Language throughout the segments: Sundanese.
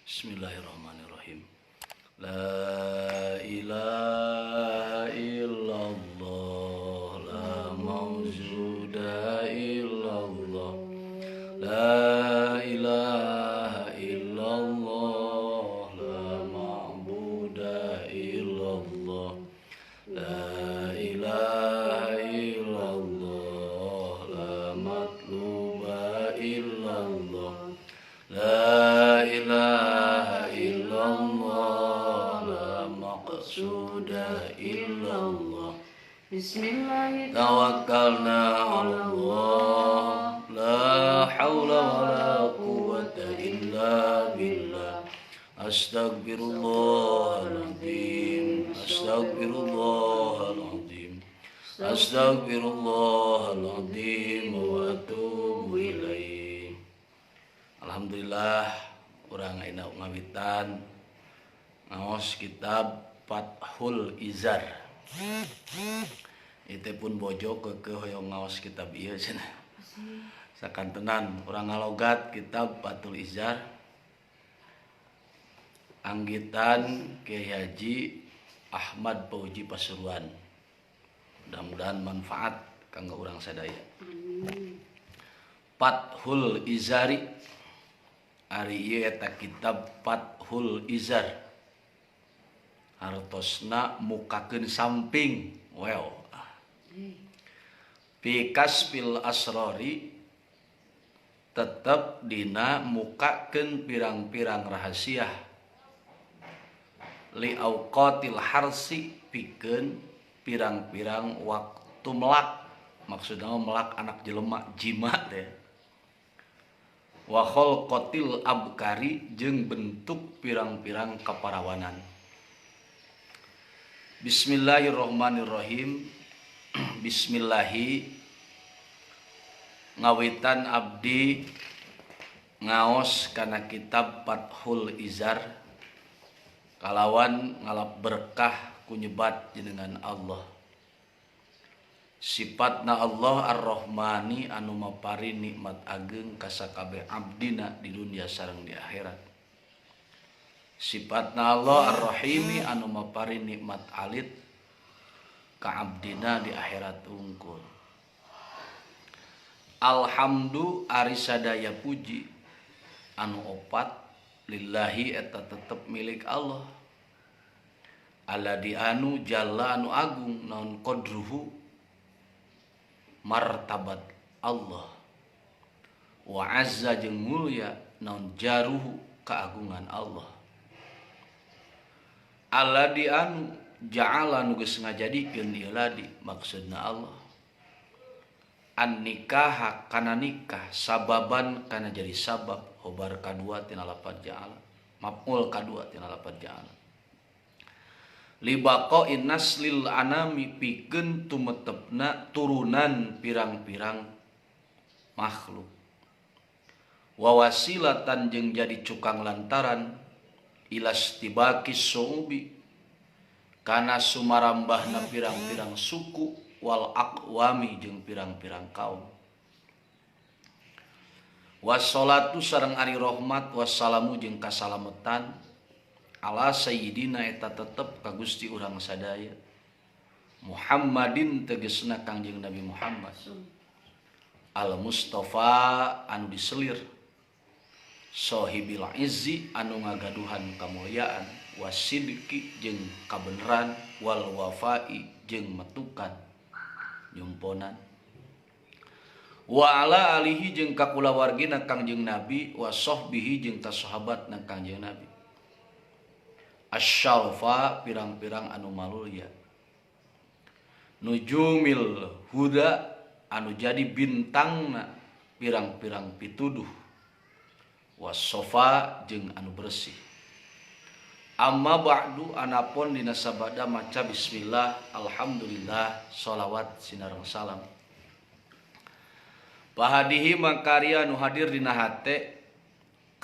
Bismillahirrahmanirrahim. La ilaha illallah, la mawjuda illallah, la ilaha illallah, la ma'buda illallah, la ilaha illallah, la matluba illallah, la ilaha illallah, la maqsuda illallah. Bismillahirrahmanirrahim. Tawakkalna 'ala Allah, la haula wala quwwata illa billah. Astagfirullahaladzim, astagfirullahaladzim, astagfirullahaladzim wa atubu ilaih. Alhamdulillah, urang ayeuna ngawitan ngaos kitab Fathul Izar. Itu pun bojo keukeuh hoyong ngaos kitab ieu cenah. Sakantenan urang ngalogat kitab Fathul Izar anggitan Kiai Haji Ahmad Fauzi Pasuruan. Mudah-mudahan manfaat kanggo urang sadaya. Amin. Fathul Izari, ari ieu eta kitab Fathul Izar. Hartosna mukakeun samping, well. Fi kasfil asrori, tetep dina mukakeun pirang-pirang rahasia, li auqatil harsi, pikeun pirang-pirang waktu melak, maksudna melak anak jelema, jima teh, wa khalqatil abkari, jeung bentuk pirang-pirang kaparawanan. Bismillahirrahmanirrahim. Bismillahi, ngawitan abdi ngaos kana kitab Fathul Izar kalawan ngalap berkah ku nyebat jenengan Allah. Sifatna Allah Ar-Rahmani anu mapari nikmat ageng ka sakabeh abdina di dunia sareng di akhirat. Sifatna Allah Ar-Rahimi anu mapari nikmat alit ka abdina di akhirat unggul. Alhamdu, ari sadaya puji anu opat, lillahi, eta tetep milik Allah. Alladzi anu jalla, anu agung naon qadruhu, martabat Allah, wa azza, jeung mulya naon jaruhu, keagungan Allah. Alladzi anu ja'ala, nu geus ngajadikeun ieu ladi, maksudna Allah, an nikah, kana nikah, sababan, kana jadi sabab, khobar kadua tina lapad ja'ala, maf'ul kadua tina lapad ja'ala, libaqa'in naslil anami, pikeun tumetepna turunan pirang-pirang makhluk, wa wasilatan, jeung jadi cukang lantaran, ilastibaqis su'ubi, kana sumarambahna pirang-pirang suku, wal aqwami, jeung pirang-pirang kaum. Wassalatu, sareng ari rahmat, wassalamu, jeung kasalametan, ala sayyidina, eta tetep ka Gusti urang sadaya, Muhammadin, tegesna Kangjeng Nabi Muhammad, al Mustafa, anu diselir, Sohibil izzi, anu ngagaduhan kamulyaan, wasidqi, jeung kabeneran, wal wafai, jeung metukan nyumponan, wa ala alihi, jeung ka kulawargina Kangjeng Nabi, wa sahbihi, jeung ka sahabatna Kangjeng Nabi, asyarafa, pirang-pirang anu malulya, nujumil huda, anu jadi bintangna pirang-pirang pituduh, wasofa, jeung anu bersih. Amma ba'du, anapun dina sabada maca bismillah, alhamdulillah, sholawat sinareng salam. Fahadihi, mangka ari anu hadir dina hate,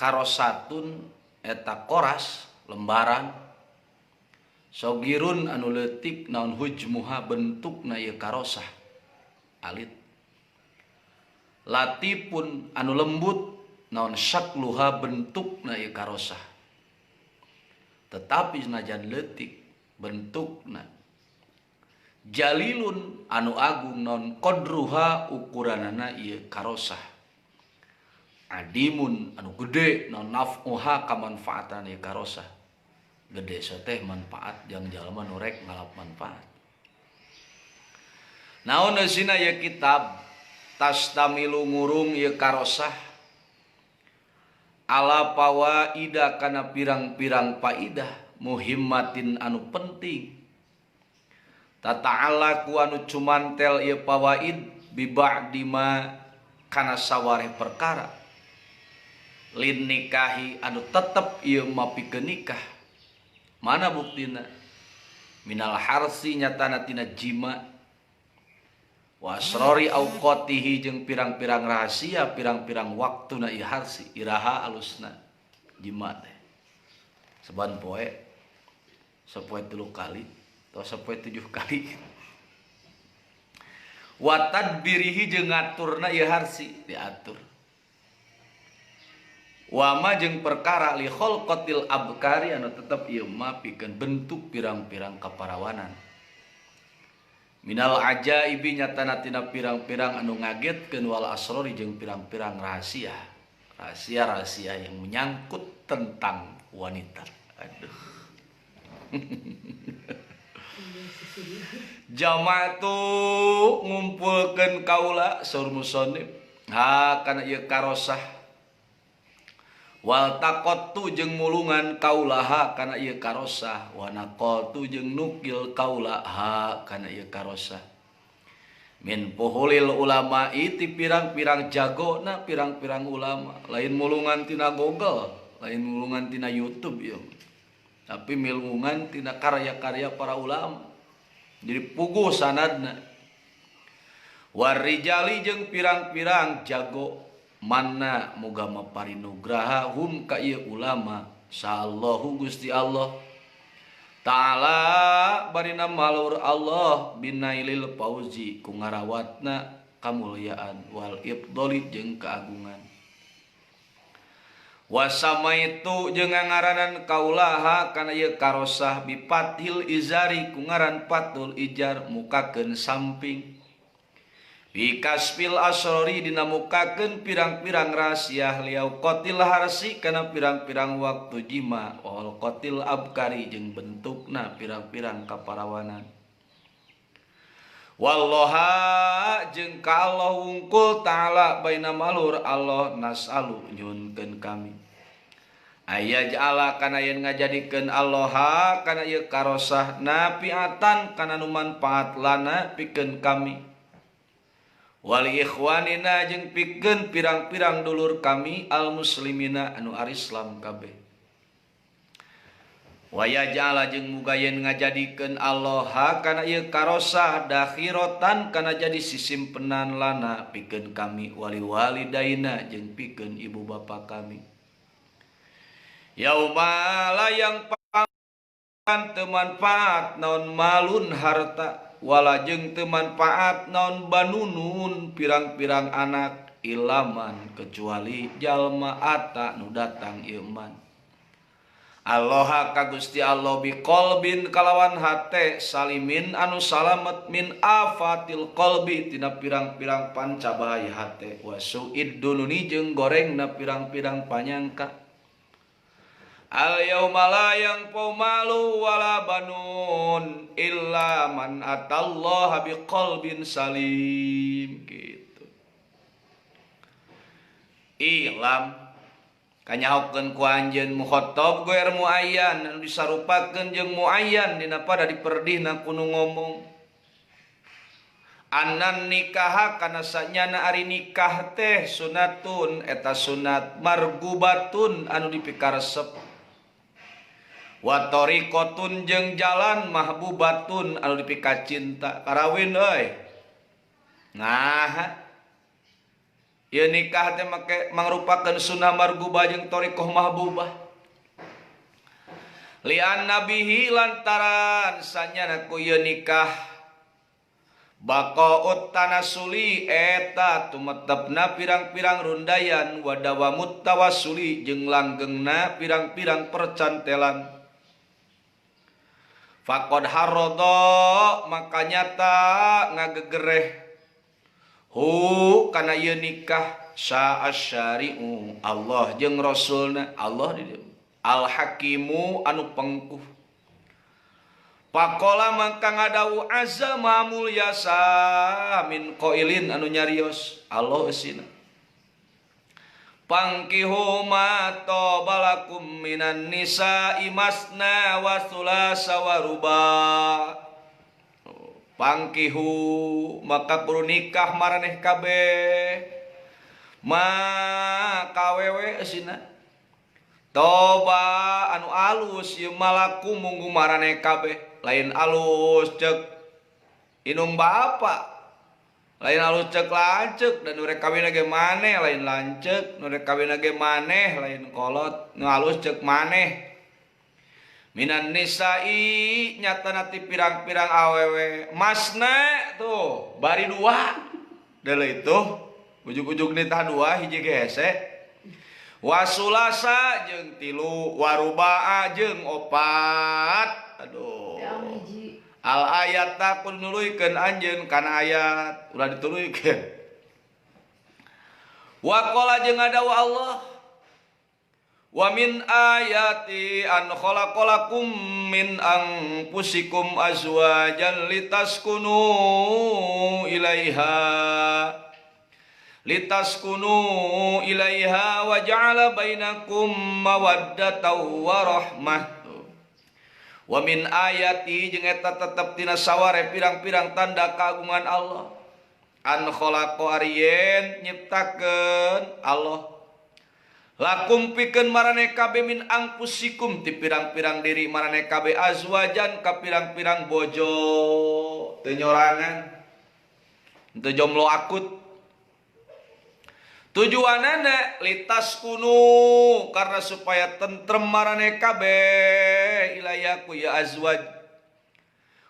karosatun, eta koras lembaran, sogirun, anu leutik naon hujmuha, bentukna ieu karosah alit, latipun, anu lembut naon syakluha, bentukna ieu karosah. Tetapi senajan leutik bentukna jalilun anu agung non qadruha ukuranana ieu karosah. Adimun anu gede non naf'uha kamanfaatan ieu karosah. Gede teh manfaat jang jalma nu rek ngalap manfaat. Naon eusina ieu kitab tastamilu ngurung ieu karosah ala fawaida kana pirang-pirang faidah muhimmatin anu penting. Tata'alaku anu cumantel ieu fawaid bi ba'di ma kana sawareh perkara lin nikahi anu tetep ieu ma pikeun nikah. Mana buktina? Minal harsi nyatana tina jima wa asrori auqatihi jeung pirang-pirang rahasia pirang-pirang waktuna ieu harsi iraha alusna jima teh. Saban poe sapoe 3 kali atau sapoe 7 kali. Wa tadbirihi jeung ngaturna ieu harsi diatur. Wama jeung perkara li khalqatil abkari anu tetep ieu ma pikeun bentuk pirang-pirang kaparawanan. Minal ajaibi nyatana tina pirang-pirang anu ngagetkeun wal asrori jeung pirang-pirang rahasia. Rahasia-rahasia yang menyangkut tentang wanita. Aduh. Jama'atu ngumpulkeun kaula saur musonib ha kana ieu karosah. Wal taqattu jeung mulungan kaulaha kana ieu karosah wa naqaltu jeung nukil kaulaha kana ieu karosah min puhulil ulama'i ti pirang-pirang jagona pirang-pirang ulama lain mulungan tina Google lain mulungan tina YouTube ieu tapi milungan tina karya-karya para ulama jadi puguh sanadna warijali jeung pirang-pirang jago mana moga maparinugraha hum ka ieu ulama sallallahu Gusti Allah ta'ala barina malur Allah binailil fauzi ku ngarawatna kamulyaan wal ibdoli jeung keagungan wasamaitu jeung ngaranan kaulaha kana ieu karosah bipathil izari ku ngaran patul ijar mukakeun samping bikasfil asrori dinamukakeun pirang-pirang rahasia liau qatil harsi kana pirang-pirang waktu jima wal qatil abkari jeung bentukna pirang-pirang kaparawanan wallaha jeung ka Allah wungkul ta'ala baina malur Allah nasalu nyunkeun kami aya ja'ala kana yen ngajadikeun Allah kana ieu karosah nafiatan kana nu manfaat lana pikeun kami wali ikhwanina jeung pikeun pirang-pirang dulur kami al muslimina anu arislam kabeh waya ja'ala jeung muga yen ngajadikeun Allah kana ieu karosah dakhiratan kana jadi sisimpenan lana pikeun kami wali walidaina jeung pikeun ibu bapa kami yauma la yang pan teu manfaat naon malun harta wala jeung teu manfaat naon banunun pirang-pirang anak ilaman kecuali jalma ata nu datang ieu man Allah ka Gusti Allah biqalbin kalawan hate salimin anu salamet min afatil qalbi tina pirang-pirang pancabahaya hate wa su'id dununi jeung gorengna pirang-pirang panyangka al yauma la yanfa'u malu wala banun illa man atallaha biqalbin salim gitu. Ilam kanyahokeun ku anjeun mukhatab goer muayyan anu disarupakeun jeung muayyan dina pada diperdihna ku nu ngomong. Anan nikah kana sanyana ari nikah teh sunatun eta sunat margubatun anu dipikaresep wa tariqatun jeung jalan mahbubatun anu dipikacinta karawin euy. Nah ieu nikah teh make mangrupakeun sunah margubah jeung thariqah mahbubah lian nabihi lantaran sanyana ku ieu nikah baqaut tanasuli eta tumetepna pirang-pirang rundayan wadawamut tawassuli jeung langgengna pirang-pirang percantelan. Faqad harada maka nyata ngagegereh hu kana ieu nikah sa'asyari'u Allah jeung Rasulna Allah di dieu Al Hakimu anu pengkuh. Pakola mangka ngadawu azza ma mulya sa min qailin anu nyarios Allah eusina. Pangkihu ma tabalakum minan nisa'i masna wa thulatsa wa ruba. Pangkihu maka kudu nikah maraneh kabeh ma kawewe eusina. Toba anu alus ieu malaku munggu maraneh kabeh, lain alus cek inung bapa, lain alus cek lanceuk dan nu rek kawin ge maneh lain lanceuk, nu rek kawin ge maneh lain kolot, nu alus cek maneh. Minan nisa'i nyatana ti pirang-pirang awewe masna tuh bari dua deuleu itu ujug-ujug nitah dua hiji ge hese. Wasulasa jeung tilu warubaa jeung opat. Aduh. Al ayat takun nuluykeun anjeun kana ayat ulah dituluykeun. Wa qala jeung adawu Allah wa min ayati an khalaqalakum min anfusikum azwajan litaskunu ilaiha litaskunu ilaiha wa ja'ala bainakum mawaddatan wa rahmah. Wa min ayati jeung eta tetep tina saware pirang-pirang tanda kagungan Allah an khalaqa arien nyiptakeun Allah lakum pikeun maraneh kabeh min angpusikum ti pirang-pirang diri maraneh kabeh azwajan ka pirang-pirang bojo teu nyorangan teu jomblo akut. Tujuanana litas kunu karena supaya tentrem maraneh kabeh ilayaku ya azwaj.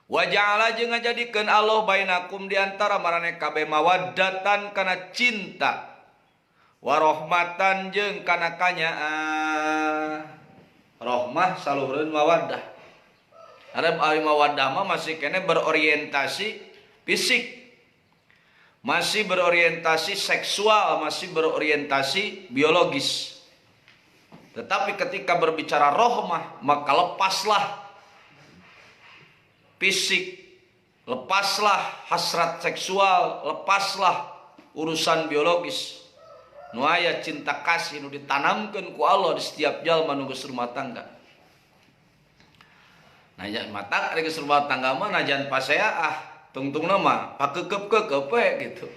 Wa ja'ala jeung ngajadikeun Allah bainakum di antara maraneh kabeh mawaddatan kana cinta warohmatan jeung kana kanyaah. Rohmah saluhureun mawaddah. Arab ari mawaddah mah masih kene berorientasi fisik, masih berorientasi seksual, masih berorientasi biologis. Tetapi ketika berbicara rohmah, maka lepaslah fisik, lepaslah hasrat seksual, lepaslah urusan biologis. Nu aya cinta kasih nu ditanamkeun ku Allah di setiap jalma nu geus rumah tangga. Nah, mata ari geus rumah tangga mah najan pasea ah tungtungna mah pakekep-kekep we gitu.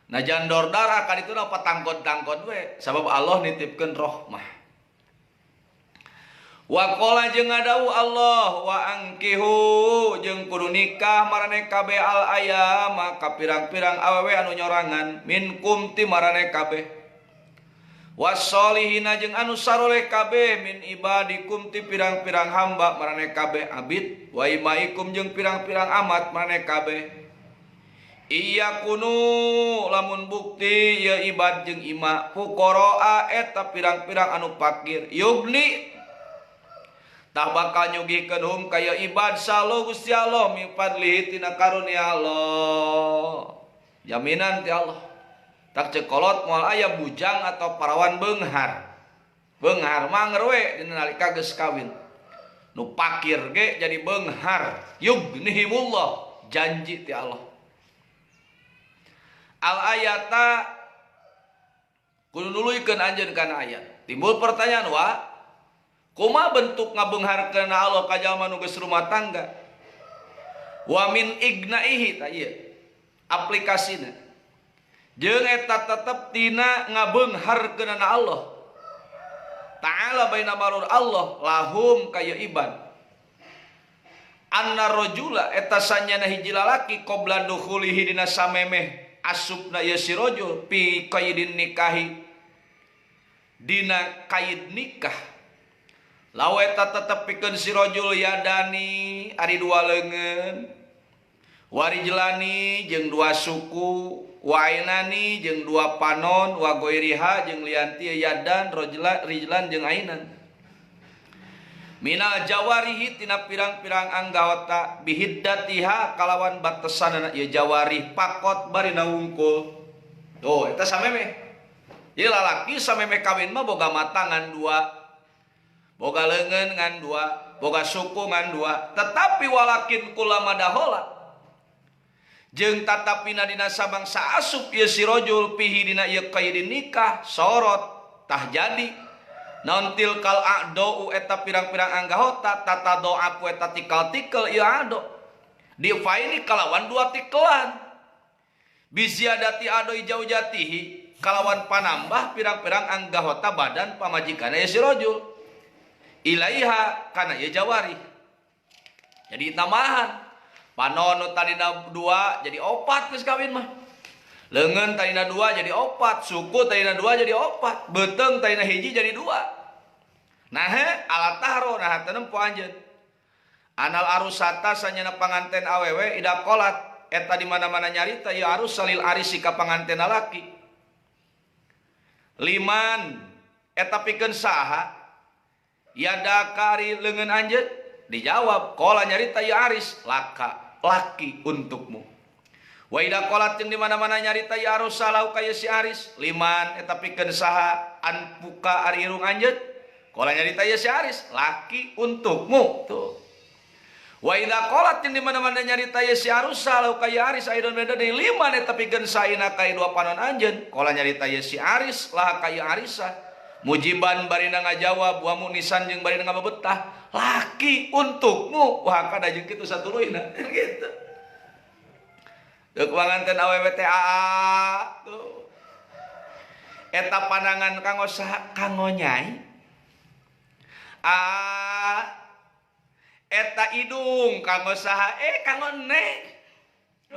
Najan dordar akan itu apa tangkod-tangkod we sabab Allah nitipkeun rohmah. Wa qala jeung ngadawu Allah wa angkihu jeung kudu nikah maraneh kabeh al ayama ka pirang-pirang awewe anu nyorangan minkum ti maraneh kabeh. Wasolihina jeung anu saroleh kabeh min ibadikum ti pirang-pirang hamba maraneh kabeh abid wa imaikum jeung pirang-pirang amat maraneh kabeh. Iya kunu lamun bukti ya ibad jeung ima fuqaraa eta pirang-pirang anu fakir yugni tah bakal nyugihkeun hum kaya ibad salo Gusti Allah min fadlihi tina karunia Allah. Jaminan ti Allah. Tak cekolot moal aya bujang atau parawan beunghar. Beunghar mah ngerwe dina nalika geus kawin. Nu pakir ge jadi beunghar. Yughnihimullah, janji ti Allah. Al ayata kudu nuluykeun anjeun kana ayat. Timbul pertanyaan wa kumaha bentuk ngabeungharkeun Allah ka jalma nu geus rumah tangga? Wa min ignaihi ta ieu aplikasina. Jeung eta tetep tina ngabeungharkeunana Allah Ta'ala baina marur Allah lahum kaya ibad. Anna rajula eta sanyana hiji lalaki qabla dukhulihi dina samemeh asupna ieu si rajul pi qaidin nikahi dina kaid nikah. Lawe eta tetep pikeun si rajul yadani ari dua leungeun warijlani jeung dua suku wainani jeung dua panon wa goiriha jeung lianti yadan rajula rijlan jeung ainan. Minal jawarihi tina pirang-pirang anggota bihiddatiha kalawan batesanana ieu jawarih pakot barina wungkul. Tuh eta samemeh. Ieu lalaki samemeh kawin mah boga mata ngan dua, boga leungeun ngan dua, boga suku ngan dua, tetapi walakin kulama dahola jeung tatapina dina sabangsa asup ieu si rajul pihi dina ieu qaidin nikah sorot tah jadi naon tilkal a'dau eta pirang-pirang anggahota tata doa ku eta tikal-tikel ieu ado difaini kalawan dua tikelan biziadati ado jaujatihi kalawan panambah pirang-pirang anggahota badan pamajikanna ieu si rajul ilaiha kana ieu jawari. Jadi tambahan panon nu tadina dua jadi opat geus kawin mah. Leungeun tadina dua jadi opat, suku tadina dua jadi opat, beuteung tadina hiji jadi dua. Nah ala tahro nah teu nempo anjeun. Anal arusata sanyana panganten awewe ida qolat eta di mana-mana nyarita ieu arus salil arisi ka panganten lalaki. Liman eta pikeun saha yada kari leungeun anjeun dijawab qala nyarita ieu aris laka laki untukmu. Wa idza qalat jeung di mana-mana nyarita ya arsalahu ka si aris liman eta pikeun saha anpuka ari irung anjeun qala nyarita ya si aris laki untukmu tuh. Wa idza qalat jeung di mana-mana nyarita ya si arsalahu ka ya aris aidon beda deui liman eta pikeun saina ka dua panon anjeun qala nyarita ya si aris lah ka ya arisa mujiban barina ngajawab wa munisan jeung barina ngabebetah laki untukmu wah kada jeung kitu satuluyna gitu. Deuk panganten awewe teh aa tuh. Eta pandangan kanggo saha kanggo nyai. A eta idung kanggo saha kanggo neng.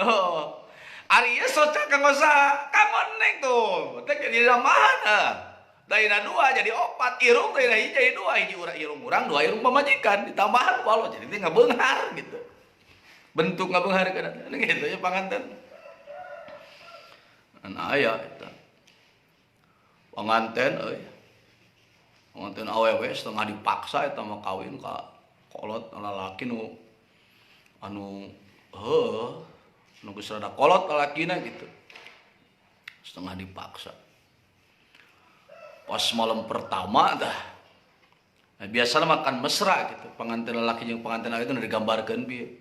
Oh. Ari ieu soca kanggo saha kanggo neng tuh. Teh jadi mana? Tadina dua jadi opat, irung tadina hiji jadi dua, hiji urang irung urang, dua irung pamajikan ditambahan walau jadi teh ngabeunghar gitu. Bentuk ngabeunghar kana gitu ya panganten. An aya eta. Panganten euy. Panganten awewe setengah dipaksa eta mah kawin ka kolot lalaki nu anu heuh nu geus rada kolot lalakina gitu. Setengah dipaksa. Pas malam pertama dah. Nah, biasana makan mesra gitu. Panganten lalaki jeung panganten awewe itu digambarkeun bieu.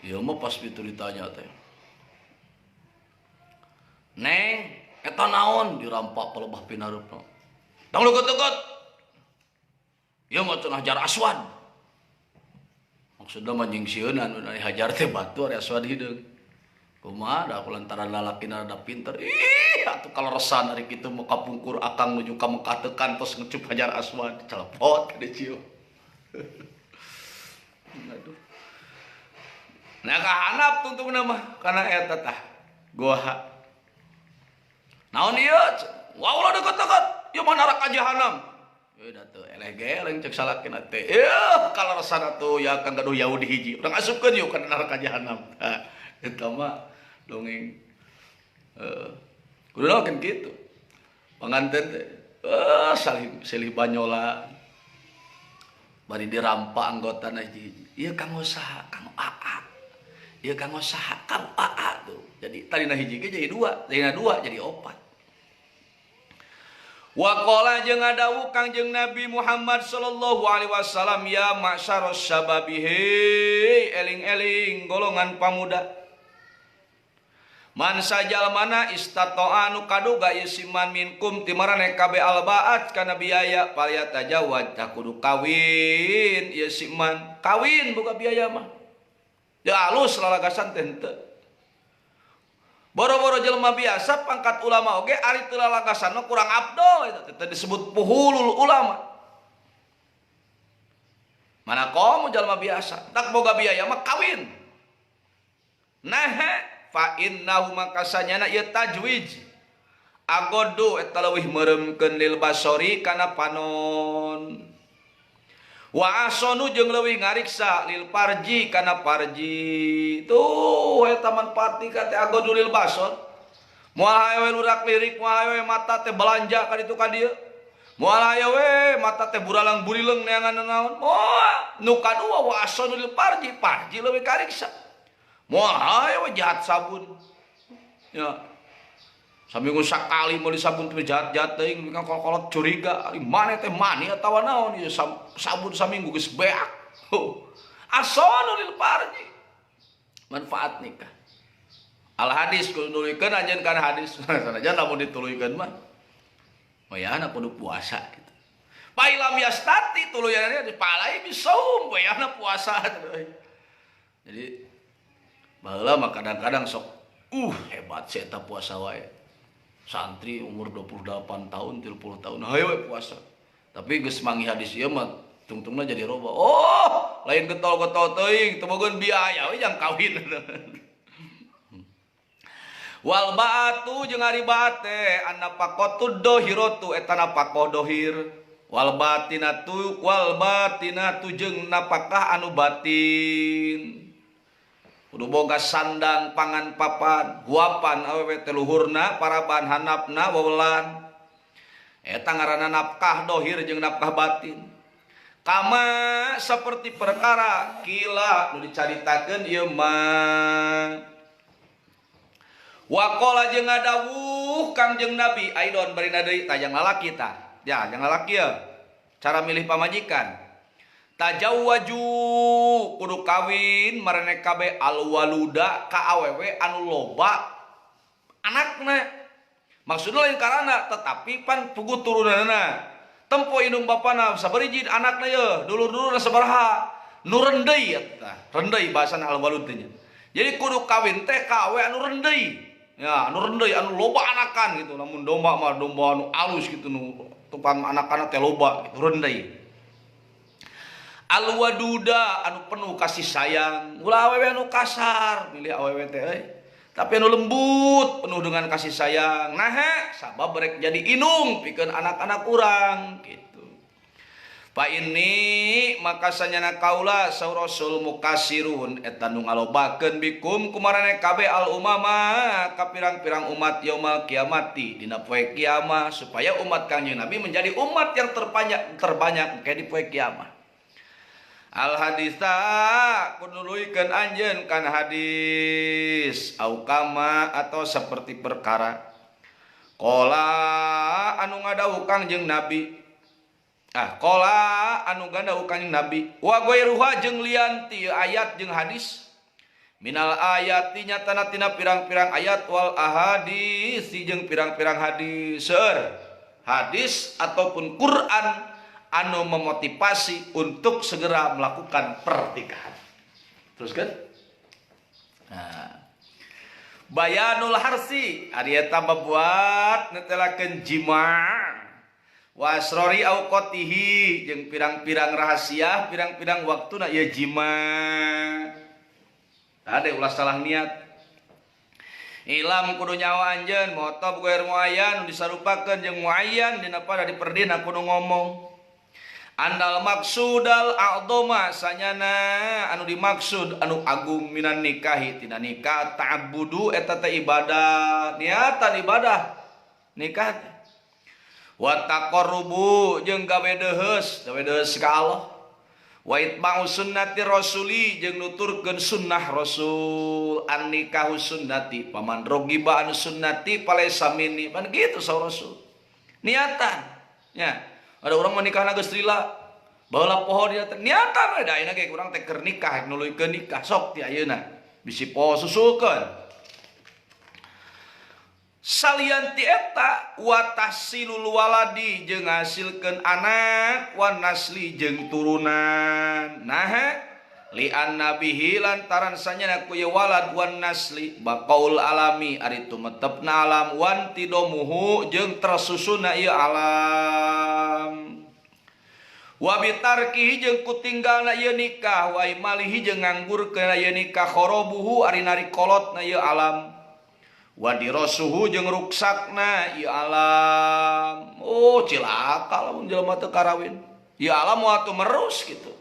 Ieu mah pas itu ditanya teh. Neng, eta naon dirampak palebah pinareupna. Tong leukeut-leukeut. Ieu mah cenah hajar aswad. Maksudna mah nyingsieunan ari hajar teh batu ari aswad hideung. Kumaha da lantaran lalakina rada pinter. Ih, atuh kaleresan ari kitu mah kapungkur akang nuju ka Mekah teu kantos ngecup hajar aswad, celepot ka dicium. Aduh. Nah kahanap tungtungna mah kana eta tah goa. Naon ieu? Wah ulah deket-deket. Ieu mah neraka jahanam. Euy da teu eleh geleng cek salakina teh. Eueuh kaleresan atuh ya kang gaduh Yahudi hiji. Urang asupkeun yeuh kana neraka jahanam. Tah eta mah dongeng kudu kan kitu. Panganten teh salih silih banyola. Bari dirampa anggotana hiji-hiji. Ieu kanggo saha? Kanggo aa. Ieu kanggo saha? Kanggo aa tuh. Jadi tadina hiji ge jadi dua, tadina dua jadi opat. Wa qala jeung ngadawuh Kangjeng Nabi Muhammad sallallahu alaihi wasallam ya ma'syaras syababi hei eling-eling golongan pamuda. Man sajalmana istata'a nu kaduga ieu siman minkum timarane kabeh albaat kana biaya falyatajawwaj tah kudu kawin ieu siman. Kawin boga biaya mah. Ya alus lalagasan teh henteu. Boro-boro jelema biasa pangkat ulama oge ari teu lalagasan mah kurang abdol eta teh disebut puhulul ulama. Mana komo jelema biasa tak boga biaya mah kawin. Nah fa innahu makasanyana ieu tajwij agodu eta leuwih meureumkeun lil basori kana panon. Wa asonu jeung leuwih ngariksa lil parji kana parji. Tuh eta manfaat ka teh agodu lil basor. Moal hayo lurak lirik, moal hayo mata teh belanja ka ditu ka dieu. Moal hayo we mata teh buralang burileng neangan naon. Moal. Nu kadua wa asanu lil parji, parji leuwih kariksa. Moal hayo we jahat sabun. Ya. Saminggu sakali meuli sabun teh jahat-jahat teuing kan kolot curiga, ari maneh teh mani atawa naon ieu sabun saminggu geus beak. Asanu lil parji. Manfaat nikah. Al hadis kudu nuluykeun anjeun kana hadis. Sanajan lamun dituluykeun mah wayahna kudu puasa gitu. Pailam yastati tuluyanna dipalai bisaum wayahna puasa. Jadi baheula mah kadang-kadang sok hebat si eta puasa wae. Santri umur 28 tahun, 30 tahun hayo we puasa. Tapi geus manggih hadis ieu mah tungtungna jadi roba. Oh, lain getol-getol teuing, teu bogeun biaya we jang kawin. Wal ba'atu jeung ari baat teh annafaqatu dohiratu eta nafaqah dohir. Wal batinatu jeung napakah anu batin. Kudu boga sandang pangan papan, huapan awewe teh luhurna, paraban handapna wewelan. Eta ngaranna nafkah dohir jeung nafkah batin. Kama seperti perkara kila nu dicaritakeun ieu mah. Waqala jeung ngadawuh Kangjeng Nabi aidon barina deui tah jang lalaki tah. Ya, jang lalaki ya. Cara milih pamajikan. Tajawwaju kudu kawin marane kabeh alwaluda ka awewe anu loba anakna. Maksudna lain karana tetapi pan puguh turunanna. Tempo indung bapana sabariji anakna ye, dulur-dulurna sabaraha. Nu rendei eta, rendei bahasana alwalud teh nya. Jadi kudu kawin teh ka awewe anu rendei. Ya, anu rendei anu loba anakan gitu. Lamun domba mah domba anu alus gitu nu tukang anak-anak teh loba gitu, rendei. Alwaduda anu penuh kasih sayang, ulah awewe anu kasar, milih awewe teh euy. Tapi anu lembut, penuh dengan kasih sayang. Nah, sabab rek jadi inung pikeun anak-anak urang gitu. Fa ini maka sanyana kaula saur Rasul mukasirun eta nu ngalobakeun bikum kumarane kabeh al umama ka pirang-pirang umat yaumul kiamati dina poe kiamah supaya umat Kangjeng Nabi menjadi umat yang terbanyak engke di poe kiamah. Al haditsa kunuluikeun anjeun kana hadis au kama atau seperti perkara qala anu ngadawuh Kangjeng Nabi qala anu ngadawuh Kangjeng Nabi wa ghairuha jeung lian ti ayat jeung hadis minal ayati nyatana tina pirang-pirang ayat wal ahadis jeung pirang-pirang hadis seur hadis ataupun Quran anu memotivasi untuk segera melakukan pernikahan. Terus kan? Nah. Bayanul harsi ari eta babuat netelakeun jima wa asrori auqatihi jeung pirang-pirang rahasia, pirang-pirang waktuna ieu jima. Ade ulah salah niat. Ilam kudu nyawa anjeun motob goer muayyan disarupakeun jeung muayyan dina pada diperdina kudu ngomong. Andal maksudal a'dhama sanyana anu dimaksud anu agung minan nikahi tina nikah ta'abbudu eta teh ibadah niatan ibadah nikah teh wa taqarrubu jeung gawe deheus ka Allah wa itba'u sunnati rasuli jeung nuturkeun sunnah rasul an nikahu sunnati paman rogiba anu sunnati palaisa minni pan kitu saur rasul niatan nya. Ada orang menikah geus lila baheula poho dia teh niatan we da ayeuna ge urang teh keur nikah nuluykeun nikah sok ti ayeuna bisi poho susulkeun salian ti eta wa tahsilul waladi jeung ngasilkeun anak wa nasli jeung turunan nah li annabihi lantaran sanyana ku ye walad wan nasli baqaul alami ari tumetepna alam wan tidomuhu jeung tersusuna ieu alam wa bitarkihi jeung kutinggalna ieu nikah wa imalihi jeung nganggurkeun ieu nikah khorobuhu ari nari kolotna ieu alam wa dirasuhu jeung ruksakna ieu alam. Oh cilaka lamun jelema teu karawin ieu alam moal teu merus kitu.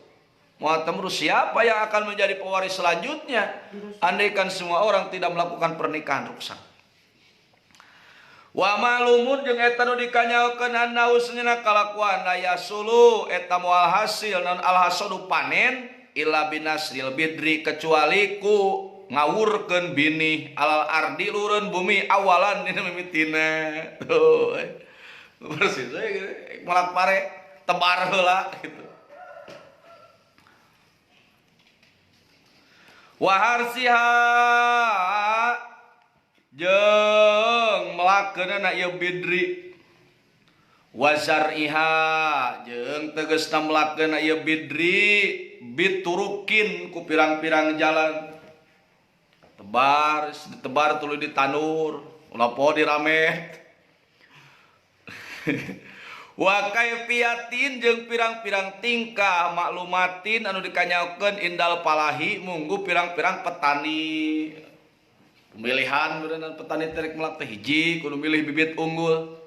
Moal terus siapa yang akan menjadi pewaris selanjutnya andaikan semua orang tidak melakukan pernikahan ruksak. Wa malumun jeung eta nu dikanyaokeun annahu sanyana kalakuan la yasulu eta moal hasil naon alhasadu panen illa binasril bidri kecuali ku ngawurkeun binih alal ardi lureun bumi awalan dina mimitina. Tuh persis we gitu melak pare tebar heula gitu. Wa harsiha jeung melakeunana ieu bidri wazariha jeung tegasna melakeunna ieu bidri biturukin ku pirang-pirang jalan tebar ditebar tuluy ditanur ulah poho diramet. Wa kaifiatin jeung pirang-pirang tingkah maklumatin anu dikanyaokeun indal palahi munggu pirang-pirang petani. Pemilihan berenang petani terek melak teh hiji kudu milih bibit unggul.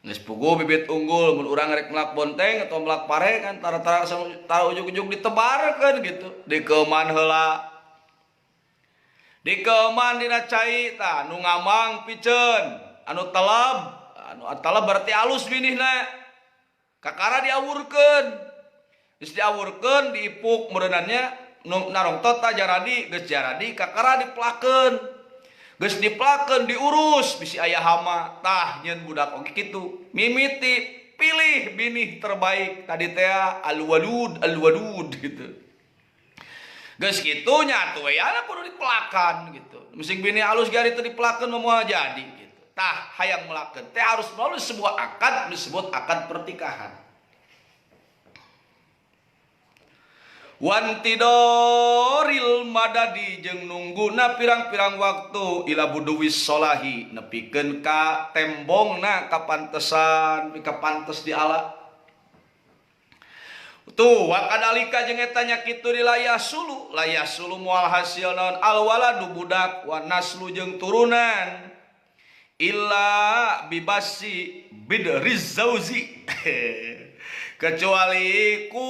Geus puguh bibit unggul mun urang rek melak bonteng atau melak pare kan tara-tara tara ujug-ujug ditebarkeun gitu. Dikeuman heula. Dikeuman dina cai tah nu ngamang piceun, anu teleb, anu teleb berarti alus binihna. Kakara diawurkeun. Geus diawurkeun diipuk meureunannya nu narongtot ta jaradi geus jaradi kakara diplakeun. Geus diplakeun diurus bisi aya hama tah nyeun budak oge kitu. Mimiti pilih binih terbaik tadi teh alwalud alwadud gitu. Geus kitu nya atuh we aya kudu dipelakan gitu. Musing binih alus ge ari teu dipelakeun mah moal jadi gitu. Tah hayang melakeun teh harus melalui sebuah akad disebut akad pernikahan. Wantidoril madadi jeung nungguna pirang-pirang waktu ila buduwis solahi nepikeun ka tembongna kapantesan mika pantes di ala. Tuh wakadalika jeung eta nya kitu di layasulu moal hasil naon alwaladu budak wa naslu jeung turunan illa bibasi bidriz zauzi. Kecuali ku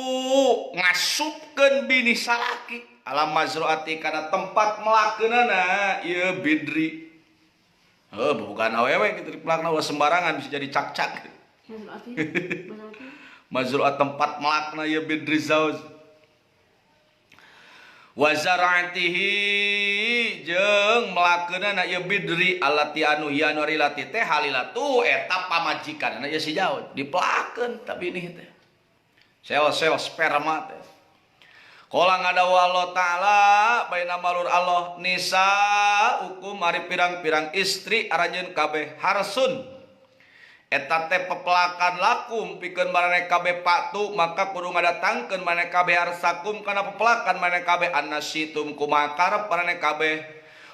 ngasupkeun bini salaki alam mazruati kana tempat melakeunana ieu bidri. Heuh bukan awewe kitu dipelakna ulah sembarangan bisa jadi cak-cak. Mazruat tempat melakna ieu bidri zauj. Wa zar'atihi jeung melakeunana ieu bidri allati anu hiya anu rilati teh halilatu eta pamajikanna ieu si jauh dipelakeun ta binih teh. Sel-sel sperma teh. Qala ngadawu Allah Ta'ala baina malur Allah nisa hukum ari pirang-pirang istri aranjeun kabeh harsun. Eta teh pepelakan lakum pikeun maraneh kabeh patu maka kudu ngadatangkeun maraneh kabeh harsakum kana pepelakan maraneh kabeh annasitum kumaha karep maraneh kabeh.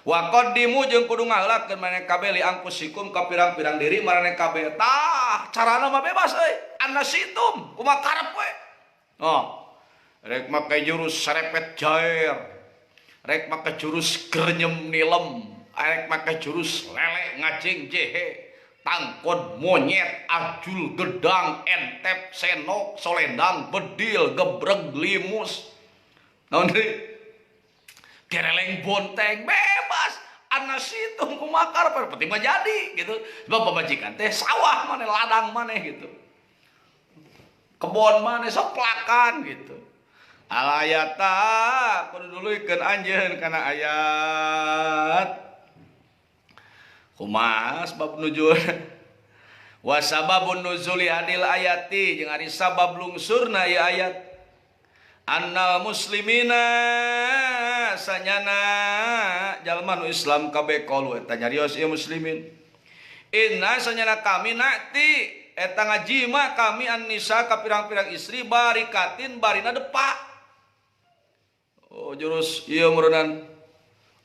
Wa qaddimu jeung kudu ngaheulakeun maraneh kabeh li angkusikum ka pirang-pirang diri maraneh kabeh. Tah carana mah bebas euy. Annasitum kumaha karep we. Oh. Rek make jurus serepet jair. Rek make jurus grenyem nilem, rek make jurus lele ngajeng jehe. Tangkon monyet, ajul gedang, entep, senok, solendang, bedil, gebreg, limus. Naon deui? Gereleng bonteng bebas. Annasitum kumaha karep penting mah jadi gitu. Sebab pamajikan teh sawah maneh, ladang maneh gitu. Kebon maneh sok pelakan gitu. Alayata kudu duluykeun anjeun kana ayat. Kumaha sebab nuzul? Wa sababun nuzuli hadil ayati jeung ari sabab lungsurna ieu ayat. Annal muslimina sanyana jalma nu Islam kabeh qalu eta nyarios ieu muslimin. Inna sanyana kami nakti eta ngajima kami an-nisa ka pirang-pirang istri barikatin barina depak. Oh jurus ieu meureunnan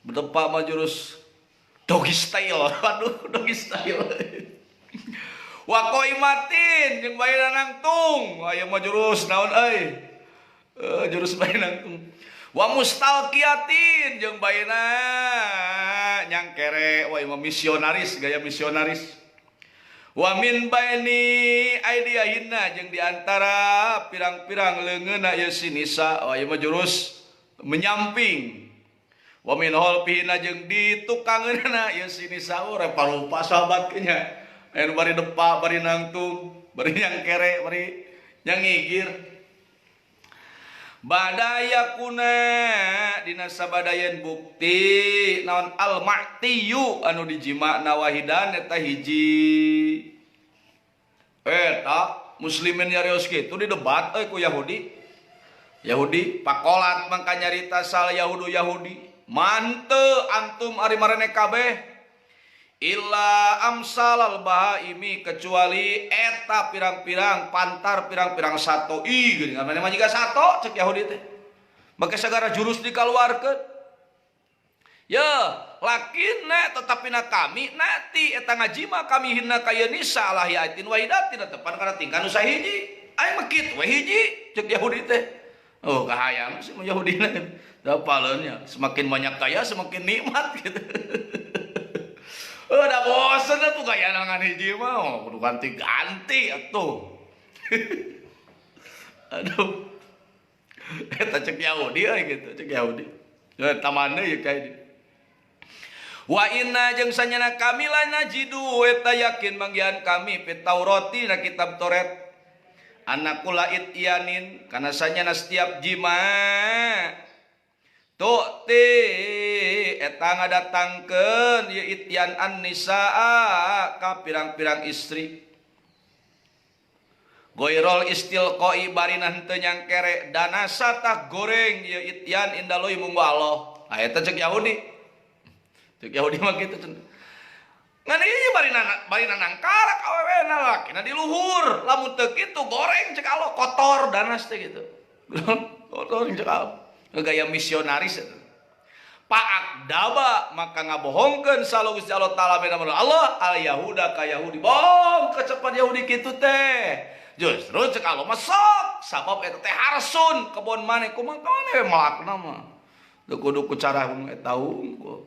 berdepak mah jurus doggy style. Aduh doggy style. Wa qaimatin jeung bae nangtung. Aya mah jurus naon euy? Jurus bae nangtung. Wa mustalqiyatin jeung bae nyangkere. Wah ieu mah misionaris, gaya misionaris. Wa min baini aidiyahinna jeung di antara pirang-pirang leungeunna ieu si nisa. Wah ieu mah jurus menyamping. Wa min holpihina jeung di tukangeunana ieu sini saur parupa sahabat nya. Anu bari depa, bari nangtung, bari nyangkere, bari nyangigir. Badaya kuna dina sabadayan bukti naon al-ma'tiyu anu dijima nawahidan eta hiji. Eta muslimin nyarios kitu didebat euy ku Yahudi. Yahudi pakolat mangka nyarita sal Yahudu Yahudi. Mante antum ari marene kabeh illa amsalal bahaimi kecuali eta pirang-pirang pantar pirang-pirang sato ih geuning maneh mah jiga sato cek Yahudi teh make sagara jurus dikaluarkeun ya lakinna tetapina kami nati eta ngajima kami hinna ka ieu nisa ala hiatin wahidatin tepan kana tingkah nu sahiji aing mah kitu we hiji cek Yahudi teh. Oh kahayang sih Yahudi na dapaleunnya semakin banyak kaya semakin nikmat gitu. Udah bosen atuh gaya nangan hiji mah, oh, kudu ganti-ganti atuh. Aduh. Eta cek Yahudi euy gitu, cek Yahudi. Eta mana ya kayak ini. Wa inna jeung sanyana kami la najidu eta yakin manggihan kami fi Taurati na kitab Taurat. Anakula ityanin kana sanyana setiap jima tu'ti eta ngadatangkeun ieu ityan an-nisaa ka pirang-pirang istri goirol istilqoi barina henteu nyangkere danasa tah goreng ieu ityan indaloi munggu Allah. Ah eta cek Yahudi. Cek Yahudi mah kitu cenah. Ngan ieu barina nangkarak awewena lakina di luhur lamun teu kitu goreng cek Allah kotor danas teh gitu. Kotor cek Allah. Gaya misionaris eta. Paak daba maka ngabohongkeun salu Gusti Allah taala bena Allah al Yahuda ka Yahudi. Bohong kecepan Yahudi kitu teh. Justru cek Allah mah sok sabab eta teh harsun kebon maneh kumaha maneh melakna mah. Teu kudu ku cara eta hungkul.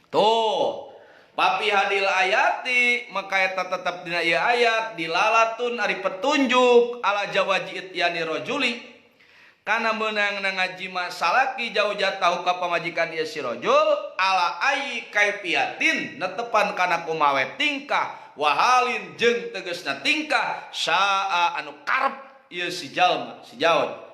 Tuh papi hadil ayati maka eta tetep dina ieu ayat dilalatun ari petunjuk ala jawaji ityani rajuli kana meunang ngajima salaki jauh jatahu ka pamajikan ieu si rajul ala ai kaifiatin netepan kana kumawe tingkah wahalin jeung tegasna tingkah saa anu karep ieu si jalma si jaon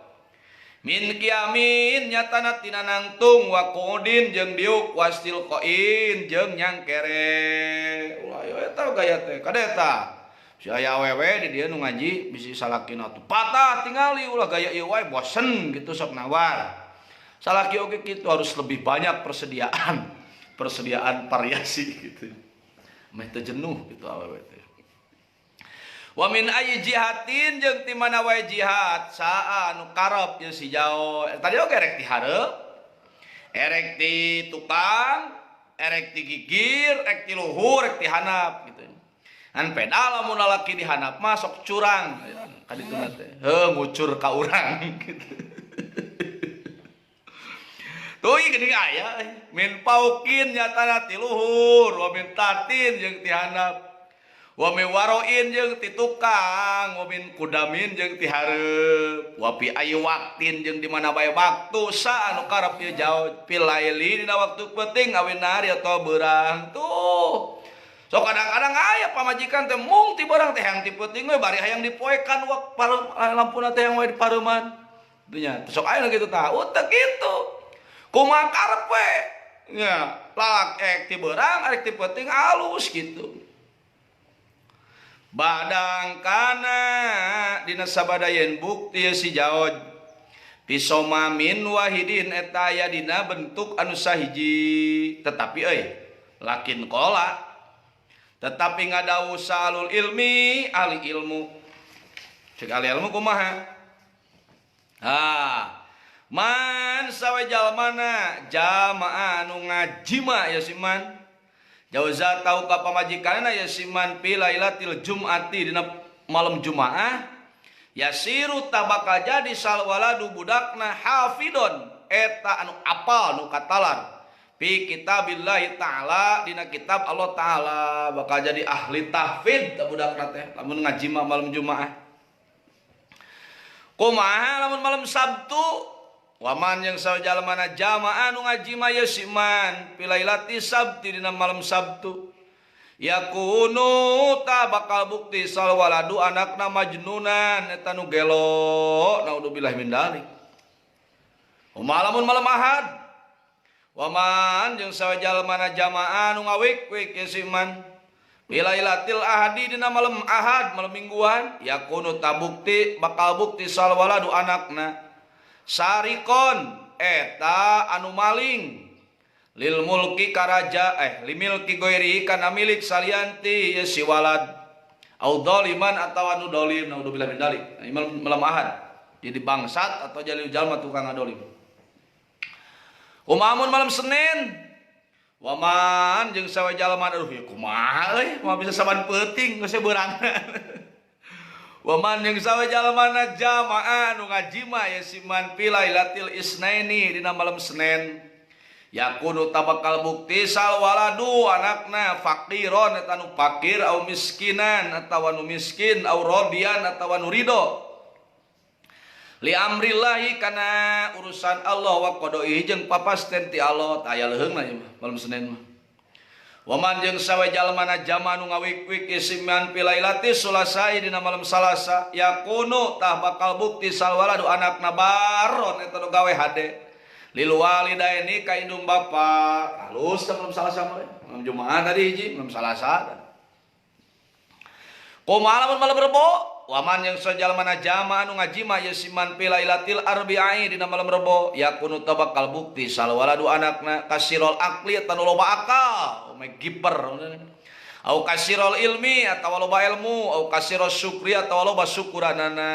min kiamin nyatana tina nangtung wa qudin jeung diuk wastil qain jeung nyangkere ulah ieu eta gaya teh kadeta si aya awewe di dieu nu ngaji bisi salakina tuh patah tingali ulah gaya ieu wae bosen gitu sok nawar. Salaki oge kitu harus lebih banyak persediaan, persediaan variasi gitu. Meh teu jenuh gitu awewe teh. Wa min ayyi jihatin jeung ti mana wae jihad saa nu karep ieu si jao. Tadi oge erek ti hareup, erek ti tukang, erek ti gigir, erek ti luhur, erek ti handap gitu. An peda lamun lalaki di handap mah sok curang ka dituna teh. Heuh ngucur ka urang gitu. Tuh geuning aya min paukin nyatana ti luhur, wa min tatin jeung ti handap. Wa min waroin jeung ti tukang, wa min kudamin jeung ti hareup, wa fi ayi waqtin jeung di mana bae waktu sa anu karep ieu jauh pilaili dina waktu peuting awin nari atau beurang. Tuh. So kadang-kadang aya pamajikan teh mung ti beurang teh hayang ti peuting we bari hayang dipoekan wak lampuna teh hayang we dipareuman. Kitu nya. Sok aya nu kitu tah. Teu kitu. Kumaha karep we. Nya, lalak ek ti beurang arek ti peuting alus gitu. Badang kana dina sabadayen bukti si jaoj pisomamin wahidin eta aya dina bentuk anu sahiji tetapi euy lakin kola tetapi ngadawu salul ilmi ahli ilmu cek ahli ilmu kumaha ha man sawe jalmana jamaah anu ngajima ya si man jauza tau ka pamajikanna ya siman fi lailatil jum'ati dina malam Jumaah yasiru tabakal jadi salwaladu budakna hafidon eta anu apal nu katalar fi kitabillahi ta'ala dina kitab Allah ta'ala bakal jadi ahli tahfidz ta budakna teh lamun ngaji malam Jumaah. Kumaha lamun malam Sabtu Waman yang sajalmana jamaah nu ngajima ye siman pilailati sabti dina malam Sabtu yakunu ta bakal bukti salwaladu anakna majnunan eta nu gelo naudzubillah min dalik. Umalamun malam Ahad waman jeung sajalmana jamaah nu ngawik-wik ye siman pilailatil ahadi dina malam Ahad malam mingguan yakunu ta bukti bakal bukti salwaladu anakna sarikon eta anu maling lil mulki karaja limilki goiri kana milik salianti ye si walad au doliman atawa anu dolim naudzubillah min dalik. Malam Ahad jadi bangsat atau jadi jalma tukang ngadolim. Umamun malam Senin waman jeung sawe jalma aduh ya kumaha euy moal bisa saban peuting geus beurang. Waman jeung sawe jalmana jamaah nu ngajima ya siman pilailatil isnaini dina malam Senin yakunu tabakal bukti salwaladu anakna faqiron eta nu fakir au miskinan atawa nu miskin au rodian atawa nu ridho li amrillahi kana urusan Allah wa qadaihi jeung papasten ti Allah aya leuheungna ieu mah malam Senin mah. Waman jeung sawe jalmana jama nu ngawik-wik isiman pilailati sulasai dina malam Salasa yakunu tah bakal bukti salwaladu anakna baron eta nu gawe hade lil walidaini ka indung bapa. Halus tah malam Salasa mah malam Jumaah tadi hiji malam Salasa. Kumaha lamun malam Rebo waman jeung sajalmana jama anu ngajima yasiman pilailatil arbi'i dina malam Rebo yakunu tah bakal bukti salwaladu anakna kasirol akli eta nu loba akal giper au kasirol ilmi atawa loba ilmu au kasirol syukri atawa loba syukuranana.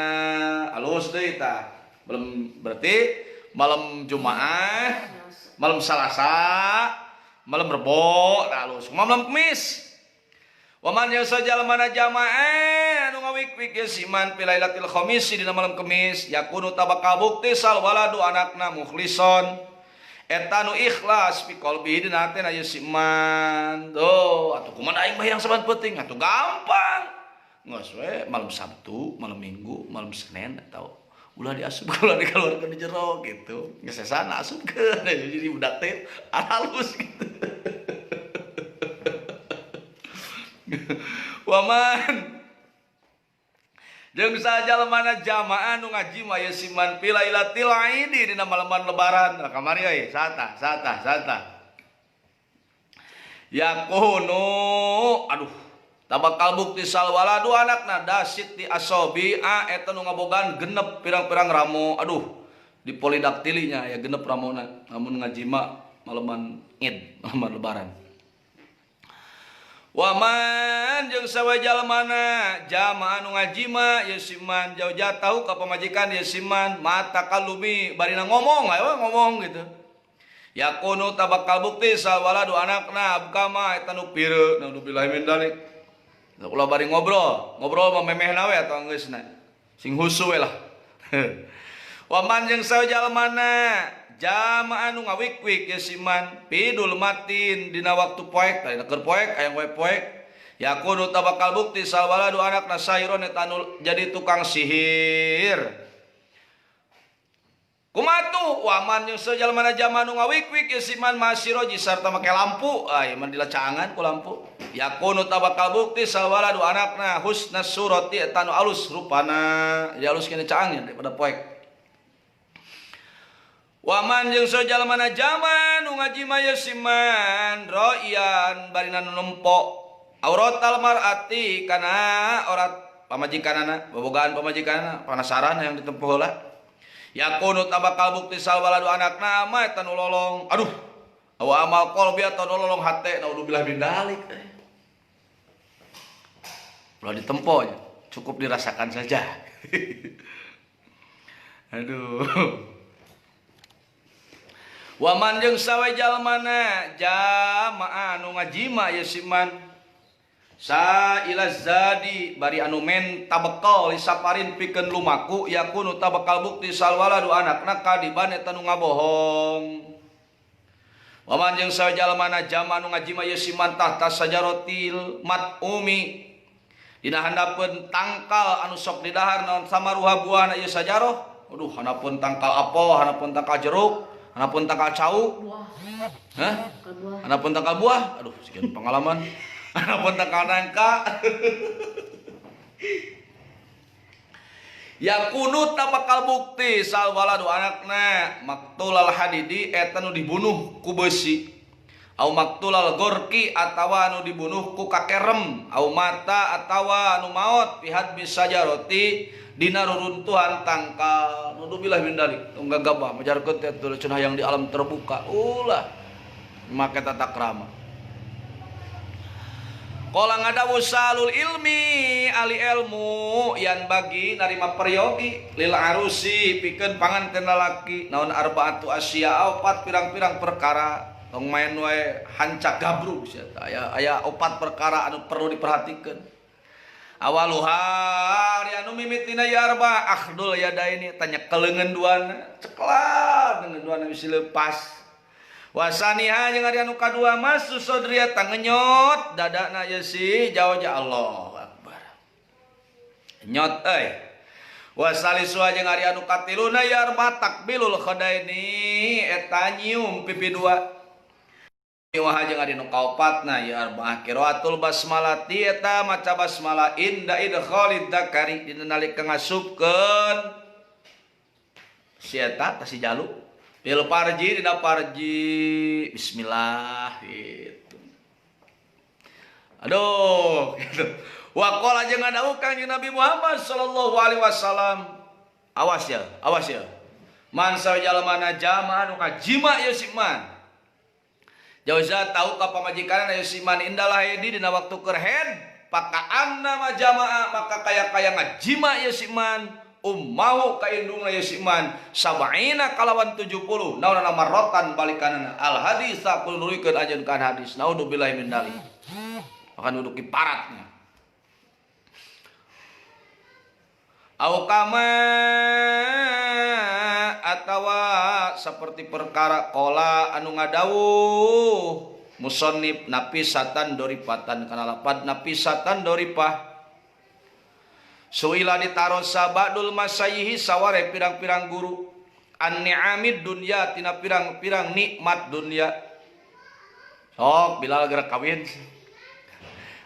Alus deui tah belum berarti malam Jumaah malam Salasa malam Rebo alus malam Kamis. Waman yang sajalmana jamaah anu ngawik-wik ye siman pilailatil khamisi dina malam Kamis yakunu tabakal bukti salwaladu anakna mukhlison eta nu ikhlas fi qalbi dina hatena ye siman. Tuh atuh kumaha aing mah yang saban peuting atuh gampang geus we malam Sabtu malam Minggu malam Senin atau ulah diasup ulah dikeluarkeun di jero gitu geus sesana asupkeun jadi budak teh halus gitu. Waman jeung sajalmana jamaah nu ngajima ye siman pilailatil aidi dina malaman lebaran. Nah, kamari euy sata sata sata yakunu aduh tabakal bukti salwaladu anakna dasit di asobi a eta nu ngabogaan genep pirang-pirang ramo. Aduh di polidaktilinya ya genep ramona lamun ngajima malaman Id malaman lebaran. Waman jeung sawe jalmana jamaah nu ngajima ye siman jauh jatuh ka pamajikan ye siman mata kalumi barina ngomong ayo ngomong gitu yakunu tabakal bukti salwaladu anakna abkama eta nu pireut naudzubillahi min dalik. Ulah bari ngobrol ngobrol mah memehna we atuh geusna sing husu we lah. Waman jeung sawe jalmana jamaah nu ngawik-wik ye siman pidul matin dina waktu poek tadi keur poek aya we poek yakunu tabakal bukti salwaladu anakna sahiron eta anu jadi tukang sihir. Kumatu waman jeung sajalmana jamaah nu ngawik-wik ye siman masiroji sarta make lampu ai mah dilacangan ku lampu yakunu tabakal bukti salwaladu anakna husna surati eta anu alus rupana ya alus kene caangnya daripada poek. Waman jeung sajalmana jamaah nu ngajima ye siman roian barina nu nempo auratal mar'ati kana aurat pamajikanana bobogaan pamajikanana penasaran yang ditempo heula yakunu tabakal bukti salwaladu anakna ama eta nu lolong aduh awa amal qalbi atau nu lolong hate naudzubillah min dalik. Ulah ditempo cukup dirasakan saja. Aduh. Waman jeung sawe jalmana jamaah anu ngajima ye siman sailaz zadi bari anu menta bekal lisaparin pikeun lumaku yakunu tabakal bukti salwaladu anakna kadiban eta nu ngabohong. Waman jeung sawe jalmana jamaah anu ngajima ye siman tahta sajarotil matumi dina handapeun tangkal anu sok didahar naon samaruha buahna ieu sajaroh Aduh, hanapun tangkal apel, hanapun tangkal jeruk, hanapun tangkal cau. Buah. Hah? Tangkal buah. Hanapun tangkal buah. Aduh, sekian pengalaman. Hanapun tangkal nangka. Yakunu tak bakal bukti sal waladu anakna maktulal hadidi eta nu dibunuh ku besi au maktulal gorki atawa nu dibunuh ku kakerem au mata atawa nu maot pihad bisajaroti dina ruruntuhan tangkal. Nudubillah min dalik tong gagabah majarkeun teh cenah yang di alam terbuka ulah make tata krama. Kala ngadawu salul ilmi ahli ilmu yan bagi narima peryogi lil arusi pikeun panganten lalaki naon arbaatu asya opat pirang-pirang perkara tong main wae hancak gabrug sia aya aya opat perkara anu perlu diperhatikeun. Awaluha ari anu mimitina ya arba akhdul yadaini tanya keleungeun duana ceklan leungeun duana bisi leupas. Wasaniha jeung ari anu kadua masu sodria tangenyot dadana ye si jauh ja Allahu Akbar. Nyot euy. Wasalisua jeung ari anu katiluna ya arba takbilul khadaini eta nyium pipi dua. Wa jeung ari anu kaopatna ya arba qiraatul basmalati eta maca basmalah inda idkhalid dakari dina nalika ngasupkeun si eta tah si jalu. Pil parji dina parji bismillah gitu. Aduh gitu. Wa qala jeung ngadawuh Kanjeng Nabi Muhammad sallallahu alaihi wasallam. Awas ya, awas ya. Man sajalmana jama anu kajima ye si man. Jauza tahu ka pamajikanna ye si man indalah hedi dina waktu keur head pakaanna ma jamaah maka kaya-kaya ngajima ye si man. Ummahu ka indungna ye si man sab'ina kalawan 70 naonana marrotan balikanana al hadis kudu nurikeun anjeun kan hadis naudzubillahi min dzalik akan duduk di paratnya au kama atawa seperti perkara qala anu ngadawuh musannif napisatan doripatan kana lapad napisatan doripah. Suila ditarosa ba'dul masayihi saware pirang-pirang guru an ni'amid dunya tina pirang-pirang nikmat dunya. Sok Bilal gerak kawin.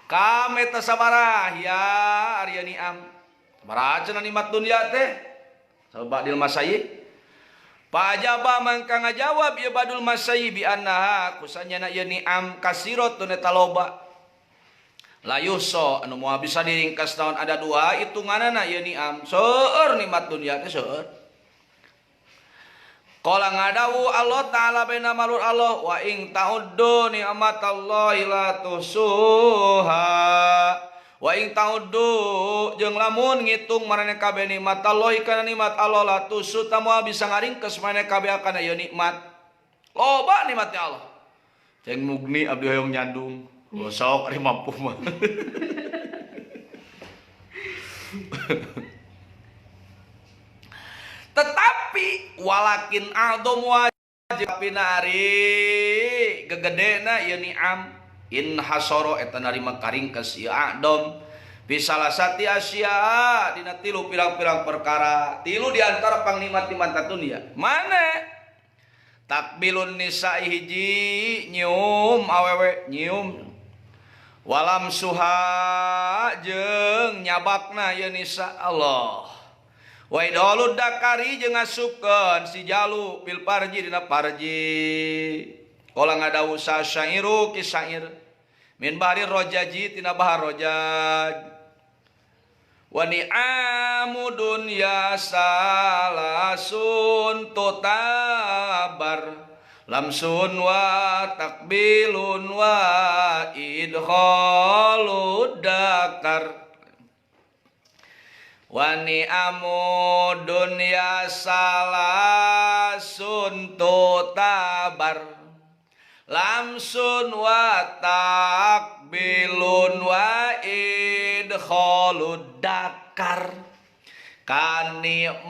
Kam eta sabarah ya ari ni'am. Sabaraha cenah nikmat dunya teh? Ba'dul masayih. Pajaba mangka ngajawab ieu ba'dul masayih bi annaha kusanyana ieu ni'am kasiratun eta loba. Layuso anu moal bisa diringkas tahun ada dua hitunganana ieu ni'am seueur nikmat dunya teh seueur. Qala ngadawu Allah ta'ala baina malur Allah wa ing ta'uddu ni'matallahi la tuhsuha. Wa ing ta'uddu jeung lamun ngitung maraneh kabeh nikmat Allah kana nikmat Allah la tuhsu moal bisa ngaringkes maraneh kabeh kana ieu nikmat. Loba nikmatnya Allah. Ceng mugni abdi hoyong nyandung. Gosok ari mampu mah. Tetapi walakin a'dham wajib pinari gegedena ieu ni'am in hasoro eta narima karingkes ieu a'dham fi salasati asya dina tilu pirang-pirang perkara tilu di antara pangnikmat-nikmat dunia mana takbilun nisa hiji nyium awewe nyium walam suha jeung nyabakna ieu nisa Allah wa idolud dakari jeung ngasupkeun si jalu pil parji dina parji kala ngadawu sasairu ki syair min bahri rojaji tina bahar rojaj wa ni'amu dunya salasun tutabar lamsun wa takbilun wa idkhalud dakar wa ni'amu dunya salasun tutabar lamsun wa takbilun wa idkhalud dakar kanikmatan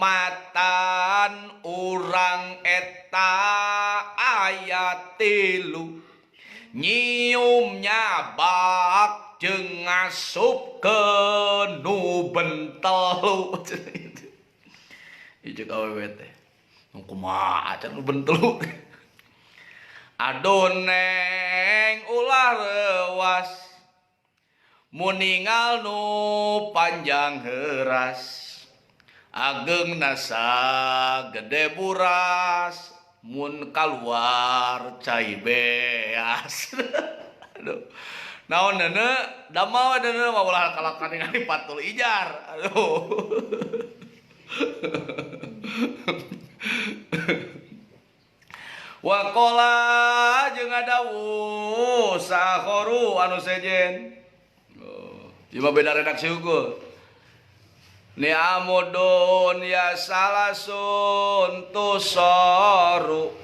urang eta aya tilu nyium nyabak jeung ngasupkeun nu bentelu. Ieu ceuk awewe teh. Nu kumaha can nu bentelu. Aduh neng ulah reuwas muningal nu panjang heuras ageng nasa gede buras mun kaluar cai beas. Aduh naon neuneu damel we neuneu mah ulah kalakan ningali patul ijar. Aduh. Waqala jeung ngadawuh saakharu anu sejen. Oh, ieu mah beda redaksi unggul. Ni'amudun ya salasun tusoru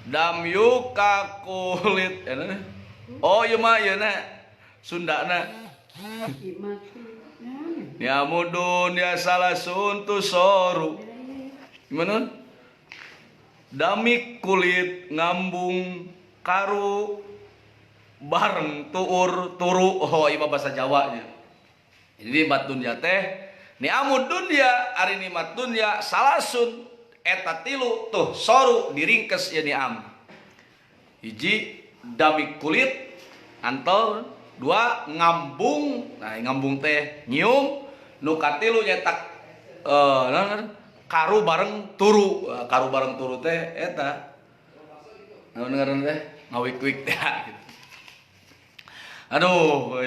dam yuka kulit. Oh ieu mah ieu na Sundana. Ni'amudun ya salasun tusoru. Gimana? Damik kulit ngambung karu bareng tuur turu. Oh ieu mah bahasa Jawa nya. Jadi nikmat dunya teh ni'amud dunya ari nikmat dunya salasun eta tilu tuh soru diringkes ieu ni'am. Hiji damik kulit antel, dua ngambung, nah ngambung teh nyium, nu katilu nyetak karu bareng turu, karu bareng turu teh eta naon ngaranna teh ngawik-wik teh gitu. Aduh,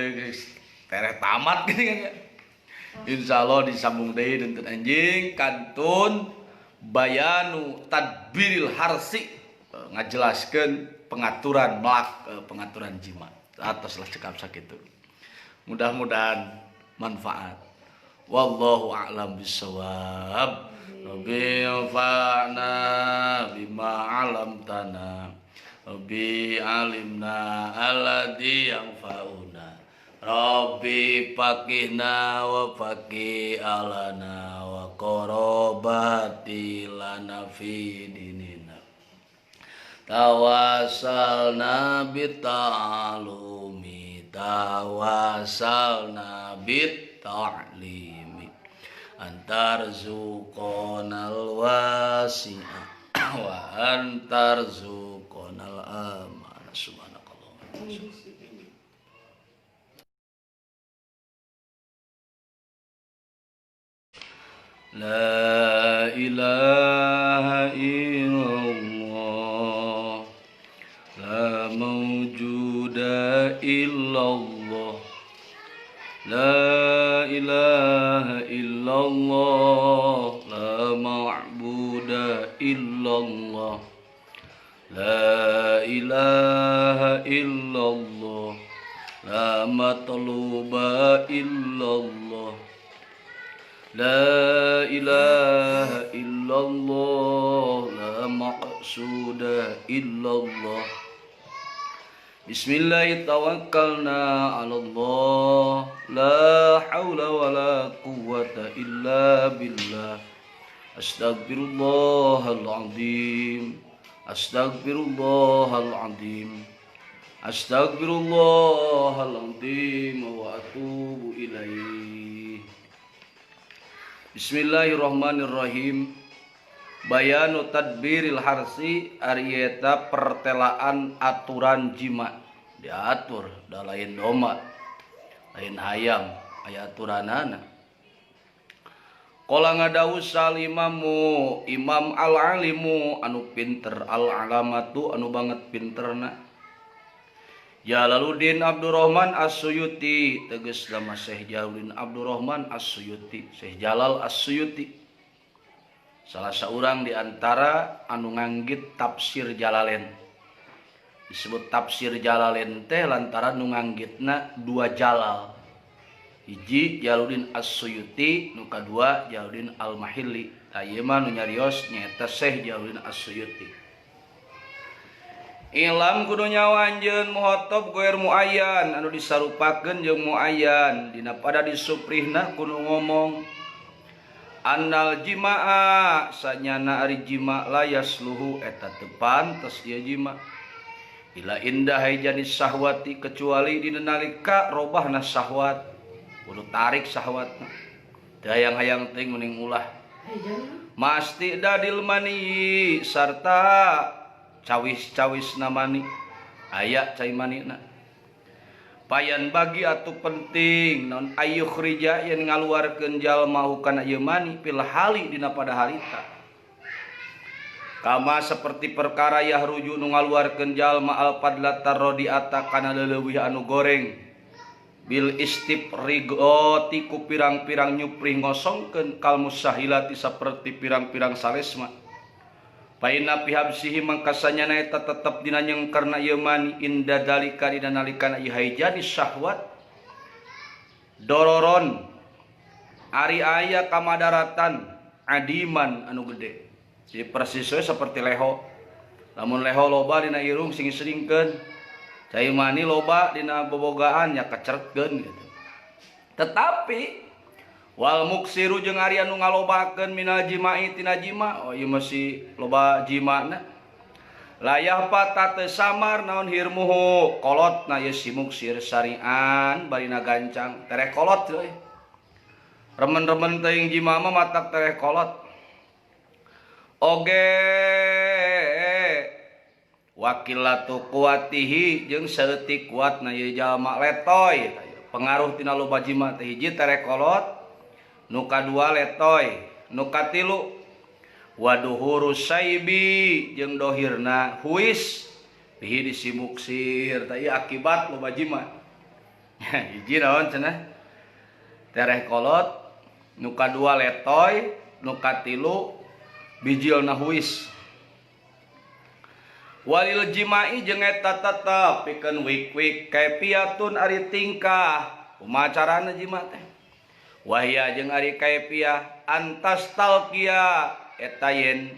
tereh tamat gini kan ya. Insyaallah disambung deui dinten anjing kantun bayanu tadbiril harsi, ngajelaskeun pengaturan melak, pengaturan jima. Atos lah cekap sakitu. Mudah-mudahan manfaat. Wallahu a'lam bissawab. Rabbi anfa'na bima 'allamtana. Rabbi alimna alladzi yanfa'una. Rabbi faqihna wa faqih alana wa qarabati lana fi dinina. Tawassalna bita'alumi, tawassalna bita'limi. Antarzuqonal wasi'a wa antarzuqonal amana. Subhanakallah. La ilaha illallah, la mawjuda illallah, la ilaha illallah, la ma'buda illallah, la ilaha illallah, la matluba illallah, la ilaha illallah, la maqsuda illallah. Bismillah tawakkalna ala Allah, la hawla wa la quwwata illa billah. Astagfirullahaladzim, astagfirullahaladzim, astagfirullahaladzim wa atubu ilaih. Bismillahirrahmanirrahim. Bayanu tadbiril harsi ari eta pertelaan aturan jima. Diatur da lain domba, lain hayam, aya aturanana. Qala ngadawu salimamu imam al-alimu anu pinter, al-alamatu anu banget pinterna. Jalaluddin Abdurrahman As-Suyuti, tegas nama Syekh Jalaluddin Abdurrahman As-Suyuti, Syekh Jalal As-Suyuti. Salah seorang di antara anu nganggit tafsir Jalalain. Disebut tafsir Jalalain teh lantaran nu nganggitna dua Jalal. Hiji Jalaluddin As-Suyuti, nu kadua Jalaluddin Al-Mahili. Tah ieu mah nu nyarios nyaeta Syekh Jalaluddin As-Suyuti. Ilam kudu nyawa anjeun muhotob goer muayyan anu disarupakeun jeung muayyan dina pada disuprihna kudu ngomong annal jimaa sanyana ari jima layasluhu eta teu pantes ieu jima ila indah janis sahwati kecuali dina nalika robahna sahwat kudu tarik sahwatna teu hayang-hayang teuing mending ulah Mastidadil mani sarta cawis-cawis namani aya cai manina. Payan bagi atuh penting non ayukhrija yen ngaluarkeun jalma hukana ieu mani fil hali dina pada harita. Kama seperti perkara yahruju nu ngaluarkeun jalma al fadla tarrodiata kana leuwih anu goreng. Bil istifrigoti ku pirang-pirang nyuprih ngosongkeun kal musahilati saperti pirang-pirang salesma. Paina pihabsihi mangkasanyana eta tetep dina nyengkerna ieu mani inda dalika dina nalikana ieu haijani syahwat. Dororon ari aya kamadaratan adiman anu gede. Jadi persis we seperti leho. Lamun leho loba dina irung sing seringkeun. Cai mani loba dina bobogaan nya kecerkeun gitu. Tetapi wal muksiru jeung ari anu ngalobakeun minal jima'i tina jima, oh ieu masih loba jimana. Layah pata teu samar naon hirmuhu kolotna ieu si muksir syari'an barina gancang tereh kolot euy. Remen-remen teuing jima mah matak tereh kolot. Oge wakilatu kuatihi jeung saeutik kuatna ieu jalma letoy. Pengaruh tina loba jima teh hiji tereh kolot, nu kadua letoy, nu katilu waduhuru saibi jeung dohirna huis bihi disimuksir. Tah ieu akibat loba jima. Hiji naon cenah? Tereh kolot, nu kadua letoy, nu katilu bijilna huis. Walil jima'i jeung eta tetep pikeun wik-wik kaifiatun ari tingkah. Kumaha carana jima teh? Wahya jeung ari kaifiah antas talqia eta yen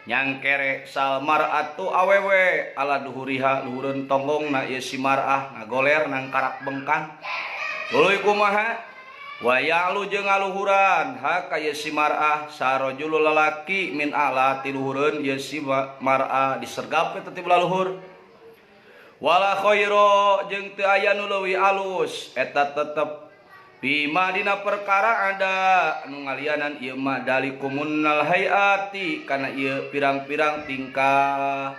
nyangkere sal mar'atu awewe ala duhuriha luhureun tonggongna ieu si mar'ah ngagoler nangkarak bengkang. Tuluy kumaha? Wa ya'lu jeung ngaluhuran ha ka ieu si mar'ah sarajul lalaki min a'la tiluhureun ieu si mar'ah disergap eta ti luhur. Wala khaira jeung teu aya nu leuwih alus eta tetep bima dina perkara ada anu ngalianan ieu mah dalikumunal hayati kana ieu pirang-pirang tingkah.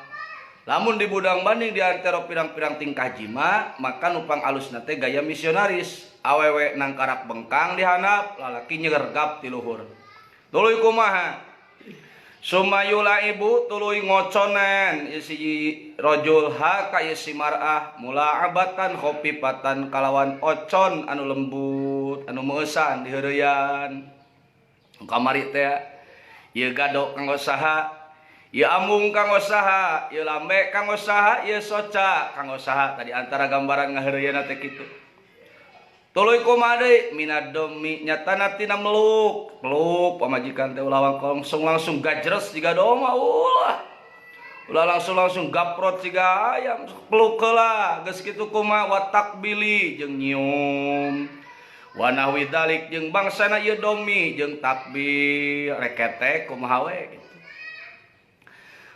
Lamun dibudang banding di antara pirang-pirang tingkah jima maka nu pangalusna teh gaya misionaris. Awewe nangkarak bengkang dihandap lalaki nyergap ti luhur. Tuluy kumaha? Sumayula ibu tuluy ngoconen ieu si rajul ha ka ieu si mar'ah mulaabatan khofifatan kalawan ocon anu lembut anu meueusan diheureuyan. Kamari teh ieu gado kanggo saha, ieu ambung kanggo saha, ieu lambe kanggo saha, ieu soca kanggo saha. Tadi antara gambaran ngaheureuyana teh kitu. Tuluy kumaha deui minadomi nyatana tina meluk peluk pamajikan teh ulah langsung langsung gajres jiga domba ulah ulah langsung langsung gaprot jiga ayam peluk heula geus kitu kumaha wa takbili jeung nyium wa nahwi dalik jeung bangsana ieu domi jeung takbir reketek kumaha we gitu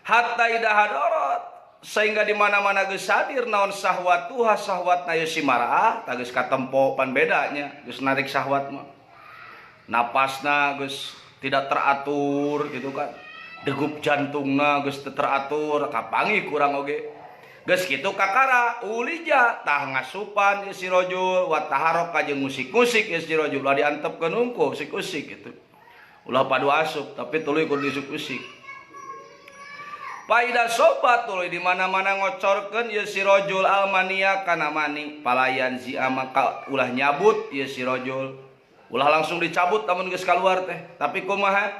hatta ida hadarat sehingga di mana-mana geus hadir naon sahwatuha sahwatna ieu si mar'ah tah geus katempo pan bedanya geus narik sahwat mah napasna geus tidak teratur gitu kan degup jantungna geus teu teratur kapangi kurang oge geus kitu kakara ulija tah ngasupan ieu si rajul wa taharaka jeung musik-musik ieu si rajul ulah diantepkeun hungkul usik-usik gitu ulah padu asup tapi tuluy kudu diusik-usik. Paida sobat tuluy di mana-mana ngocorkeun ieu si rajul almania kana mani palayan zia maka ulah nyabut ieu si rajul ulah langsung dicabut lamun geus kaluar teh tapi kumaha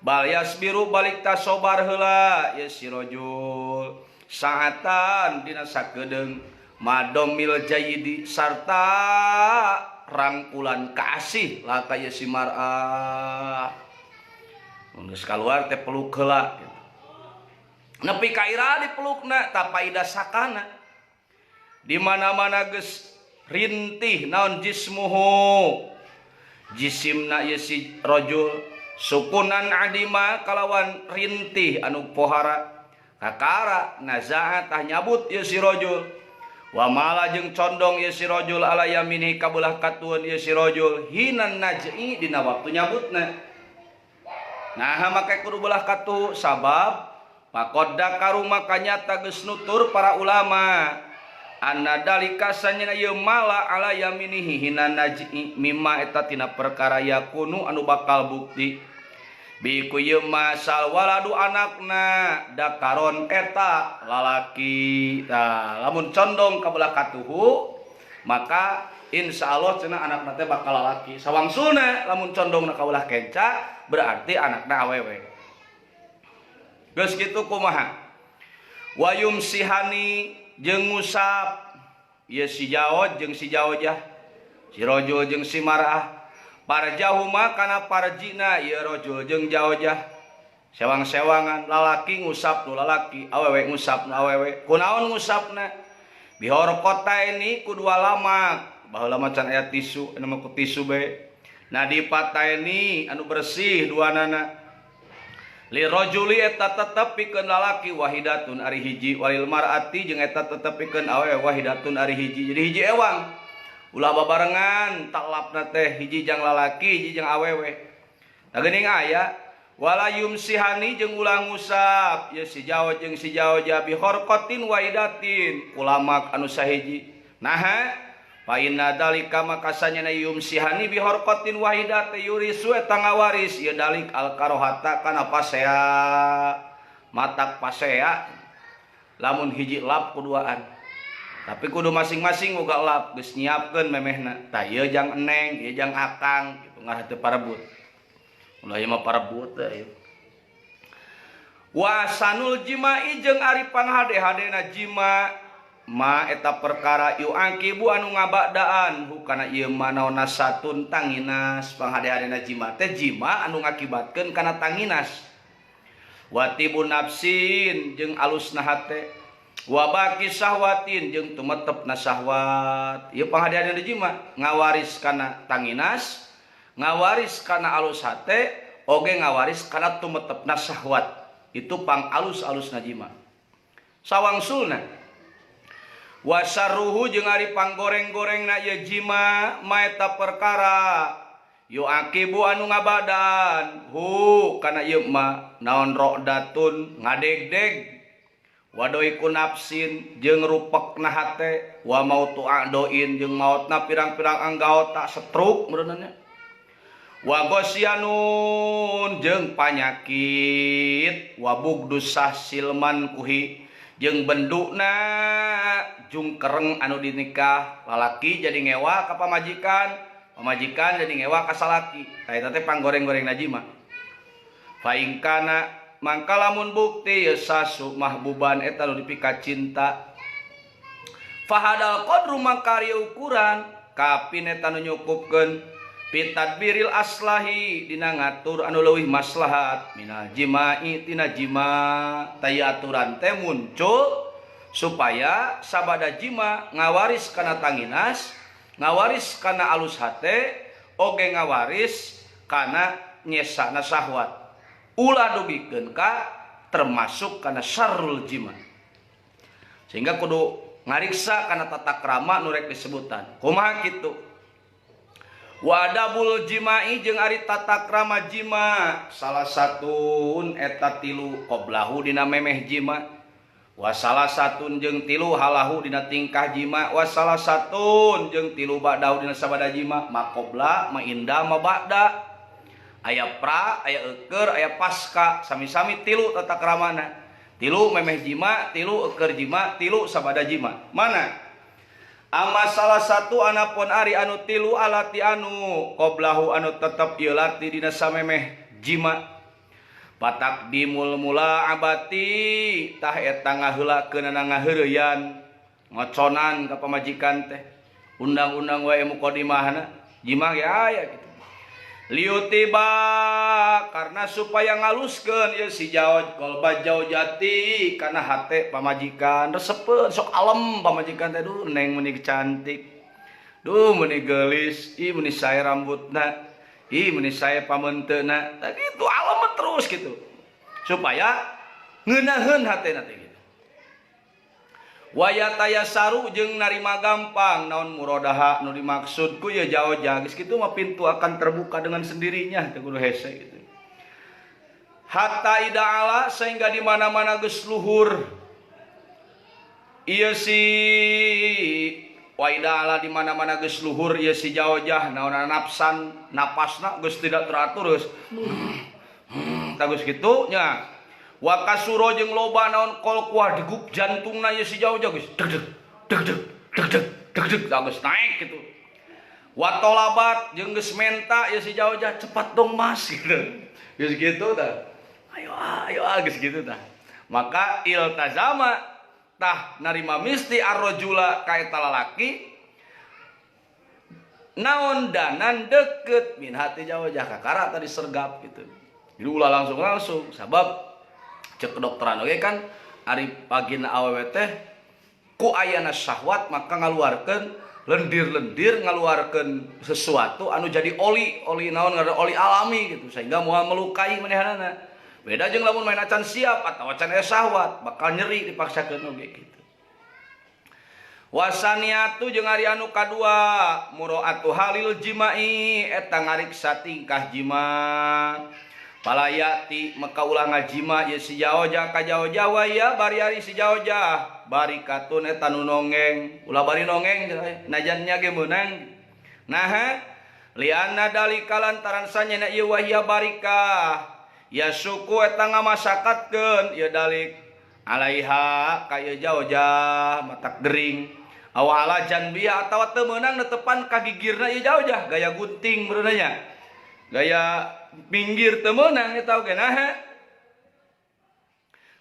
bal yasbiru balik ta sobar heula ieu si rajul saatan dina sakedeung madomil jayidi sarta rangkulan kaasih lah ka ieu si mar'ah mun geus kaluar teh peluk heula gitu. Nepi ka ira dipelukna tapaida sakana di mana-mana geus rintih naon jismuhu jisimna ieu si rajul sukunan adima kalawan rintih anu pohara kakara nazaa tah nyabut ieu si rajul wa mala jeung condong ieu si rajul ala yaminihi ka belah katueun ieu si rajul hinan naj'i dina waktu nyabutna. Nah make kudu belah katuhu sabab faqad dzakaru maka nyata geus nutur para ulama anna dalika sanyana ieu mala ala yaminihi hina naj'i mimma eta tina perkara yakunu anu bakal bukti bi ku ieu masal waladu anakna dakaron eta lalaki. Tah lamun condong ka belah katuhu maka insyaallah cenah anakna teh bakal lalaki. Sawangsulna lamun condongna ka belah kenca berarti anakna awewe. Geus kitu kumaha? Wayum sihani jeung ngusap ieu si jaoj jeung si jaojah, si rajul jeung si mar'ah. Parjahuma kana parjina ieu rajul jeung jaojah. Sewang-sewangan lalaki ngusap nu lalaki, awewe ngusap nu awewe. Kunaon ngusapna? Bihorqotaini ku dua lamak. Baheula mah can aya tisu, anu mah ku tisu bae. Nadipataini anu bersih duanana. Lirajuli eta tetep pikeun lalaki wahidatun ari hiji, walil mar'ati jeung eta tetep pikeun awewe wahidatun ari hiji. Jadi hiji ewang. Ulah babarengan taklapna teh hiji jang lalaki, hiji jang awewe. Tah geuning aya wala yumsihani jeung ulah ngusap ye si jawa jeung si jawa bi khorqatin wahidatin kulamak anu sahiji. Naha fa inna dalika maka sanyana yumsihani bi khorqatin wahidat yurisu eta ngawaris ieu dalik al karohata kana pasea matak pasea lamun hiji lap kuduaan. Tapi kudu masing-masing uga lap geus nyiapkeun memehna. Tah ieu jang eneng, ieu jang akang kitu ngarah teu parebut. Ulah ieu mah parebut teh ieu. Wa sanul jima'i jeung ari panghade-hadena jima ma eta perkara yu'aqibu anu ngabadaan hukana ieu manaona satun tanginas. Panghade-hadena jima teh jima anu ngakibatkeun kana tanginas. Wa tibu nafsin jeung alusna hate, wa baqi syahwatin jeung tumetepna syahwat. Ieu panghade-hadena jima ngawaris kana tanginas, ngawaris kana alus hate, oge ngawaris kana tumetepna syahwat. Itu pang alus-alusna jima. Sawangsulna wasarruhu jeung ari panggoreng-gorengna ieu jima maeta perkara yu'aqibu anu ngabadan hu kana ieu ma naon ro'datun ngadegdeg wadoiku nafsin jeung rupekna hate wa mautu a'doin jeung maotna pirang-pirang anggota stroke meureunna wa gosyanun jeung panyakit wa bugdusah silman kuhi jeung bendukna jungkereng anu dinikah lalaki jadi ngewa ka pamajikan, pamajikan jadi ngewa ka salaki. Tah eta teh panggoreng-goreng jima. Fa in kana mangka lamun bukti ye sasu mahbuban eta nu dipika cinta. Fahadal qadru mangka ari ukuran kapin eta nu nyukupkeun pitadbiril aslahi dina ngatur anu leuwih maslahat minal jima'i tina jima. Tah aturan teh muncul supaya sabada jima ngawaris kana tanginas, ngawaris kana alus hate, oge ngawaris kana nyesana syahwat. Ulah dugikeun ka termasuk kana syarrul jima. Sehingga kudu ngariksa kana tata krama nu rek disebutan. Kumaha kitu? Wa adabul jima'i jeung ari tata krama jima salah satun eta tilu qoblahu dina memeh jima, wa salah satun jeung tilu halahu dina tingkah jima, wa salah satun jeung tilu ba'dahu dina sabada jima. Ma qobla, ma inda, ma ba'da. Aya pra, aya eukeur, aya pasca, sami-sami tilu tata kramana. Tilu memeh jima, tilu eukeur jima, tilu sabada jima. Mana? Ama salah satu anapun ari anu tilu alati anu qoblahu anu tetep ieu lati dina samemeh jima. Patakdimul mulaabati tah eta ngaheulakeunana ngaheureyan ngoconan ka pamajikan teh. Undang-undang wae muqaddimahna jima ge aya kitu. Liutiba karena supaya ngaluskeun ieu si jaoj kolba jaujati kana hate pamajikan resepeun sok alem pamajikan teh duh neng meuni cantik duh meuni geulis ih meuni sae rambutna ih meuni sae pamenteuna tah kitu alem terus gitu supaya ngeunaheun hatena teh gitu. Waya tayasaru jeung narima gampang naon murodaha nu dimaksud ku ye jauh geus kitu mah pintu akan terbuka dengan sendirinya teu kudu hese gitu. Hatta ida ala sehingga di mana-mana geus luhur ieu si waida ala di mana-mana geus luhur ieu si jaojah naonna nafsan napasna geus tidak teratur geus tah geus kitu nya. Wa kasuro jeung loba naon kolkuah degup jantungna ieu si jaojah geus deg deg deg deg deg deg deg deg tah geus naik gitu. Wa tolabat jeung geus menta ieu si jaojah cepat dong mas gitu. Geus kitu tah. Ayo ayo geus kitu tah. Maka iltazama tah narima misti arrojula ka eta lalaki naon danan deket min hati jaojah kakara tadi sergap gitu. Jadi ulah langsung-langsung sabab cek kedokteran oge kan ari pagina awewe teh ku ayana syahwat maka ngaluarkeun lendir-lendir ngaluarkeun sesuatu anu jadi oli, oli naon ngaran oli alami gitu sehingga moal melukai manehanana. Beda jeung lamun main acan siap atawa acan aya syahwat bakal nyeri dipaksakeun oge gitu. Wasaniatu jeung ari anu kadua muraatu halil jimai eta ngariksa tingkah jima. Palayati maka ulah ngajima ye si jaoja ka jaoja wa ya bari ari si jaoja barikatun eta nu nongeng ulah bari nongeng najan nya ge meunang. Naha lianna dalika lantaran sanyana ieu wahia barikah ya suku eta ngamasakatkeun ieu dalik alaiha ka ieu jaoja matak gering awala janbia atawa teu meunang netepan ka gigirna ieu jaoja gaya gunting meureunna nya gaya minggir teu meunang eta oge naha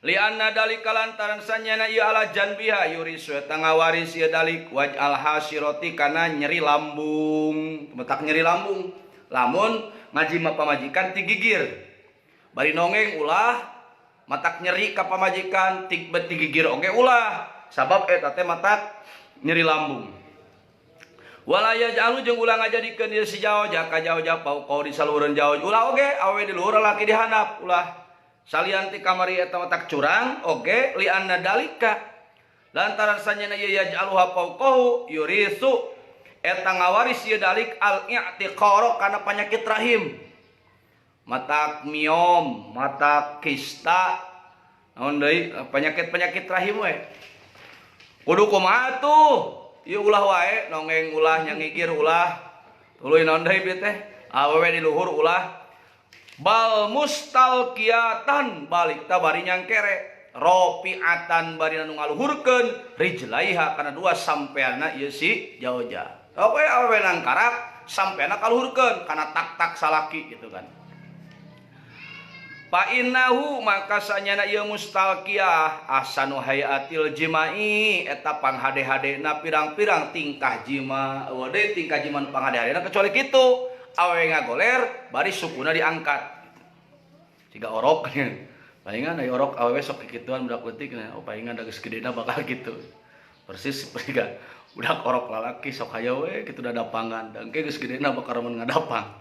lianna dalika lantaran sanyana ieu ala janbiha yurisu eta ngawaris ieu dalik waj'al hasirati kana nyeri lambung matak nyeri lambung lamun ngajima pamajikan ti gigir bari nongeng ulah matak nyeri ka pamajikan ti gigir oge ulah sabab eta teh matak nyeri lambung. Wala yaj'alu jeung ulah ngajadikeun ieu si jaoja ka jaoja pauqau di saluhureun jaoj ulah oge awe di luhur lalaki di handap ulah salian ti kamari eta matak curang oge lianna dalika lantaran sanyana ieu yaj'aluha fauqahu yurisu eta ngawaris ieu dalik al i'tiqara kana penyakit rahim matak miom matak kista naon deui penyakit-penyakit rahim we kudu kumaha tuh ieu ulah wae nongeng ulah nyangigir ulah tuluy naon deui bieu teh awewe di luhur ulah bal mustalqiatan balik ta bari nyangkere rofiatan bari anu ngaluhurkeun rijlaiha kana dua sampeanna ieu si jaoja. Oke awewe nangkarak sampeanna kaluhurkeun kana tak-tak salaki gitu kan. Fa innahu maka sanyana ieu mustalqiyah ahsanu hayatil jimai eta panghade-hadena pirang-pirang tingkah jima. Eueuh deui tingkah jima nu panghade-hadena kecuali kitu. Awewe ngagoler bari sukuna diangkat. Siga orok. Palingan aya orok awewe sok kikituan budak leutik nah, oh palingan da geus gedena bakal kitu. Persis seperti budak orok lalaki sok hayo we kitu dadapangan. Da engke geus gedena bakal remen ngadapang.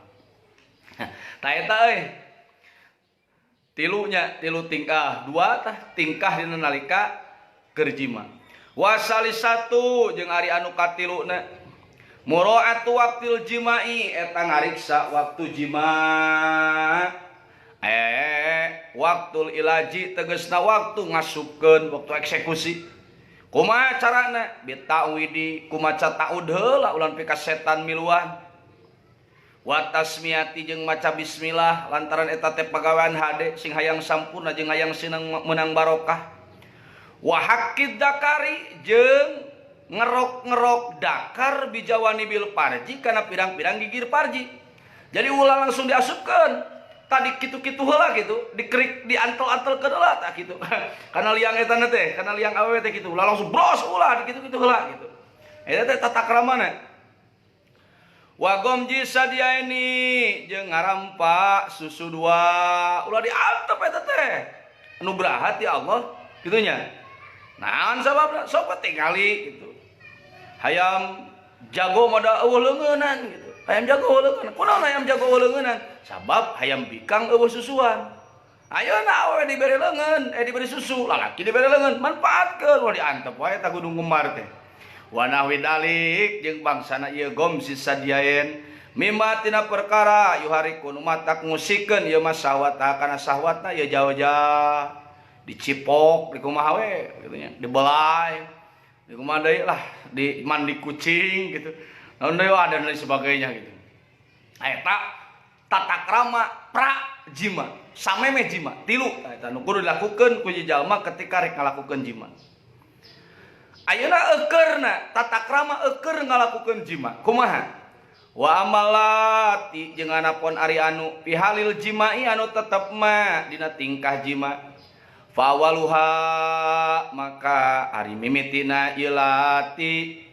Tah eta euy. Tilunya tilu tingkah dua tah tingkah dina nalika keur jima. Wasalisatu jeung ari anu katiluna muraatu waqtil jimai eta ngariksa waktu jima. Waktul ilaji tegasna waktu ngasupkeun waktu eksekusi. Kumaha carana? Bitawidi kumaca ta'ud heula ulah nepi ka setan miluan. Wa tasmiyati jeung maca bismillah lantaran eta teh pagawean hade sing hayang sampurna jeung hayang sinang meunang barokah. Wa haqqid dakari jeung ngerok-ngerok dakar bijawani bil parji kana pirang-pirang gigir parji. Jadi ulah langsung diasupkeun. Tadi kitu-kitu heula gitu, dikerik diantel-antelkeun heula tah kitu. Kana liang eta teh, kana liang awewe teh kitu. Ulah langsung bros ulah kitu-kitu heula gitu. Eta teh tata kramana. Wa gomji sadiaini jeung ngarampa susu dua ulah diantep eta teh. Anu berahat ya Allah kitu nya. Naon sababna? Sok tingali gitu. Hayam jago mah da eueuh leungeunan gitu. Hayam jago eueuh leungeunan. Kunaon hayam jago eueuh leungeunan? Sabab hayam bikang eueuh susuan. Ayeuna awewe dibere leungeun, dibere susu, lalaki dibere leungeun, manfaatkeun ulah diantep wae ta gunung gemar teh. Wa nahwi dalik jeung bangsana ieu gomsi sadiaen Mimma tina perkara yuhariku nu matak ngusikeun ieu mah syahwat kana syahwatna ieu jauh-jauh dicipok di kumaha we gitu nya, dibelai di kumaha deui lah, di mandi kucing gitu. Naon deui dan lain sebagainya gitu. Eta tata krama pra jima samemeh jima tilu eta nu kudu dilakukeun ku jalma ketika rek ngalakukeun jima. Ayeuna eukeurna tata krama eueur ngalakukeun jima kumaha? Wa amalati jeung anapun ari anu pihalil jimai anu tetep ma dina tingkah jima fawaluha maka ari mimitina ieu lati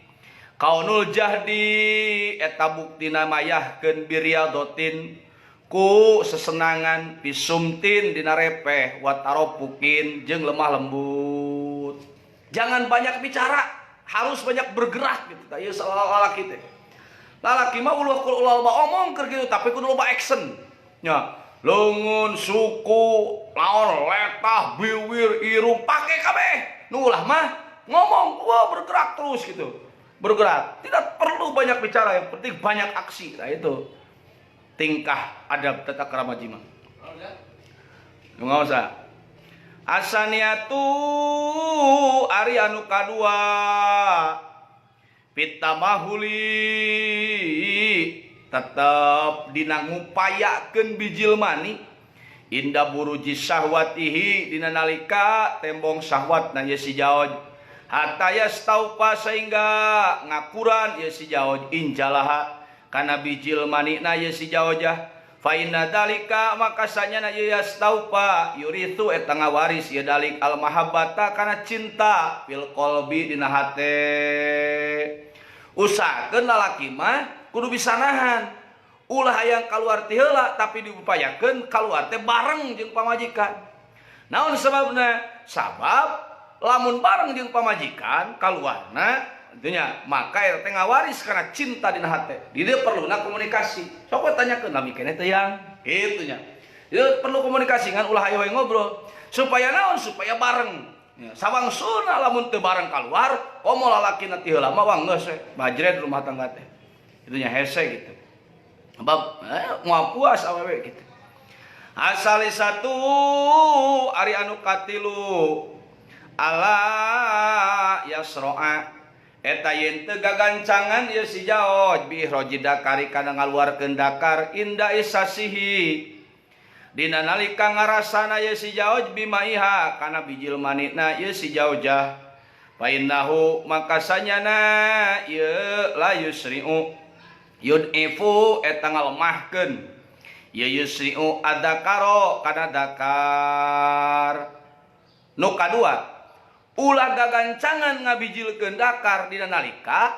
kaunul jahdi eta buktina mayahkeun biriadotin ku sesenangan pisumtin dina repeh wa taropukin jeung lemah lembut. Jangan banyak bicara, harus banyak bergerak gitu. Tah ieu salalaki teh. Lalaki mah ulah loba omong keur gitu, tapi kudu loba action. Nya, leungeun, suku, laon, letah, biwir, irung pake kabeh. Nu ulah mah ngomong, wah bergerak terus gitu. Bergerak, tidak perlu banyak bicara, yang penting banyak aksi. Nah itu tingkah adab tata krama jima. Nggak usah. Asaniatu ari anu kadua pitamahuli tetep dina ngupayakeun bijil mani inda buruji syahwatihi dina nalika tembong syahwatna ye si jaoj hatta yastaufa sehingga ngakuran ye si jaoj injalaha kana bijil manina ye si jaojah fa inna dalika maka sanyana ye yastaufa yurithu eta ngawaris ye dalik al mahabbata kana cinta fil qalbi dina hate. Usahakeun lalaki mah kudu bisa nahan, ulah hayang kaluar ti heula tapi diupayakeun kaluar teh bareng jeung pamajikan. Naon sababna? Sabab lamun bareng jeung pamajikan kaluarna nya maka eta teh ngawaris kana cinta dina hate. Di dieu perluna komunikasi. Sok tanyakeun lami keneh teh yang kitu nya. Ieu perlu komunikasi ngan ulah hayo ngobrol supaya naon? Supaya bareng. Ya, sawangsuna lamun teu bareng kaluar, komo lalakina ti heula mah wah geus we bajred rumah tangga teh. Itu nya hese gitu. Sebab moal puas awewe gitu. Asali satu ari anu katilu ala yasroa eta yen teu gagancangan ieu si jaoj bi ihroji dakari kana ngaluarkeun dakar inda isasihi dina nalika ngarasana ieu si jaoj bimaiha kana bijil manina ieu si jaojah fa innahu maka sanyana ieu la yusri'u yud'ifu eta ngalemahkeun ieu yusri'u adzakaro kana dakar. Nu kadua ulah gagancangan ngabijilkeun dakar dina nalika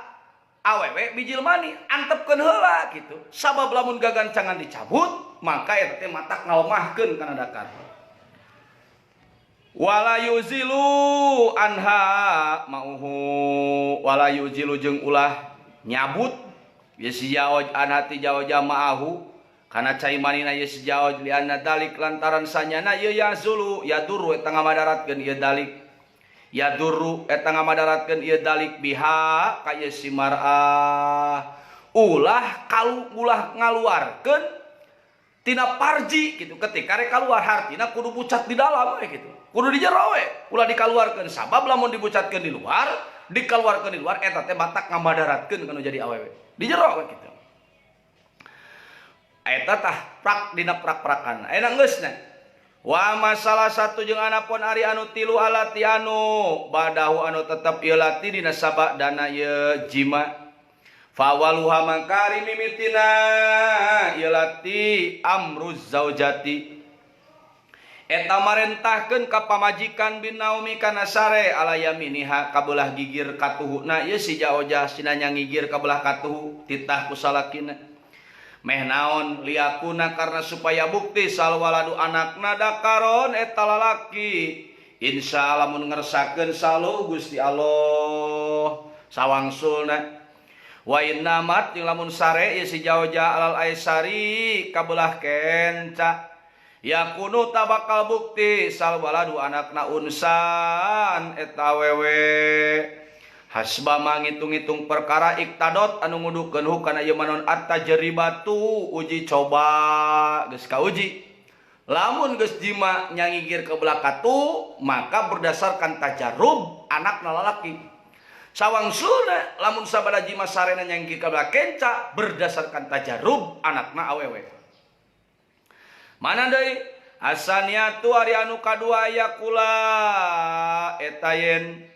awewe bijil mani antepkeun heula gitu. Sabab lamun gagancangan dicabut maka eta teh matak ngalemahkeun kana dakar. Wala yuzilu anha mauhu wala yuzilu jeung ulah nyabut ye si jaoj anha ti jaoja ma'ahu kana cai manina ye si jaoj lianna dalik lantaran sanyana ye yazulu yaduru eta ngamadaratkeun ieu dalik yaduru eta ngamadaratkeun ieu dalik biha ka ye si mar'ah ulah kalu ulah ngaluarkeun tina parji gitu ketika rek kaluar hartina kudu bucat di dalam we gitu kudu di jero we ulah dikaluarkeun sabab lamun dibucatkeun di luar dikaluarkeun di luar eta teh matak ngamadaratkeun kana jadi awewe di jero we gitu. Eta tah prak dina prak-prakan ayeuna geusna wa masalah satu jeung anapun ari anu tilu alati anu badahu anu tetep ieu lati dina sabak dana ieu jima fawaluha mangkari mimitina ieu lati amruz zaujati eta marentahkeun ka pamajikan binaumi kana sare ala yaminiha kabelah gigir katuhuna ieu si jaojah sina ngigir kabelah katuhu titah ku salakina meh naon liakuna karena supaya bukti salwaladu anakna dakaron eta lalaki insya Allah mun ngersakeun salu Gusti Allah sawangsulna wa inna mat jeung lamun sare ieu si jaoja alal aisari kabelah kenca yakunu tabakal bukti salwaladu anakna unsan eta wewe. Hasba mangitung-ngitung perkara iktadot anu ngudukeun hu kana ieu manon at-tajribatu uji coba geus kauji. Lamun geus jima nyangigir ke belakatu maka berdasarkan tajarrub anakna lalaki. Sawangsulna lamun sabada jima sarena nyangigir ka belah kenca berdasarkan tajarrub anakna awewe. Mana deui? Asaniatu ari anu kadua aya kula eta yen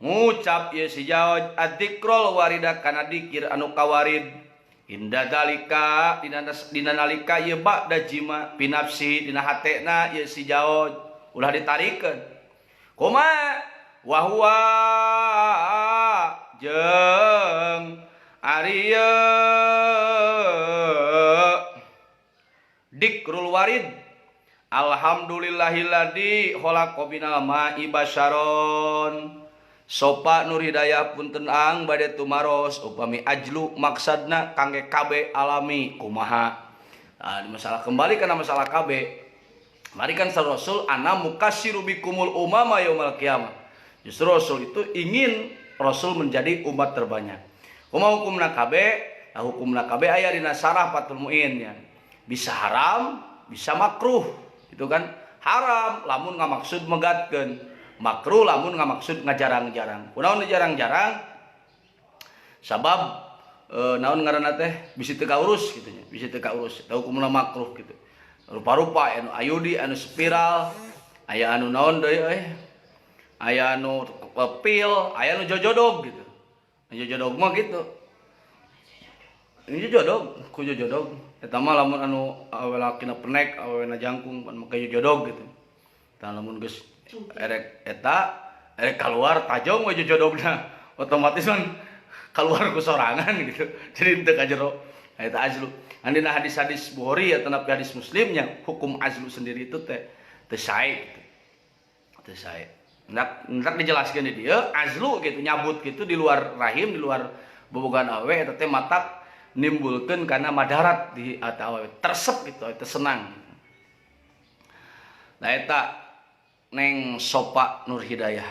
ngucap ieu si jaoj adzikrul warida kana dikir anu kawarid inda dalika dina nalika ieu ba'da jima pinafsi dina hatena ieu si jaoj ulah ditarikeun kumaha wa huwa jeung ari dikrul warid alhamdulillahilladzi khalaqa minal ma'i basyaron. Sopa Nur Hidayah punten ang bade tumaros upami ajlu maksadna kangge KB alami kumaha. Nah, masalah kembali karena masalah KB. Mari kan Rasul ana mukasiru bikumul umama yaumal qiyamah. Justru Rasul itu ingin Rasul menjadi umat terbanyak. Kumaha hukumna KB? Nah, hukumna KB aya dina Syarah Fathul Muin ya. Bisa haram, bisa makruh. Itu kan haram lamun ngamaksud megatkeun. Makruh lamun ngamaksud ngajarang-jarang. Kunaon jarang-jarang? Sabab naon ngaranna teh bisi teu kaurus kitu nya, bisi teu kaurus. Eta hukumna makruh kitu. Rupa-rupa anu ayudi, anu spiral, aya anu naon deui euy. Aya anu pil, aya anu jojodog gitu. Jojodog mah gitu. Ini jojodog, ku jojodog. Eta mah lamun anu awe lakina penek, awena jangkung pan make jojodog gitu. Tah lamun geus erek eta erek keluar tajong we jojodogna otomatis kan keluar ku sorangan gitu. Jadi teu ka jero eta azlu. Andina hadis-hadis Bukhari atau napi hadis Muslimnya hukum azlu sendiri itu teh teu sae gitu. Teu sae. Ndak dijelaskeun di dieu azlu gitu nyabut gitu di luar rahim di luar bobogan awe eta teh matak nimbulkeun kana madarat di atau awe tersep gitu eta senang. Nah eta Neng Sopa Nur Hidayah.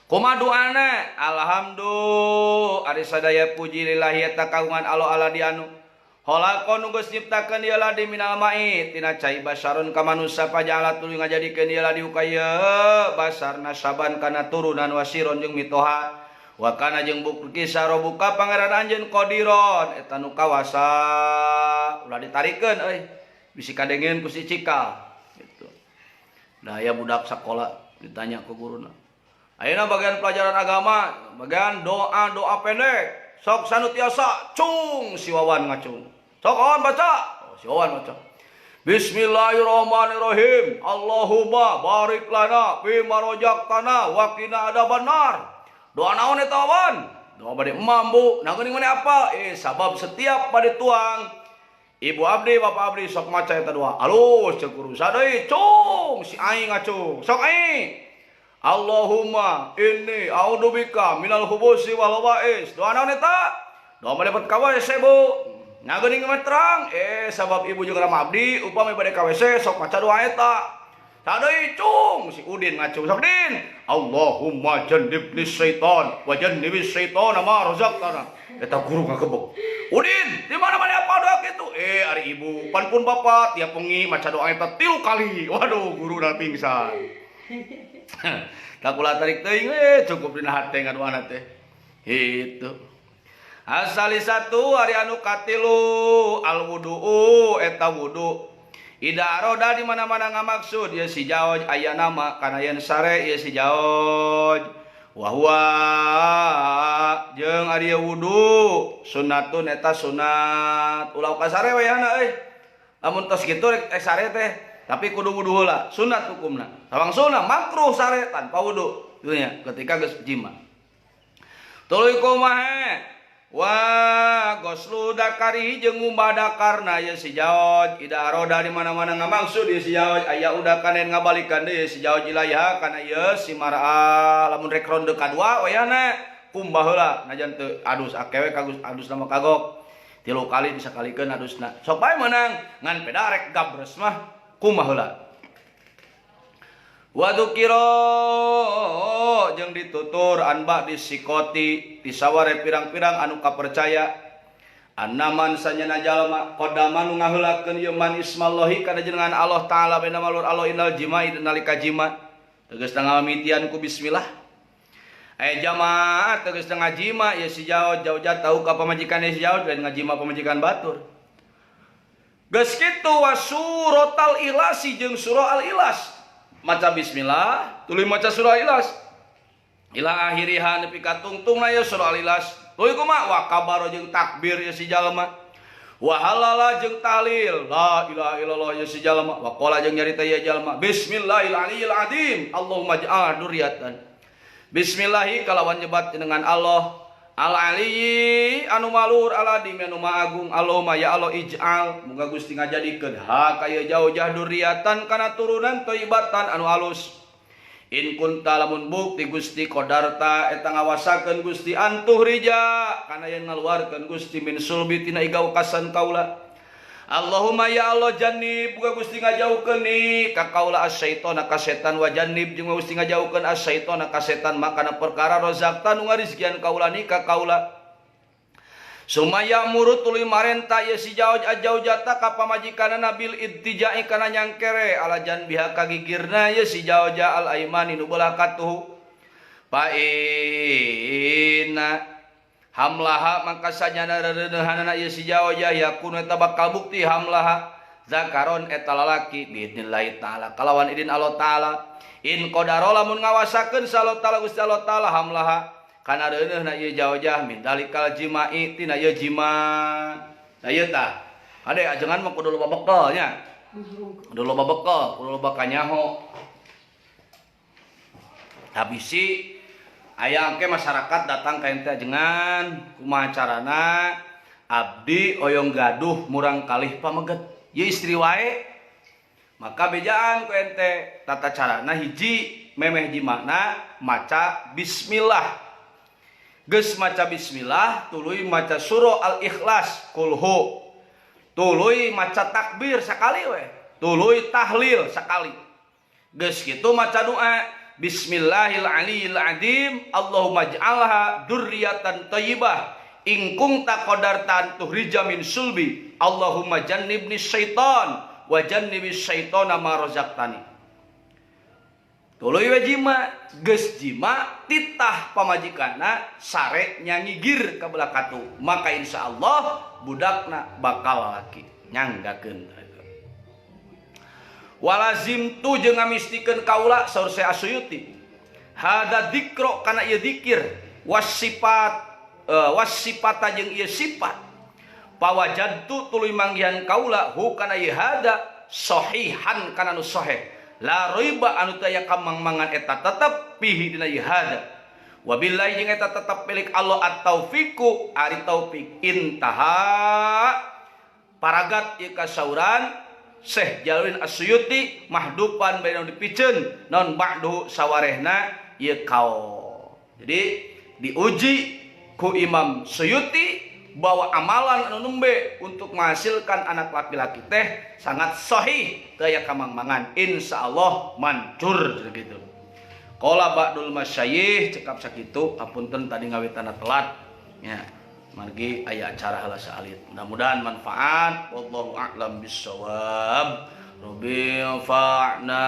Kumaha doana? Alhamdulillah ari sadaya puji lillahi eta kagungan Allah ala di anu. Khalaqa nu geus nyiptakeun ieu ladi minal ma'i tina cai basarun ka manusa pajala tuluy ngajadikeun ieu ladi ukaya basar nasaban kana turunan wasiron jeung mitoha. Wa kana jeung bukti sarobuka pangeran anjeun qadiron eta nu kawasa. Ulah ditarikeun euy bisi kadengeun ku si cikal. Nah, ya budak sekolah ditanya ke guruna. Ayeuna bagian pelajaran agama, bagian doa-doa pendek. Sok sanu tiasa cung si Wawan ngacung. Sok awan baca. Oh, si Wawan baca. Bismillahirrahmanirrahim. Allahumma barik lana fi ma razaqtana wa qina adzabannar. Doa naon eta Wawan? Doa bade emam, Bu. Nah geuning maneh apa? Sabab setiap bade tuang Ibu abdi, bapak abdi sok maca eta doa. Alus ceuk guru sadeuy cung si aing ngacung. Sok aing. Allahumma inni a'udzubika minal khubusi wal khaba'is. Doa naon eta? Doa mah dapat ka WC, Bu. Nya geuning mah terang. Sabab ibu jeung rama abdi upami bade ka WC sok maca doa eta. Sadeuy cung si Udin ngacung. Sok Din. Allahumma jannibni syaitan wa jannibis syaitana ma razaqtana. Eta guru ngagebeg. Udin, di mana-mana apa doa kitu? Ari ibu, pan pun bapak tiap wengi maca doa eta 3 kali. Waduh, guru na pingsan. Tak kula tarik teuing we, cukup dina hate ngadoana teh. Itu. Asali satu ari anu katilu al wudu eta wudu. Ida aroda di mana-mana ngamaksud ieu si jaoj aya nama kana yen sare ieu si jaoj. Wa huwa jeung ari wudu sunnatun eta sunat. Ulah ka sare we yana euy. Lamun tos kitu rek sare teh, tapi kudu wudu heula, sunat hukumna. Sawang sunah makruh sare tanpa wudu. Kitu nya ketika geus jima. Tuluy kumaha? Wa goslu dakari jeung ngumbah dakarna ye si jaoj ida aroda di mana-mana ngamaksud ye si jaoj aya udah kanen ngabalikan deui ye si jaoj ilaiha kana ye si mar'a lamun rek ronde kadua wayahna kumbah heula najan teu adus akewe kagus adusna mah kagok 3 kali disakalikeun adusna sok bae meunang ngan peda rek gabres mah kumbah heula. Wa dzukira Wazukiro jeung ditutur anba disikoti disaware pirang-pirang anu kapercaya annaman sanyana jalma qadama nu ngaheulakeun ieu man ismallahi kana jenengan Allah taala bena malur Allah innal jima'i nalika jima tegasna ngamitian ku bismillah aya jamaah tegasna ngajima ye si jauh jauh tahu ka pamajikan ye si jauh lain ngajima pamajikan batur geus kitu wasuratal ikhlasi jeung surah al-ikhlas maca bismillah tuluy maca surah al-ikhlas ila akhiriha nepi ka tungtungna ye surah al-ikhlas tuluy kumaha wa kabaro jeung takbir ye si jalma wa halala jeung tahlil la ilaha illallah ye si jalma wa qala jeung nyarita ye jalma bismillahil aliyil azim Allahumma ij'al dzurriatan bismillahi kalawan nyebat dengan Allah al-aliyyi anu malur al-adim anu maagung Allahumma ya Allah ij'al muga Gusti ngajadikeun ha ka ieu jauh-jauh dzurriatan kana turunan thayyibatan anu alus in kunta lamun bukti Gusti qadarta eta ngawasakeun Gusti antuh rija kana yen ngaluarkeun Gusti min sulbi tina igau kasan kaula Allahumma ya Allah jannib muga Gusti ngajauhkeun ni ka kaula asyaitona ka setan wa jannib jeung Gusti ngajauhkeun asyaitona ka setan makana perkara rozakta nu ngarizkian kaula ni ka kaula sumaya murut tuluy marenta ye si jauh ajaujata ka pamajikanana bil ittijai kana nyangkere ala janbiha ka gigirna ye si jauh al aimani nu belah katuhu fa inna hamlaha maka sanyana reuneuhanana ieu si jauh yakun eta bakal bukti hamlaha zakaron eta lalaki biidnillahi taala kalawan idin Allah taala in qadara lamun ngawasakeun sa Allah taala Gusti Allah taala hamlaha kana reuneuhna ieu jauh min dalikal jima'i tina ieu jima nah ieu tah ade ajengan mah kudu loba bekel nya kudu loba bekel kudu loba kanyaho habisi aya engke masyarakat datang ka ente ajengan kumaha carana abdi oyong gaduh murang kalih pameget ieu istri wae maka bejaan ku ente tata carana hiji memeh jimana maca bismillah geus maca bismillah tuluy maca surah al-ikhlas kulhu tuluy maca takbir sakali we tuluy tahlil sakali geus kitu maca doa bismillahil aliyil azim Allahumma ij'alha dzurriatan thayyibah in kunta qadartan tuhrija min sulbi Allahumma jannibni syaitan wa jannibis syaitana ma razaqtani tuluy we jima geus jima titah pamajikanna sare nyangigir ka belah katu maka insyaallah budakna bakal laki nyanggakeun walazim tu jeung ngamistikeun kaula saur Syekh Asyuyuti hada dzikro kana ieu dzikir wasifat wasifata jeung ieu sifat pawajadtu tuluy manggihan kaula hu kana ieu hada sahihan kana nu sahih la raiba anu teu aya kamang-mangan eta tetep pihi dina ieu hada wabillahi jeung eta tetep milik Allah at-taufiqu ari taufik intaha paragat ieu kasauran Syekh Jalaluddin As-Suyuti mahdupan bae dipiceun non ba'du sawarehna ieu kaol. Jadi diuji ku Imam Suyuti bahwa amalan anu nembe untuk menghasilkan anak laki-laki teh sangat sahih teu aya kamang-mangan insyaallah mancur gitu. Qala ba'dul masyayikh cekap sakitu apunten tadi ngawitana telat nya. Margi aya acara heula saalit. Mudah-mudahan manfaat. Wallahu a'lam bissawab. Rabbi anfa'na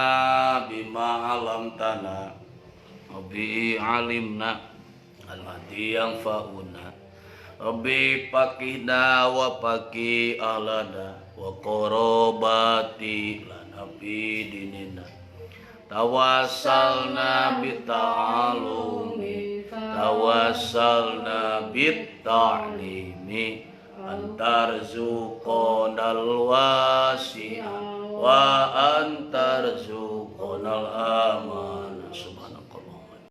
bima 'allamtana. Rabbi 'alimna alladzi yanfa'una. Rabbi faqihna wa faqih ahlana wa qarabati lana fi dinina. Tawassalna bi ta'alumi tawassalna bit ta'limi antarzuqonal wasi'a wa antarzuqonal amanah. Subhanakallah.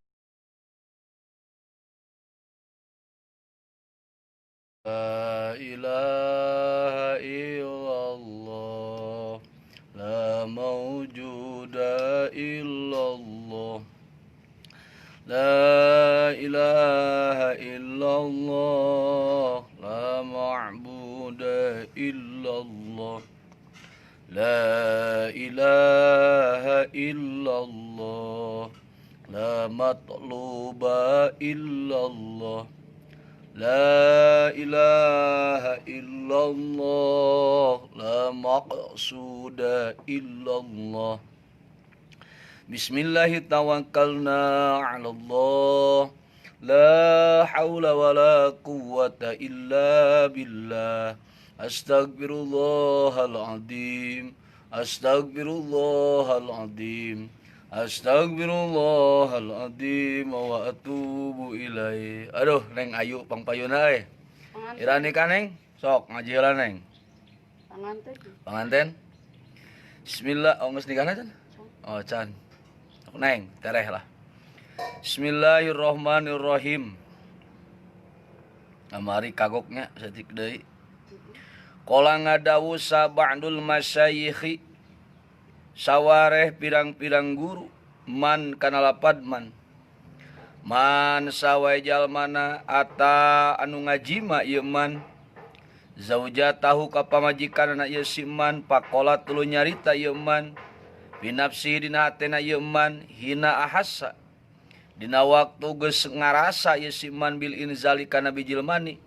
La ilaha illallah la mawjuda illallah la ilaha illallah la ma'buda illallah la ilaha illallah La matluba illallah. La ilaha illallah. La maqsuda illallah. Bismillahi tawakkalna ala Allah. La hawla wa la quwwata illa billah. Astagfirullahaladzim. Astagfirullahaladzim. Astagfirullahaladzim wa atubu ilaih. Aduh, Neng Ayu pangpayuna euy. Ira nikah Neng? Sok ngaji heula Neng. Panganten. Panganten. Bismillah, oh geus nikahna can? Oh, can. Neng, tereh lah. Bismillahirrahmanirrahim. Kamari kagoknya saeutik deui. Qala ngadawu sab'dul masyayikhi sawareh pirang-pirang guru man kana lapad man. Man sawae jalmana ata anu ngajima ieu man. Zaujatahu ka pamajikanna ieu si man pakola tuluy nyarita ieu man. Binafsi dina hatena ieu man hina ahassa. Dina waktu geus ngarasa ieu si man bil inzali kana bijil mani.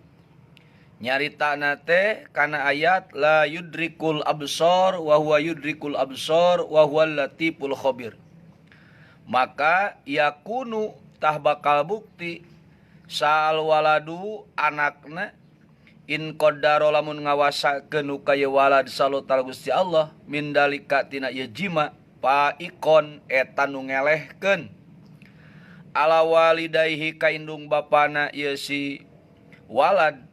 Nyaritana teh kana ayat la yudrikul absar wa huwa yudrikul absar wa huwal latiful khabir. Maka yakunu tah bakal bukti sal waladu anakna in qaddara lamun ngawasakeun ka ieu walad salutal Gusti Allah min dalika tina ieu jima paikon eta nu ngelehkeun ala walidaihi ka indung bapana ieu si walad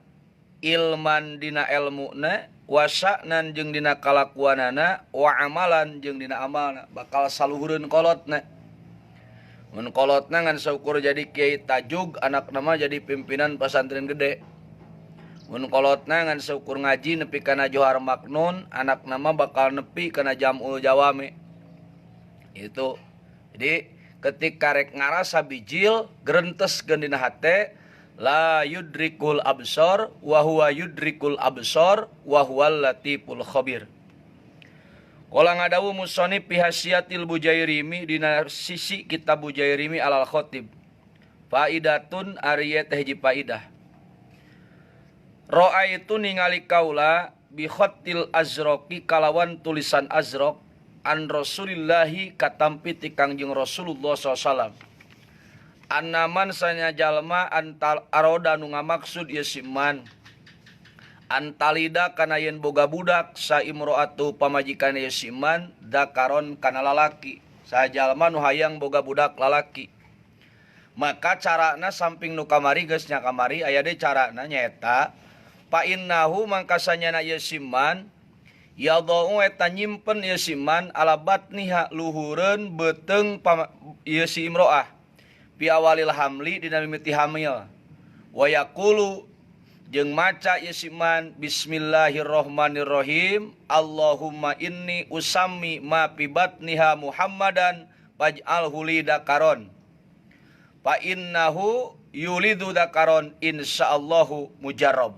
ilman dina elmuna wasaknan jeung dina kalakuanana wa amalan jeung dina amalna bakal saluhureun kolotna. Mun kolotna ngan saukur jadi kiai tajug anakna mah jadi pimpinan pesantren gede. Mun kolotna ngan saukur ngaji nepi kana Johar Maknun anakna mah bakal nepi kana Jamul Jawami. Itu. Jadi ketika rek ngarasa bijil grenteskeun dina hate la yudrikul absar wa huwa yudrikul absar wa huwal latiful khabir. Qala ngadawu musannif fi hasiyatil Bujairimi dina sisi kitab Bujairimi alal khatib. Faidatun ari teh hiji faidah. Ra'aitu ningali kaula bi khattil azraqi kalawan tulisan azraq an Rasulillahi katampi ti Kangjeng Rasulullah sallallahu alaihi wasallam. Annaman sanya jalma antal aroda nu ngamaksud ieu si man antalida kana yen boga budak sa imro'atu pamajikan ieu si man dakaron kana lalaki. Sajalma nu hayang boga budak lalaki. Maka carana samping nu kamari geus nya kamari aya deui carana nyaeta fa innahu mangka sanyana ieu si man yadau eta nyimpen ieu si man ala batniha luhureun beuteung ieu si imro'ah pi awalil hamli dina mimiti hamil wa yaqulu jeung maca ieu si man bismillahirrahmanirrahim Allahumma inni usammi ma fi batniha Muhammadan faj'alhu li dakaron fa innahu yulidu dakaron insyaallahu mujarrab.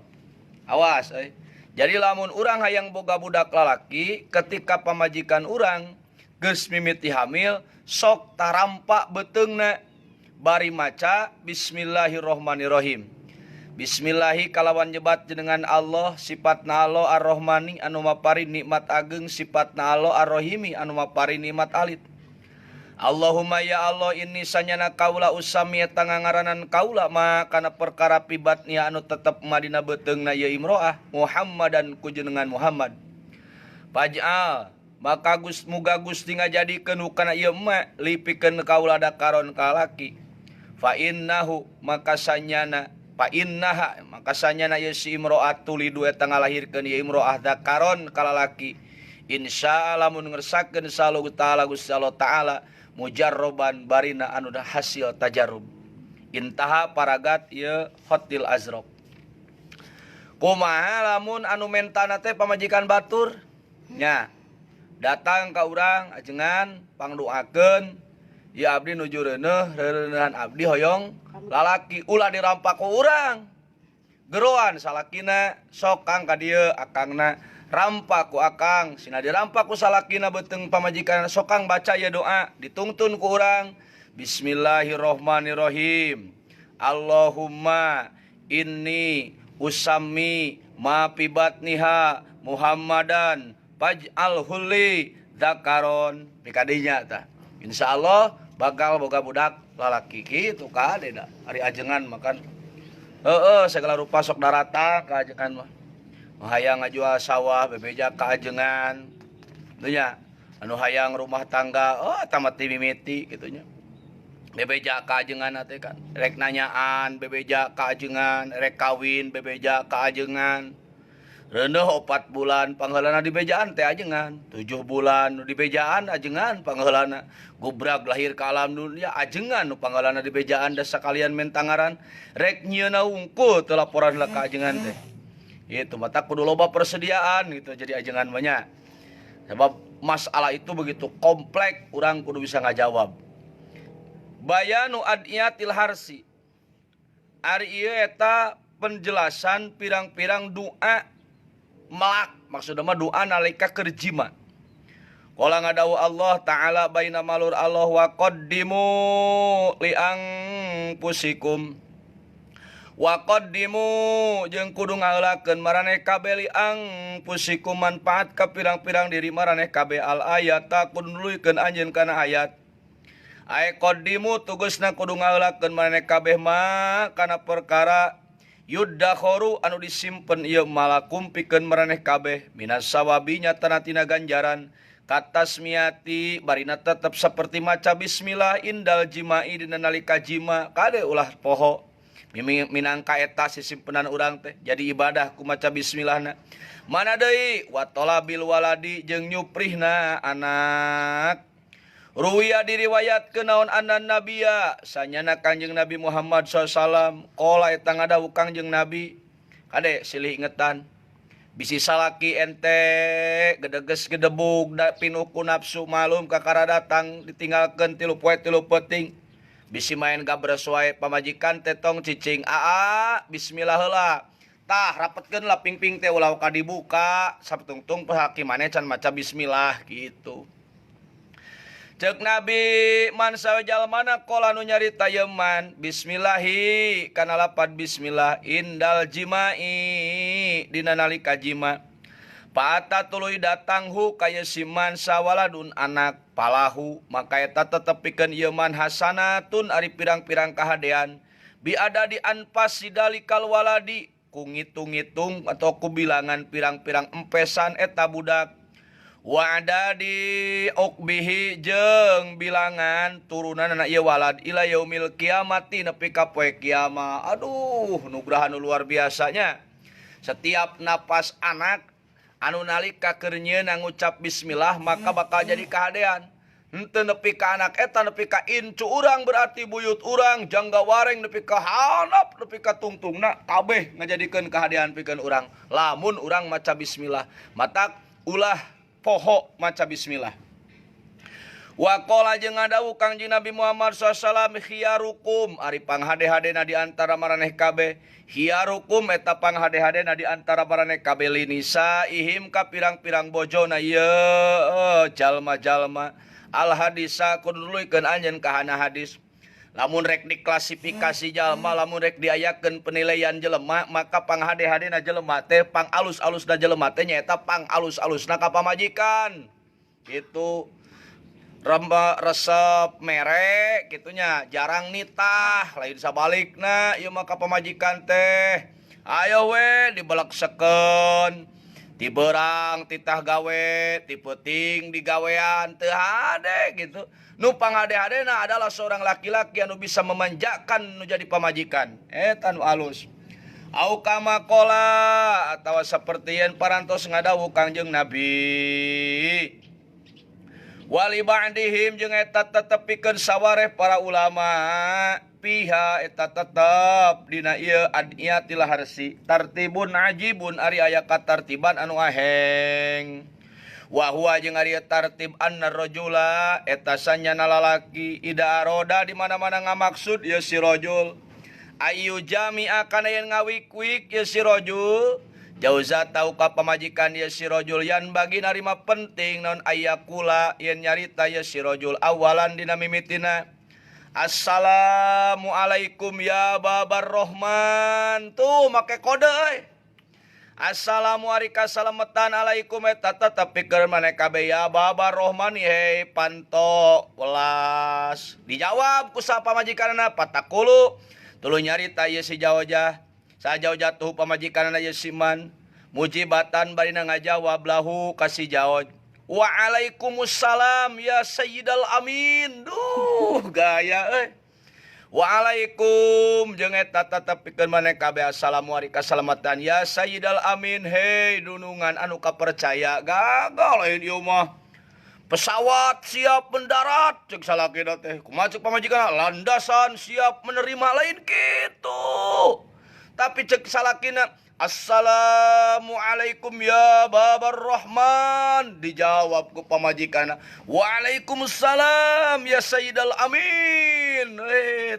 Awas euy. Jadi lamun urang hayang boga budak lalaki ketika pamajikan urang geus mimiti hamil sok tarampak beuteungna bari maca bismillahirrahmanirrahim. Bismillahi kalawan nyebat jenengan Allah sifatna Allah Ar-Rahmani anu mapari nikmat ageng sifatna Allah Ar-Rahimi anu mapari nikmat alit. Allahumma ya Allah inni sanyana kaula usami eta ngangaranan kaula ma kana perkara pibatnya anu tetep madina beuteungna ieu imro'ah Muhammadan ku jenengan Muhammad. Faj'al maka muga Gusti ngajadikeun kana ieu ma lipikeun kaula dakaron ka laki. Fa innahu maka sanyana fa innaha maka sanyana ieu si imro'ah tulidu eta ngalahirkeun ieu imro'ah dakaron ka lalaki. Insya Allah mun ngersakeun salu taala Gusti Allah taala mujarroban barina anu hasil tajarrub. Intaha paragat ieu khatil azraq. Kumaha lamun anu mentana teh pamajikan batur nya datang ka urang ajengan pangdoakeun ieu abdi nuju reuneuh reuneuhan abdi hoyong lalaki ulah dirampak ku urang. Geroan salakina sok kang ka dieu akangna rampak ku akang sina dirampak ku salakina beuteung pamajikan sokang baca ieu doa ditungtun ku urang Bismillahirrahmanirrahim. Allahumma inni usammi ma fi batniha Muhammadan faj'alhu li dzakaron. Pikadinya tah. Insyaallah bakal boga budak lalaki kitu kade da. Ari ajengan makan. Heeh, segala rupa sok darata ka ajengan mah. Hayang ngajual sawah bebeja ka ajengan. Teu nya. Anu hayang rumah tangga, oh tamat mimiti kitu nya. Bebeja ka ajengan teh kan. Rek nanyaan bebeja ka ajengan, rek kawin bebeja ka ajengan. Reuneuh 4 bulan pangheulana dibejaan teh ajengan, 7 bulan nu dibejaan ajengan pangheulana. Gubrag lahir ka alam dunia ajengan nu pangheulana dibejaan da sakalian mentangaran. Rek nyieuna wungkul teu laporan lah ka ajengan teh. Itu mata kudu loba persediaan gitu jadi ajengan mah nya. Sebab masalah itu begitu komplek, urang kudu bisa ngajawab. Bayanu adiyatil harsi. Ari ieu eta penjelasan pirang-pirang doa melak, maksudna mah doa nalika keur jima. Qala ngadawu Allah Ta'ala baina malur Allah wa qaddimu li anfusikum. Wa qaddimu jeung kudu ngaheulakeun maraneh kabeh li anfusikum manfaat ka pirang-pirang diri maraneh kabeh al ayata kudu nuluykeun anjeun kana ayat. Ae qaddimu tugasna kudu ngaheulakeun maraneh kabeh ma kana perkara yuddakhoru anu disimpen ieu malakum pikeun maraneh kabeh minas sawabi nyatana tina ganjaran katasmiati barina tetep seperti maca bismillah indal jima'i dina nalika jima kade ulah poho minangka eta sisimpenan urang teh jadi ibadah ku maca bismillahna mana deui wa talabil waladi jeung nyuprihna anak. Ruwiya diriwayatkeun naon anna nabiya sanyana Kanjeng Nabi Muhammad sallallahu alaihi wasallam qala eta ngadawuh Kanjeng Nabi kade silih ingetan bisi salaki ente gedeges gedebug da pinuh ku nafsu malum kakara datang ditinggalkeun 3 poe 3 peuting bisi main gabres wae pamajikan teh tong cicing aa bismillah heula tah rapetkeun lah pingping teh ulah ka dibuka saptungtung salaki maneh can maca bismillah gitu. Cek Nabi man sawe jalmana qala nu nyarita yeman man bismillahi kana lapad bismillah indal jima'i dina nalika jima paata tuluy datang hu ka ye si man sawaladun anak palahu maka eta tetep pikeun ieu man hasanatun ari pirang-pirang kahadean biada di anfas sidalikal waladi ku ngitung-ngitung atau ku bilangan pirang-pirang empesan eta budak wa'ada di uqbihi jeung bilangan turunan anak ieu walad ila yaumil kiamati nepi ka poe kiamat. Aduh, nugraha nu luar biasanya. Setiap napas anak anu nalika keur nyieun ngucap bismillah maka bakal jadi kahadean. Henteu nepi ka anak eta nepi ka incu urang berarti buyut urang jangga wareng nepi ka handap nepi ka tungtungna kabeh ngajadikeun kahadean pikeun urang. Lamun urang maca bismillah, matak ulah poho maca bismillah. Wa qala jeung ngadawuh Kangjeng Nabi Muhammad sallallahu alaihi wasallam khiyarukum ari panghade-hadena di antara maraneh kabeh khiyarukum eta panghade-hadena di antara maraneh kabeh linisa ihim ka pirang-pirang bojona ieu jalma-jalma al hadisa kudu nuluykeun anjeun ka hana hadis. Lamun rek diklasifikasi jalma, lamun rek diayakeun penilaian jelema, maka panghade-hadena jelema teh pang alus-alusna jelema teh nyaeta pang alus-alusna ka pamajikan. Gitu. Remba resep mere kitunya, jarang nitah, lain sabalikna ieu mah ka pamajikan teh. Ayo we dibeleksekeun. Ti beurang titah gawe, ti peuting digawean teu hade gitu. Nu panghade-hadena adalah seorang laki-laki anu bisa memanjakan nu jadi pamajikan. Eta nu alus. Au kama qala atawa saperti yen parantos ngadawuh Kangjeng Nabi. Wali ba'dihim jeung eta tetep pikeun sawareh para ulama piha eta tetep dina ieu adiyatil harsi tartibun ajibun ari aya katartiban anu aheng. Wa huwa jeung ari tartib anna rajula eta sanyana lalaki ida aroda di mana-mana ngamaksud ieu si rajul ayu jami'a kana yen ngawik-wik ieu si rajul jauza tau ka pamajikan ieu si rajul yan bagi narima penting naon ayakula yen nyarita ieu si rajul awalan dina mimitina Assalamualaikum ya babar rohman. Tuh make kode euy. Assalamualaikum salametan alaikum eta tetep pikeun maneh kabeh ya babar rohman hei panto welas. Dijawab ku sa pamajikanna patakulu tuluy nyarita ieu si Jaojah. Sa Jaojah tuh pamajikanna ieu si Man. Mujibatan barina ngajawab lahu ka si Jaoj. Waalaikumsalam ya Sayyidal Amin. Duh gaya euy. Waalaikum jeung eta tetep pikeun maneh kabeh assalamualaikum salamatan ya Sayyidal Amin. Hei dunungan anu kapercaya gagal lain ieu mah. Pesawat siap mendarat cek salakina teh. Kumaha cek pamajikan landasan siap menerima lain kitu. Tapi cek salakina assalamualaikum ya babar rahman. Dijawab ku pamajikanna waalaikumsalam ya Sayyidal Amin.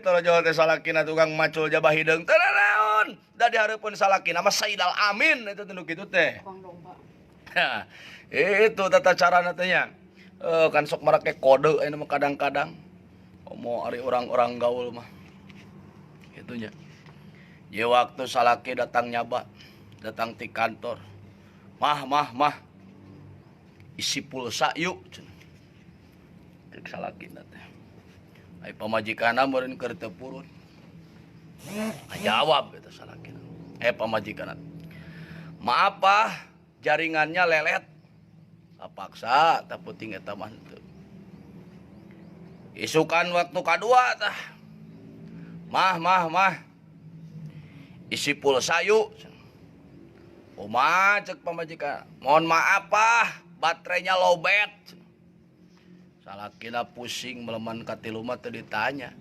Tara jawab teh salakina tukang macul jabah hideung. Teu naon? Da dihareupeun salakina mah Sayyidal Amin eta teh nu kitu teh. Tukang domba. Nah, itu tata carana teh nya. Kan sok marake kode ayeuna mah kadang-kadang. Omo ari orang-orang gaul mah. Itunya. Ye waktu salaki datang nyaba, datang ti kantor. Mah, mah, mah. Isi pulsa yuk. Cek salaki teh. Ai pamajikanna meureun keur teu purun. Ngajawab eta salaki. Pamajikanna. Maaf ah, jaringannya lelet. Kapaksa tah penting eta mah henteu. Isukan waktu kadua tah. Mah, mah, mah. Isi pulsa yuk. Kumaha cek pamajikan? Mohon maaf ah, baterainya lowbat. Salakina pusing meleman katilu mah teu ditanya.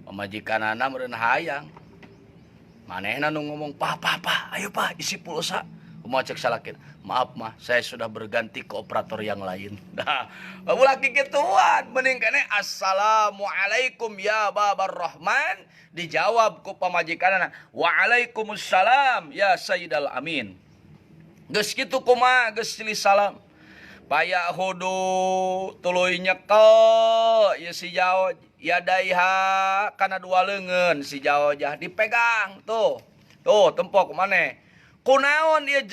Pamajikanana meureun hayang. Manehna nu ngomong, "Pah, pah, pah, ayo pah, isi pulsa." Kumaha cek salakina? Maaf mah, saya sudah berganti ke operator yang lain. Nah, ulah kikituan, mending kene assalamualaikum ya babar rahman. Dijawab ku pamajikanana, waalaikumsalam ya Sayyidal Amin. Geus kitu kumaha geus silih salam. Paya hudu tuluy nyekel ieu si Jaoj yadaiha kana dua leungeun si Jaojah dipegang tuh. Tuh tempok maneh. Kunaon ieu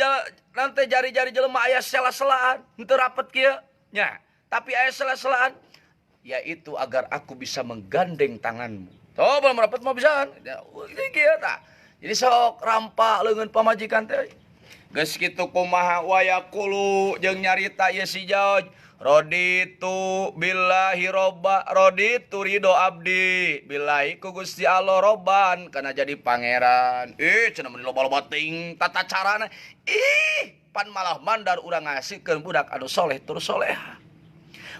nanti jari-jari jelema aya sela-selaan henteu rapet kieu nya, tapi aya sela-selaan yaitu agar aku bisa menggandeng tanganmu. Tuh belum rapet mah bisaan. Ya, ini kieu tah. Jadi sok rampa leungeun pamajikan teh. Geus kitu kumaha wayaqulu jeung nyarita ieu si Jaoj. Raditu billahi robba, raditu ridho abdi billahi ku Gusti Allah robban kana jadi pangeran. Cenah mun loba-loba ting tata carana. Ih, pan malah mandar urang ngasihkeun budak anu soleh tur soleha.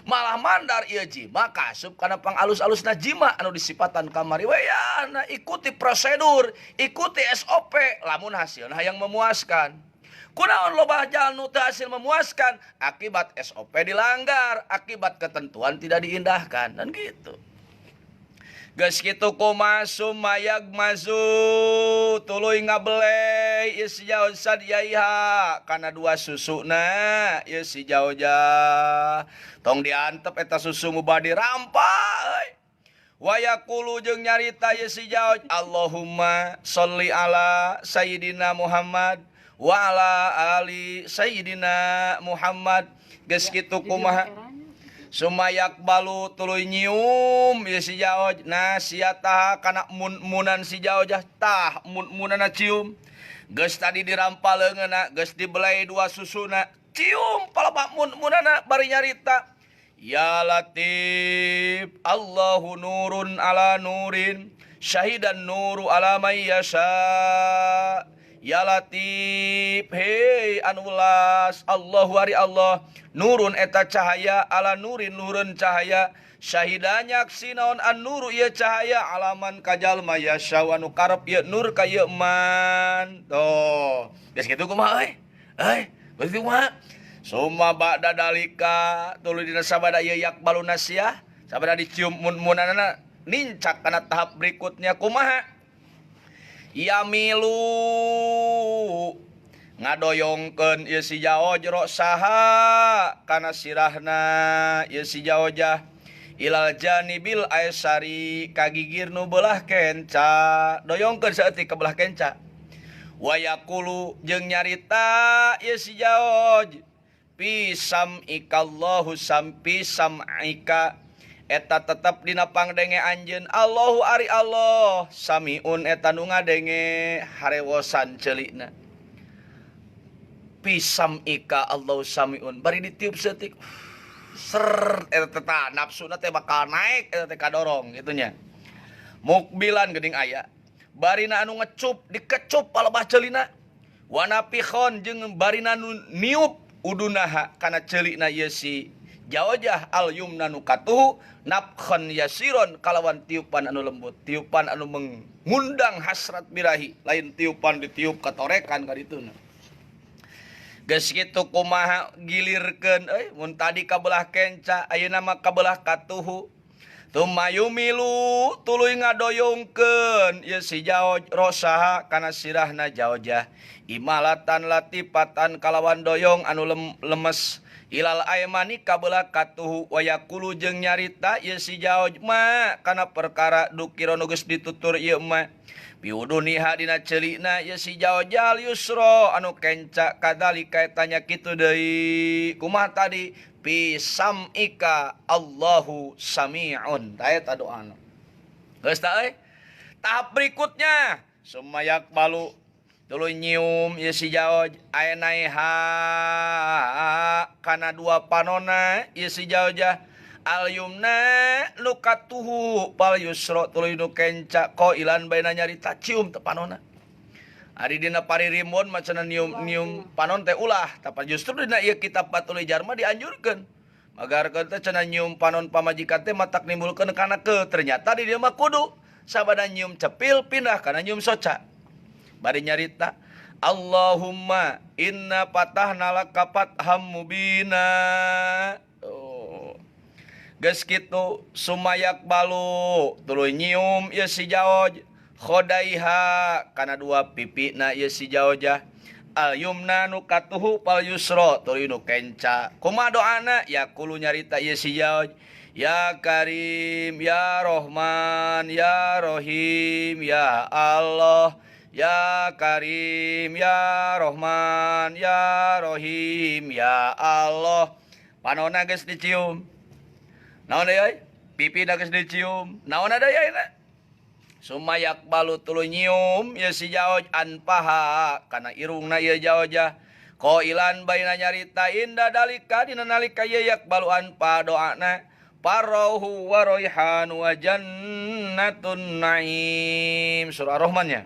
Malah mandar ieu jima kasup kana pangalus-alusna jima anu disipatan kamari we ya, nah, ikuti prosedur, ikuti SOP lamun hasilna hayang memuaskan. Kunaon loba jalan nu teu hasil memuaskan akibat SOP dilanggar, akibat ketentuan tidak diindahkan dan gitu. Geus kitu kumaha sumayag mazu tuluy ngabelei ieu si Jaoj sadiaiha kana dua susuna ieu si Jaojah. Tong diantep eta susu mu bade rampa euy. Wayaqulu jeung nyarita ieu si Jaoj, Allahumma sholli ala Sayyidina Muhammad wa ala ali Sayyidina Muhammad. Geus kitu kumaha sumayak balu tuluy nyium ieu si Jaoj nasiataha kana mun-munan si Jaojah tah mun-munana cium. Geus tadi dirampa leungeunna, geus dibelai dua susuna, cium palebah mun-munana bari nyarita ya Latif Allahu nurun ala nurin syahidan nuru ala may yasha. Ya Latif hei anulas Allahu ari Allah nurun eta cahaya ala nurin nurun cahaya syahidanya sinaon an nuru ieu cahaya alaman kajalma yasha anu karep ieu nur ka ieu man. Tuh geus kitu kumaha euy? Euy geus kitu kumaha? Summa ba'da dalika tuluy dina sabada ieu yakbalu nasiah sabada dicium mun-munanana nincak kana tahap berikutnya kumaha? Yamilu ngadoyongkeun ieu si Jaoj saha kana sirahna ieu si Jaojah Ilal janibil aisari ka gigir nu belah kenca doyongkeun saeutik ka belah kenca wa yaqulu jeung nyarita ieu si jaoj pi sam'ikallahu sampi sam'ika eta tetep dina pangdenge anjeun Allahu ari Allah samiun eta nu ngadenge harewosan ceulikna pi sam'ika Allahu samiun bari ditiup saeutik ser eta teh nafsuna teh bakal naik eta teh kadorong kitu nya mukbilan geuning aya barina anu ngecup dikecup palebah ceulina wanapikhon jeung barina nu niup udunaha kana ceulikna ieu si jaojah al yumna nu katuhu nafkhon yasiron kalawan tiupan anu lembut tiupan anu mengundang hasrat birahi lain tiupan ditiup katorekan ka dituna. Geus kitu kumaha gilirkeun euy mun tadi ka belah kenca ayeuna mah ka belah katuhu tumayumilu tuluy ngadoyongkeun ieu si jaoj rosaha kana sirahna jaojah imalatan latipatan kalawan doyong anu lemes ilal aymani ka belah katuhu wayaqulu jeung nyarita ieu si jaoj ma kana perkara dukira nu geus ditutur ieu ma piuduniha dina celikna ieu si jaojal yusra anu kenca kadalika eta nya kitu deui kumaha tadi pi sam'ika Allahu sami'un ta eta doana geus ta euy tahap berikutnya sumayak balu tuluy nyium ieu si jaoj aenaiha kana dua panona ieu si jaojah al yumna nu katuhu pal yusra tuluy nu kenca qailan baina nyarita cium teh panona ari dina paririmbon macana nium nium panon teh ulah tapa justru dina ieu kitab Fathul Jarma dianjurkeun magarkeun teh cenah nyium panon pamajikan teh matak nimbulkeun kana ke ternyata di dieu mah kudu sabada nyium cepil pindah kana nyium soca bari nyarita Allahumma inna fatahna laka fatham mubina. Geus kitu sumayak balu tuluy nyium ieu si jaoj khodaiha kana dua pipina ieu si jaojah al yumna nu katuhu pal yusra tuluy nu kenca kumaha doana yaqulu nyarita ieu si jaoj ya Karim ya Rohman ya Rohim ya Allah ya Karim ya Rohman ya Rohim ya Allah panona geus dicium naon deui euy pipi geus dicium naon deui ayeuna sumayak balu tuluy nyium ieu si jaoj anpaha kana irungna ieu jaojah qailan baina nyarita inda dalika dina nalika ieu yak balu anpa doana parauhu wa raihan wa jannatun naim surah Ar-Rahman nya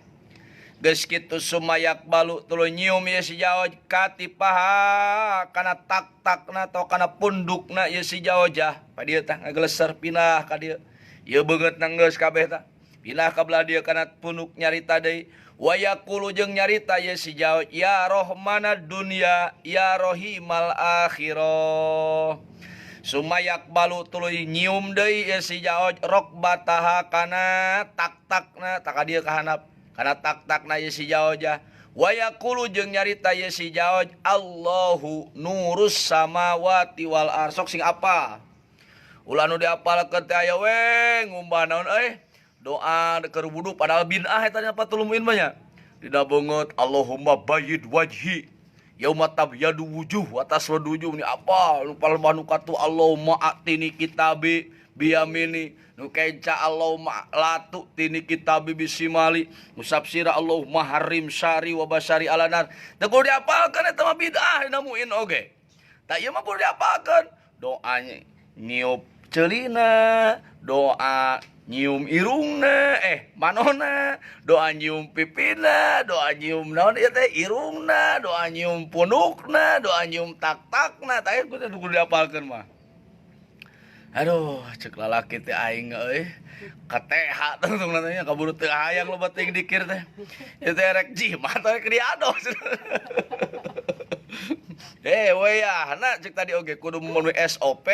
geus kitu sumayak balu tuluy nyium ieu si jaoj katipaha kana tak-takna atau kana pundukna ieu si jaojah pa dieu tah ngageleser pindah ka dieu ieu beungeutna geus kabeh tah pindah ka belah dieu kana punduk nyarita deui wa yaqulu jeung nyarita ieu si jaoj ya rohmanad dunya ya rohimal akhirah sumayak balu tuluy nyium deui ieu si jaoj rokbataha kana tak-takna tak ka dieu ka handap kana tak-takna ieu si jaojah wa yaqulu jeung nyarita ieu si jaoj Allahu nurus samawati wal ardh sok sing apal ulah nu diapalkeun teh aya we ngumbah naon euy doa keur wudu padahal binah eta nya Fathul Muin mah nya dina beungeut Allahumma bayyid wajhi yauma tabyadu wujuh wa taswadu wujuh ni apa nu palembah nu katu Allahumma atini kitabi biyamini nu kenca Allahumma latu tini kitabi bisimali musafsira Allahumma harim syari wa basari alanar teu kudu diapalkeun eta mah bid'ah dina muin oge tah ieu mah kudu diapalkeun doa nyiup ceulina doa nyium irungna manona doa nyium pipina doa nyium naon ieu teh irungna doa nyium punukna doa nyium tak-takna tah ieu kudu diapalkeun mah. Aduh cek lalaki teh aing euy kateha tungtung nya kaburu teu hayang loba teuing dikir teh ieu teh rek jimat rek diados. We ya na cek tadi oge kudu memenuhi SOP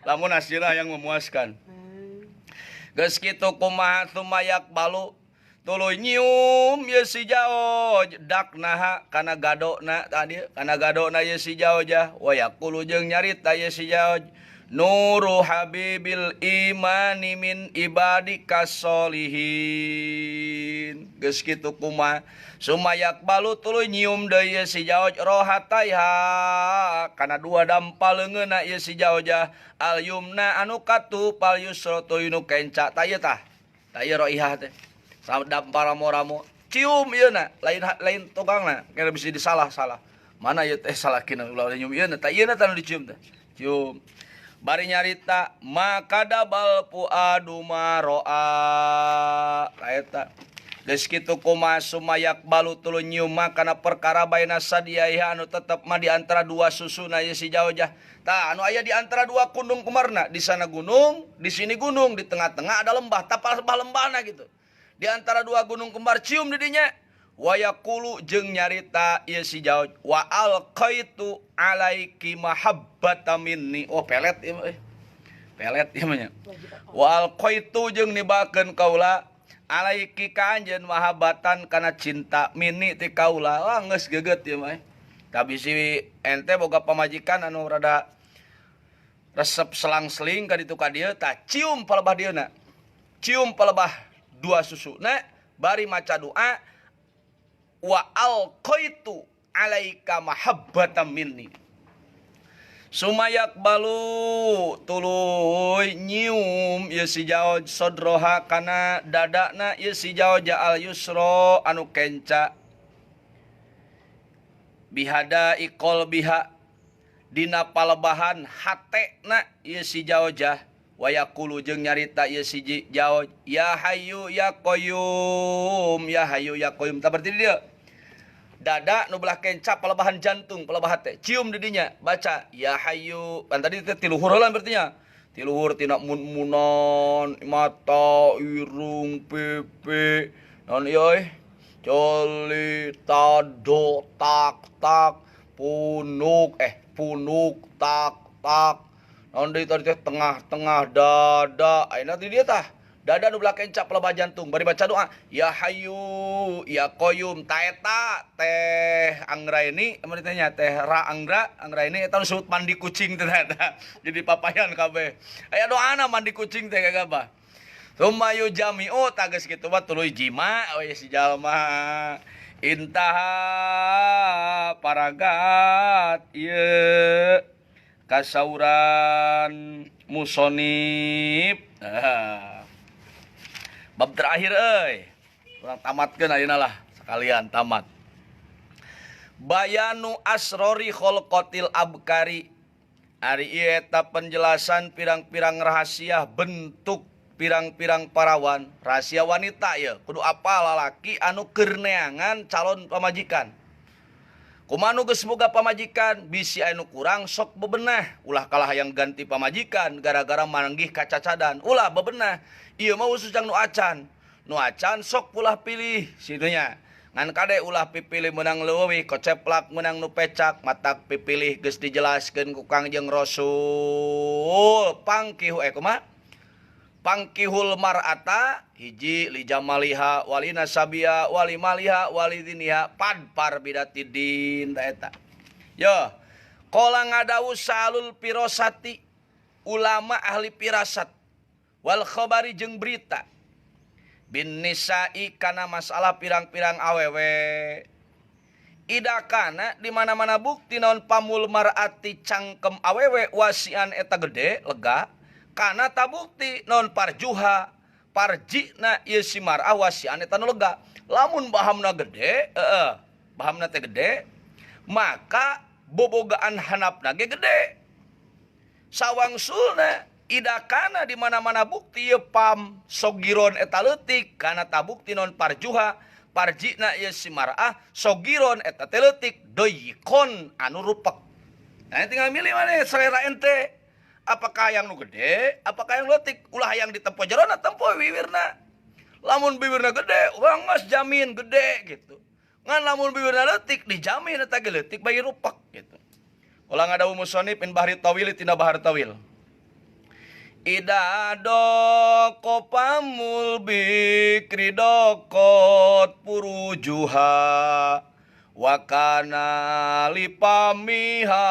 lamun hasilna yang memuaskan. Geus kitu kumaha sumayak balu tuluy nyium ieu si jaoj daknaha kana gadona tadi kana gadona ieu si jaojah wa yaqulu jeung nyarita ieu si jaoj Nuru habibil imani min ibadika solihin. Geus kitu kumaha sumayak balu tuluy nyium deui si jaoj rohataiha kana dua dampal leungeunna ieu si jaojah al yumna anu katu pal yusra tuluy nu kenca ta ieu tah ta ieu roihah teh dampal ramo-ramo cium ieu na lain lain togangna kira bisa disalah-salah mana ieu teh salakina ulah nyium ieu na ta ieu na tah nu dicium teh cium bari nyarita maka dabal puadu maroa eta geus kitu kumaha sumayak balu tuluy nyium kana perkara baina sadiaiha anu tetep mah di antara dua susuna ieu si jaojah tah anu aya di antara dua kundung kumarna di sana gunung di sini gunung di tengah-tengah ada lembah tapal lembah-lembahna gitu di antara dua gunung kembar cium di dinya wayaqulu jeung nyarita ieu si jaoj wa alqaitu alaiki mahabbata minni. Oh pelet ieu mah pelet ieu mah nya. Wa alqaitu jeung nibakeun kaula alaiki ka anjeun mahabbatan kana cinta minni ti kaula. Wah geus geget ieu mah. Tapi si ente boga pamajikan anu rada resep selang-seling ka ditu ka dieu tah cium palebah dieuna. Cium palebah dua susuna bari maca doa wa alqaitu alaika mahabbatan minni. Sumayak balu tuluy nyium ieu si jaoj sodroha kana dadana ieu si jaoj al yusra anu kenca bihada iqol biha dina palebahan hatena ieu si jaojah wayaqulu jeung nyarita ieu si jaoj ya hayyu ya qayyum ya hayyu ya qayyum. Tah berarti dia dada nu belah kenca palebahan jantung palebah hate cium di dinya baca ya hayyu kan tadi teh tiluhur heula berarti nya tiluhur tina mun-munan mata irung pipi naon ieu euy coli tado tak tak punuk punuk tak tak naon deui tadi teh tengah-tengah dada ayeuna di dieu tah dada nu belah kenca pelebah jantung bari baca doa ya hayyu ya qayyum ta eta teh Anggraeni emang ditanya teh Ra Anggra Anggraeni eta nu disebut mandi kucing teh eta jadi papayan kabeh aya doana mandi kucing teh kagabah summa yujami'u tah geus kitu mah tuluy jima we si jalma intaha paragat ieu kasauran musonib. Bab terakhir euy. Urang tamatkeun ayeuna lah sekalian tamat. Bayanu asrori khalqatil abkari. Ari ieu eta penjelasan pirang-pirang rahasia bentuk pirang-pirang parawan, rahasia wanita ieu. Kudu apal lalaki anu keur neangan calon pamajikan. Kumaha nu geus boga pamajikan bisi anu kurang sok bebenah, ulah kalah hayang ganti pamajikan gara-gara manggih kacacadan, ulah bebenah. Ieu mah khusus jang nu acan. Nu acan sok ulah pilih situnya. Ngan kade ulah pipilih menang leuwih koceplak menang nu pecak matak pipilih geus dijelaskeun ku Kangjeng Rasul. Pangkihu kumaha? Pangkihul mar'ata hiji li jamaliha wali nasabia wali maliha wali diniha padpar bidatidin ta eta. Yo, qala ngadawu salul pirosati ulama ahli pirasat wal khabari jeung berita bin nisa'i kana masalah pirang-pirang awewe. Ida kana di mana-mana bukti naon pamul mar'ati cangkem awewe wasian eta gede lega kana tabukti non parjuha parjina ieu si mar'ah wasian eta nu lega. Lamun bahamna gede bahamna teh gede maka bobogaan hanapna ge gede. Sawangsulna ida kana di mana-mana bukti ieu pam sogiron eta leutik kana tabukti non parjuha parjina ieu si mar'ah sogiron eta teh leutik deikon anu rupek. Nah tinggal milih mana selera ente. Apakah yang nu gede, apakah yang leutik? Ulah yang ditempo jerona, tempo bibirna. Lamun bibirna gede, urang geus jamin gede gitu. Ngan lamun bibirna leutik dijamin eta ge leutik bagi rupek gitu. Ulah ngadawu musonib in bahri tawil tina bahar tawil. Ida doko pamul bikri dokot purujuha Wa kana lipamiha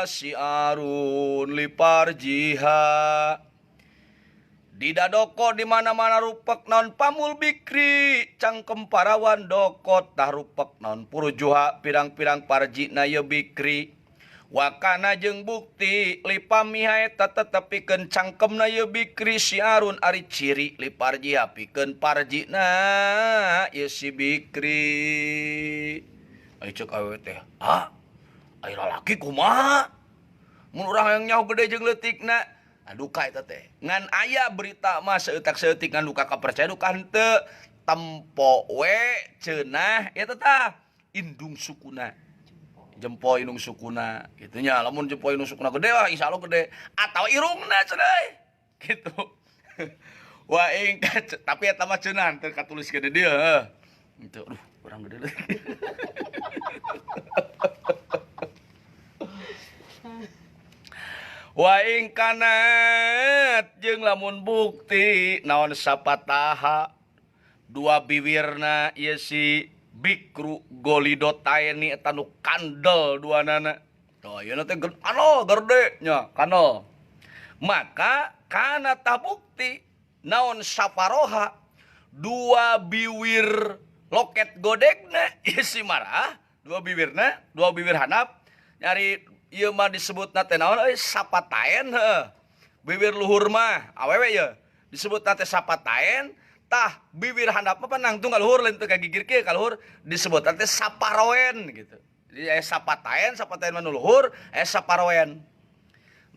siarun liparjiha didadoko di mana-mana rupek naon pamul bikri cangkem parawan dokot tah rupek naon purujuha pirang-pirang parjina ye bikri wa kana jeung bukti lipamiha eta tetep pikeun cangkemna ye bikri siarun ari ciri liparjiha pikeun parjina ye si bikri. Ai ceuk awewe teh, "Ah, ai lalaki kumaha? Mun urang hayang nyaho gede jeung leutikna." Duka eta teh. Ngan aya berita mah seutak-seutik ngan duka kapercaya duka henteu. Tempo we cenah eta tah indung sukuna. Jempol indung sukuna kitu nya. Lamun jempol indung sukuna gede wah insyaallah gede atawa irungna cenah gitu. Wa ing tapi eta mah cenah teu katulis gede dieu heuh. Gitu. Aduh, urang gede leutik. Wa ing kanat jeung lamun bukti naon sapataha dua biwirna ieu si bikru golidotaini eta nu kandel duanana. Tah ayeuna teh kandel gerde nya kandel. Maka kana tabukti naon saparoha dua biwir loket godegna ieu si marah dua biwirna dua biwir handap nyari ieu mah disebutna teh naon euy sapataen heuh. Bibir luhur mah awewe ye disebutna teh sapataen tah bibir handap mah nangtung ka luhur lain teu ka gigir kieu ka luhur disebutna teh saparoen gitu. Jadi aya sapataen, sapataen mah nu luhur, aya saparoen.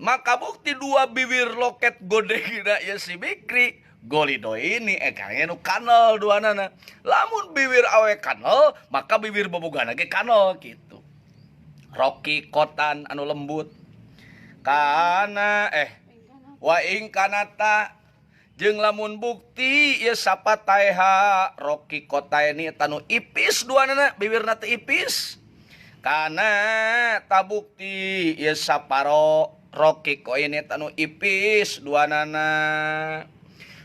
Maka bukti dua bibir loket godegna ieu si bikri golido ini kayaknya nu kanal duanana. Lamun bibir awe kanal maka bibir bobogana ge kanal gitu. Roki kotan anu lembut kana wa ing kanata jeung lamun bukti ieu sapataeha roki kotaeni eta nu ipis duanana bibirna teh ipis kana tabukti ieu saparo roki koini eta nu ipis duanana.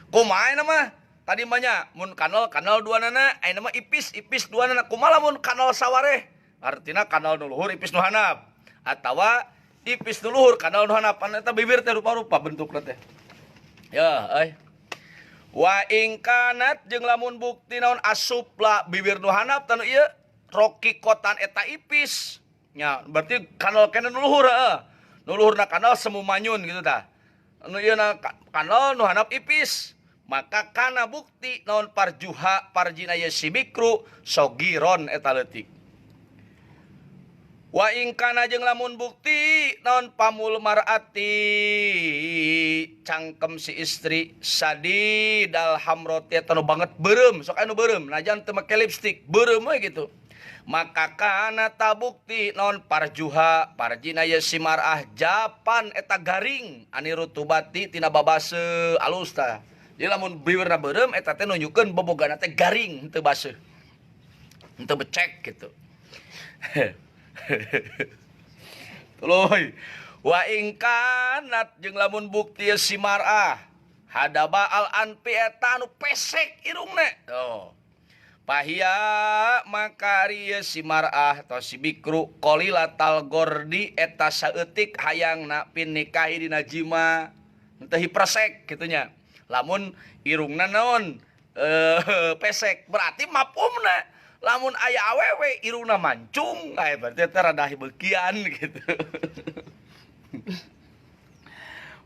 Kumaha ayeuna mah tadi mah nya mun kanal kanal duanana ayeuna mah ipis ipis duanana kumaha lamun kanal sawareh artina kanal nu luhur ipis nu handap atawa ipis nu luhur kanal nu handap eta bibir teh rupa-rupa bentukna teh. Ya euy. Wa ing kanat jeung lamun bukti naon asupla bibir nu handap tanu ieu roki kotan eta ipis nya berarti kanal keneh nu luhur heuh. Nu luhurna kanal semu manyun gitu tah. Nu ieu na kanal nu handap ipis maka kana bukti naon parjuha parjina ye si bikru sogiron eta leutik. Wa ing kana jeung lamun bukti naon pamul mar'ati cangkem si istri sadidal hamroti eta nu banget beureum sok anu beureum najan teu make lipstik beureum we gitu. Maka kana tabukti naon parjuha parjina ye si mar'ah japan eta garing ani rutubati tina babase alus tah. Jadi lamun biwirna beureum eta teh nunjukkeun bobogana teh garing henteu baseuh. Henteu becek gitu. Tuluy wa ing kanat jeung lamun bukti si mar'ah hadaba al anpi eta anu pesek irungna. Oh. Pahia maka ari si mar'ah atau si bikru qalilatal gordi eta saeutik hayangna pin nikahi dina jima henteu hipersek kitu nya. Lamun irungna naon pesek berarti mafhumna lamun aya awewe irungna mancung aya berarti eta rada beukian gitu.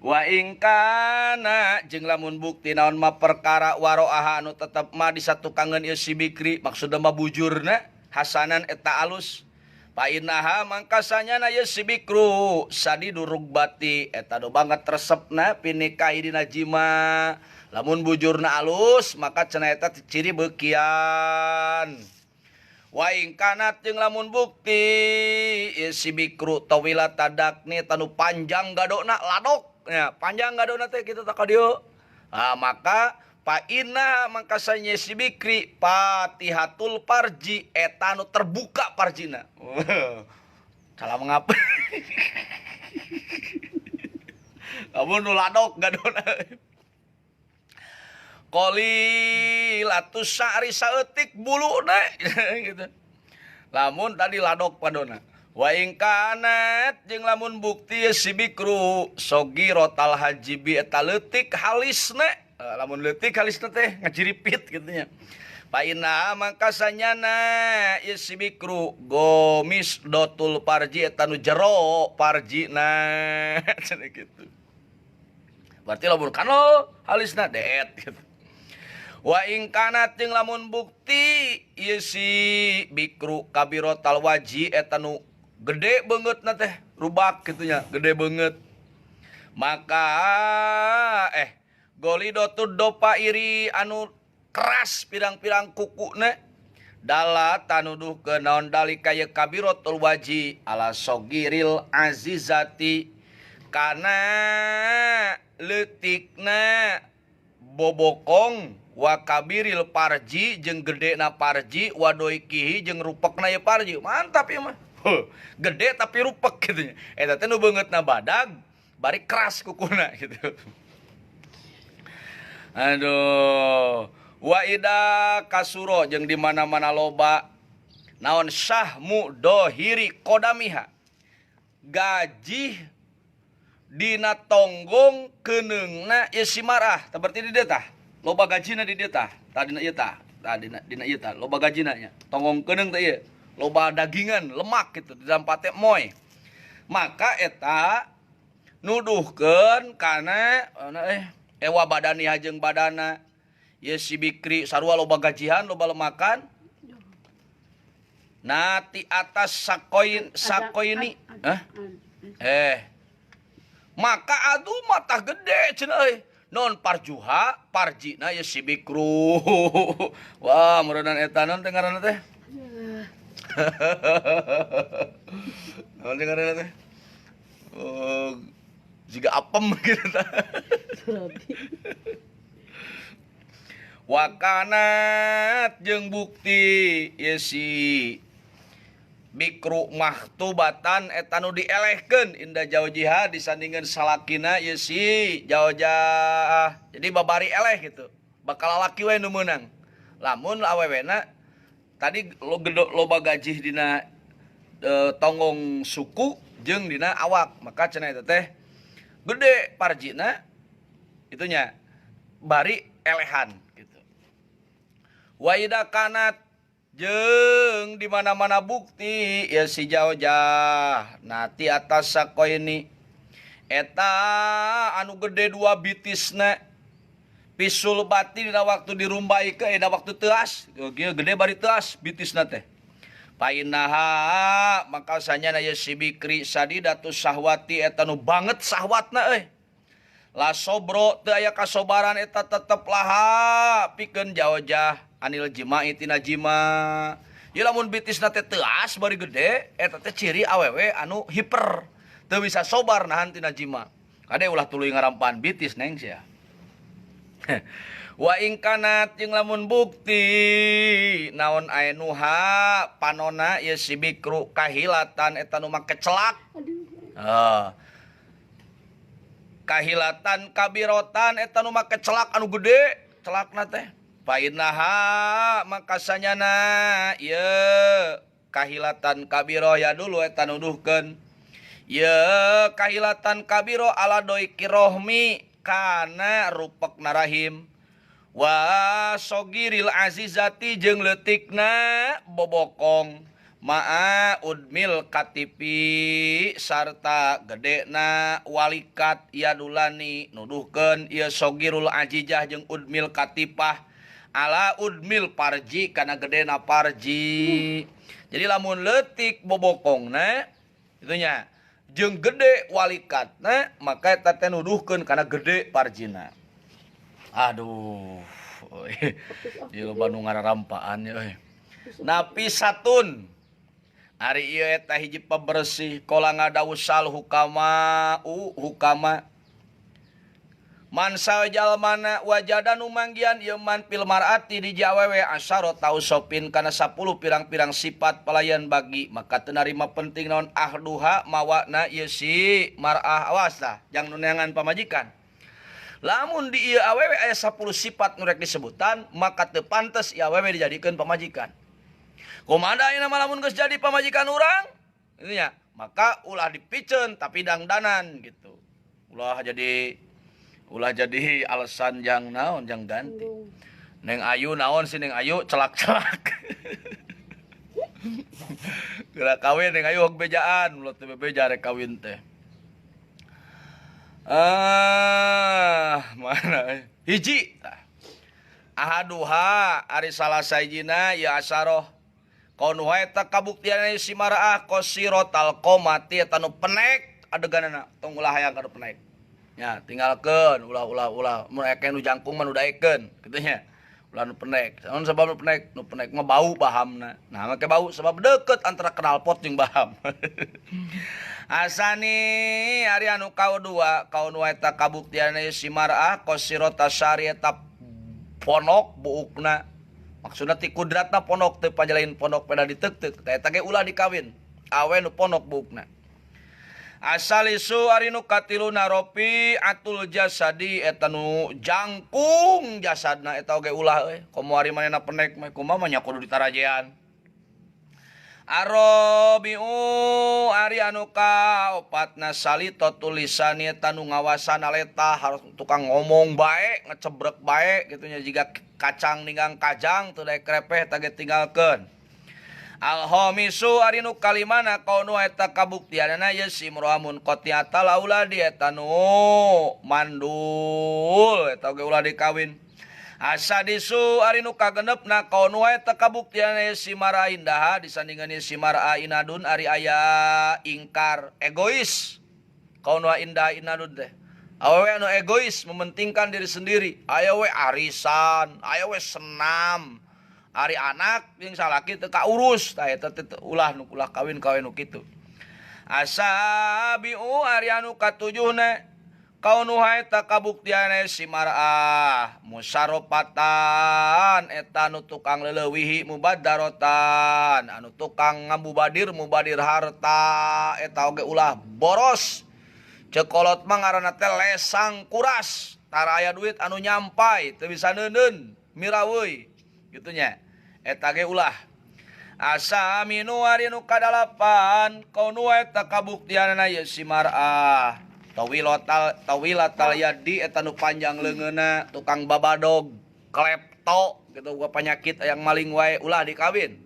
Wa ing kana jeung lamun bukti naon mah perkara waroaha anu tetep mah disatukangeun ieu si bikri maksudna mah bujurna hasanan eta alus fa innaha mangkasanyana ieu si bikru sadidu rugbati eta do banget resepna pinikahi dina jima lamun bujurna alus maka cenah eta ciri beukian. Wa ing kanat jeung lamun bukti si bikru tawila tadakni tanu panjang gadona ladok nya panjang gadona teh kitu tah ka dieu. Ah maka fa inna mangkasanya si bikri patihatul parji eta nu terbuka parjina. Salah mengapa? Lamun nu ladok gadona. Qalilatus sya'ri saeutik buluna gitu. Lamun tadi ladok padona. Wa ing kanat jeung lamun bukti si bikru sogirotal hajibi eta leutik halisna. Lamun leutik halisna teh ngajiripit kitu nya. Paina mangka sanyana ieu si bikru gomis dotul parji eta nu jero parjina cenah kitu. Berarti lamun kano halisna deet kitu. Wa ing kanat jeung lamun bukti ieu si bikru kabirotal waji eta nu gede beungeutna teh rubak kitu nya, gede beungeut. Maka golidotu dopa iri anu keras pirang-pirang kukuna dala tanuduhkeun naon dalika ye kabirotul waji ala sogiril azizati kana leutikna bobokong wa kabiril parji jeung gedena parji wa doikihi jeung rupekna ye parji. Mantap ieu mah. Gede tapi rupek kitu nya. Eta teh nu beungeutna badag bari keras kukuna gitu. Aduh. Wa ida kasuro jeung di mana-mana loba naon syahmu dohiri kodamiha gaji dina tonggong keuneungna ieu si marah. Tah berarti di dieu tah loba gajina di dieu tah, tah dina ieu tah, tah dina ieu tah loba gajina nya. Tonggong keuneung teh ieu loba dagingan lemak gitu di dalam pate moy. Maka eta nuduhkeun kana ewa badani jeung badana ye si bikri sarua loba gajihan loba lemakan. Nah ti atas sakoin sakoini maka aduh mata gede cenah euy non parjuha parjina ye si bikru. Wah meureunnan eta naon teh ngaranna teh? Naon teh ngaranna teh? Oh, jiga apem gitu tah. Wakanat jeung bukti ye si bikru mahtubatan eta nu dielehkeun inda jaujiha disandingan salakina ye si jaujah. Jadi babari eleh gitu. Bakal lalaki we nu meunang. Lamun awewena tadi lo gedok loba gajih dina tonggong suku jeung dina awak, maka cenah eta teh gede parjina itunya bari elehan gitu. Wa ida kanat jeung di mana-mana bukti ya si jaujah nati atas sakoini eta anu gede dua bitisna pisul bati dina waktu dirumbai ke dina waktu teas gede bari teas bitisna teh. Painaha maka sanyana ye si bikri sadidatu sahwati eta nu banget sahwatna euy. La sobro teu aya kasobaran eta tetep laha pikeun jaojah anil jima'i tina jima. Ieu lamun bitisna teh teuas bari gede eta teh ciri awewe anu hiper teu bisa sobar nahan tina jima. Kade ulah tuluy ngarampan bitis neng sia. Wa ing kanat jeung lamun bukti naon ainuha panona ye si bikru kahilatan eta nu make celak. Kahilatan kabirotan eta nu make celak anu gede celakna teh. Painaha maka sanyana ieu kahilatan kabiro ya dulu eta nuduhkeun ieu kahilatan kabiro ala doiki rohmi kana rupekna rahim. Wa sogiril azizati jeung leutikna bobokong maa udmil katipi sarta gedena walikat yadulani nuduhkeun ieu sogirul azizah jeung udmil katipah ala udmil parji kana gedena parji. Jadi lamun leutik bobokongna itunya jeung gede walikatna maka eta teh nuduhkeun kana gede parjina. Aduh, di loba nu ngararampaan ya euy. Napisatun ari ieu eta hiji pembersih kola ngadawusal hukama u hukama man sajalmana wajada nu manggian ieu man fil mar'ati di jawewe asyara tausopin kana 10 pirang-pirang sifat pelayan bagi maka teu narima penting naon ahduha mawana ieu si mar'ah. Awas tah jang nu neangan pamajikan. Lamun di ieu awewe aya 10 sifat nu rek disebutan maka teu pantes ieu awewe dijadikeun pamajikan. Kumaha ayeuna mah lamun geus jadi pamajikan urang gitu nya, maka ulah dipiceun tapi dangdanan gitu. Ulah jadi alasan jang naon, jang ganti. Neng Ayu naon sih, Neng Ayu celak-celak. Geura kawin Neng Ayu hok bejaan, ulah teu bebeja rek kawin teh. Ah, mana hiji tah. Ahaduha ari salah sahijina ya asaroh. Kaunuha eta kabuktian si maraah qasirotal qomati eta nu penek adeganana, tong ulah hayang ka nu penek. Ya, tinggalkeun, ulah ulah ulah mun aya nu jangkung mah nu daekeun kitu nya. Ulah nu penek. Naon sabab nu penek? Nu penek mah bau bahamna. Nah, make bau sebab deket antara knalpot jeung baham. Asani ari anu kadua, kaunu eta kabuktian si mar'ah qasirota syari eta ponok buukna. Maksudna ti kudratna ponok teu panjalain ponok peda diteuk-teuk. Tah eta ge ulah dikawin. Awe nu ponok buukna. Asalisu ari nu katiluna rofi atul jasadi eta nu jangkung jasadna, eta oge ulah euy. Komo ari manehna penek mah kumaha mah nya kudu ditarajean. Arobi'u ari anu kaopatna salito tulisan eta nu ngawasan aleta, harus tukang ngomong bae, ngecebrek bae kitu nya, jiga kacang ninggang kajang teu daek krepeh, eta ge tinggalkeun. Alhamisu ari nu kalimana kaunu eta kabuktianana ye si imro'amun qati'atal auladi eta nu mandul, eta oge ulah dikawin. Asadisu ari nu kagenepna kaunu eta kabuktian ye si mara indaha disandingan ye si mara inadun ari aya ingkar egois. Kaunu indah inadun teh awewe anu egois, mementingkan diri sendiri, aya we arisan, aya we senam, ari anak jeung salaki teu kaurus, tah eta teh ulah nu ulah kawin-kawin nu kitu. Asabiu ari anu katujuhna kaunuha eta kabuktian si mar'ah musaropatan eta anu tukang leleuwihi mubadarotan anu tukang ngamubadir mubadir harta, eta oge ulah, boros. Ceuk kolot mah ngaranna teh lesang kuras, tara aya duit anu nyampai teu bisa neuneun miraweuy kitu nya, eta ge ulah. Asaminu ari nu kadalapan kaunu eta kabuktianana ye si mar'ah tawilatal tawilatal yadi eta nu panjang leungeunna, tukang babadog, klepto gitu, gua penyakit yang maling wae, ulah dikawin.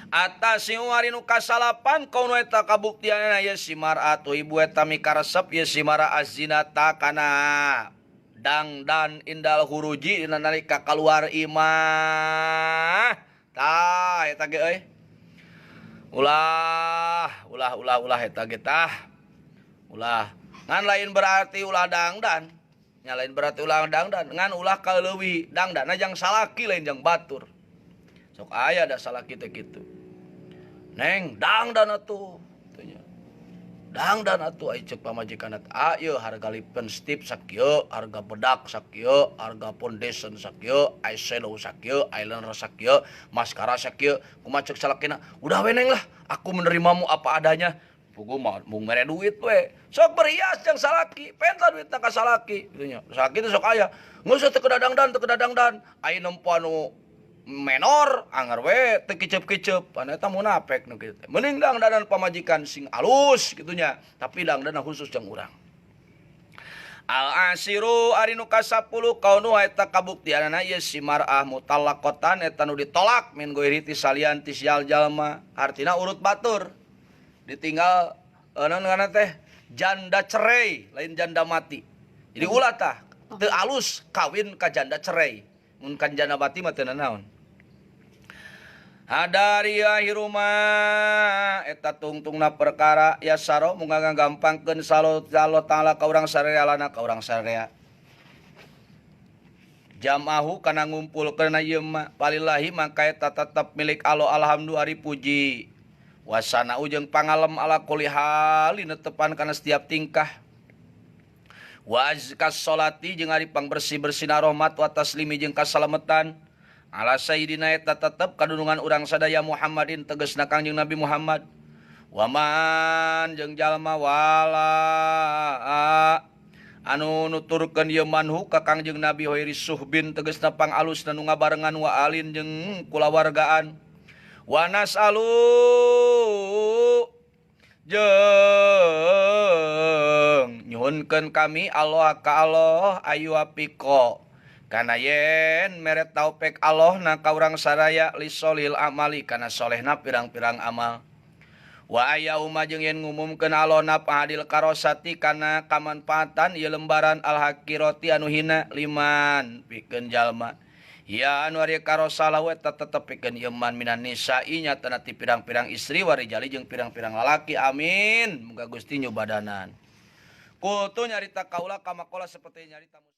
Atasiu ari nu kasalapan kaunu eta kabuktianana ye si mar'ah tu ibu eta mikaresep ye si mar'ah azinata kana dangdan indal huruji dina nalika kaluar imah, tah eta ge euy ulah ulah ulah ulah, eta ge tah ulah. Ngan lain berarti ulah dangdan nya, lain berarti ulah dangdan, ngan ulah kaleuwih dangdana jang salaki, lain jang batur. Sok aya da salaki teh kitu, "Neng, dangdan atuh," tanya, "dangdan atuh." Ai ceuk pamajikan, "Ah, ieu harga lipstick sakieu, harga bedak sakieu, harga foundation sakieu, eyeshadow sakieu, eyeliner sakieu, maskara sakieu, kumaha?" Ceuk salakina, "Udah we, Neng, lah, aku menerimamu apa adanya." Puguh mah mung mere duit we, sok berhias jang salaki, penta duitna ka salaki kitu nya. Salaki teh sok aya geus teu kedadangdan, teu kedadangdan, ai nempo anu menor anger we teu kiceup-kiceup, pan eta munafik nu kitu teh. Mending dangdanan pamajikan sing alus kitu nya, tapi dangdana khusus jang urang. Al asiru ari nu ka-10 kaunu eta kabuktianana ieu si mar'ah mutallaqatan eta nu ditolak min ghairi ti salian ti sial jalma, artina urut batur ditinggal, naon ngaranna teh, janda cerai, lain janda mati. Jadi ulah tah, teu alus kawin ka janda cerai, mun kan janda mati mah teu nanaon. Hadari ahiruma eta tungtungna perkara ya saro mun ngagampangkeun salo Allah taala ka urang sararea lana ka urang sararea jamahu kana ngumpulkeun ieu mah palillahi maka eta tetep milik Allah alhamdu ari puji wasana jeung pangalem ala kulli halin netepan kana setiap tingkah wa azkas salati jeung ari pangbersih-bersihna rahmat wa taslimi jeung kasalametan ala sayyidina eta tetep kadunungan urang sadaya Muhammadin tegasna Kangjeng Nabi Muhammad waman jeung jalma wala anu nuturkeun ieu manhu ka Kangjeng Nabi khairi suhbin tegasna pangalusna nu ngabarengan wa alin jeung kulawargaan. Wa nasalu jeung nyuhunkeun kami Allah ka Allah ayu apiko kana yen mere taufik Allah na ka urang saraya lisolil amali kana solehna pirang-pirang amal. Wa ayauma jeung yen ngumumkeun Allah na adil karosati kana kamanfaatan ieu lembaran al hakirati anu hina liman pikeun jalma. Ya anu ari karosalah we tetep pikeun ieu man minan nisa'i nyatana ti pirang-pirang istri warijali jeung pirang-pirang lalaki. Amin. Muga Gusti nyubadanan. Kultu nyarita kaula kamakola seperti nyarita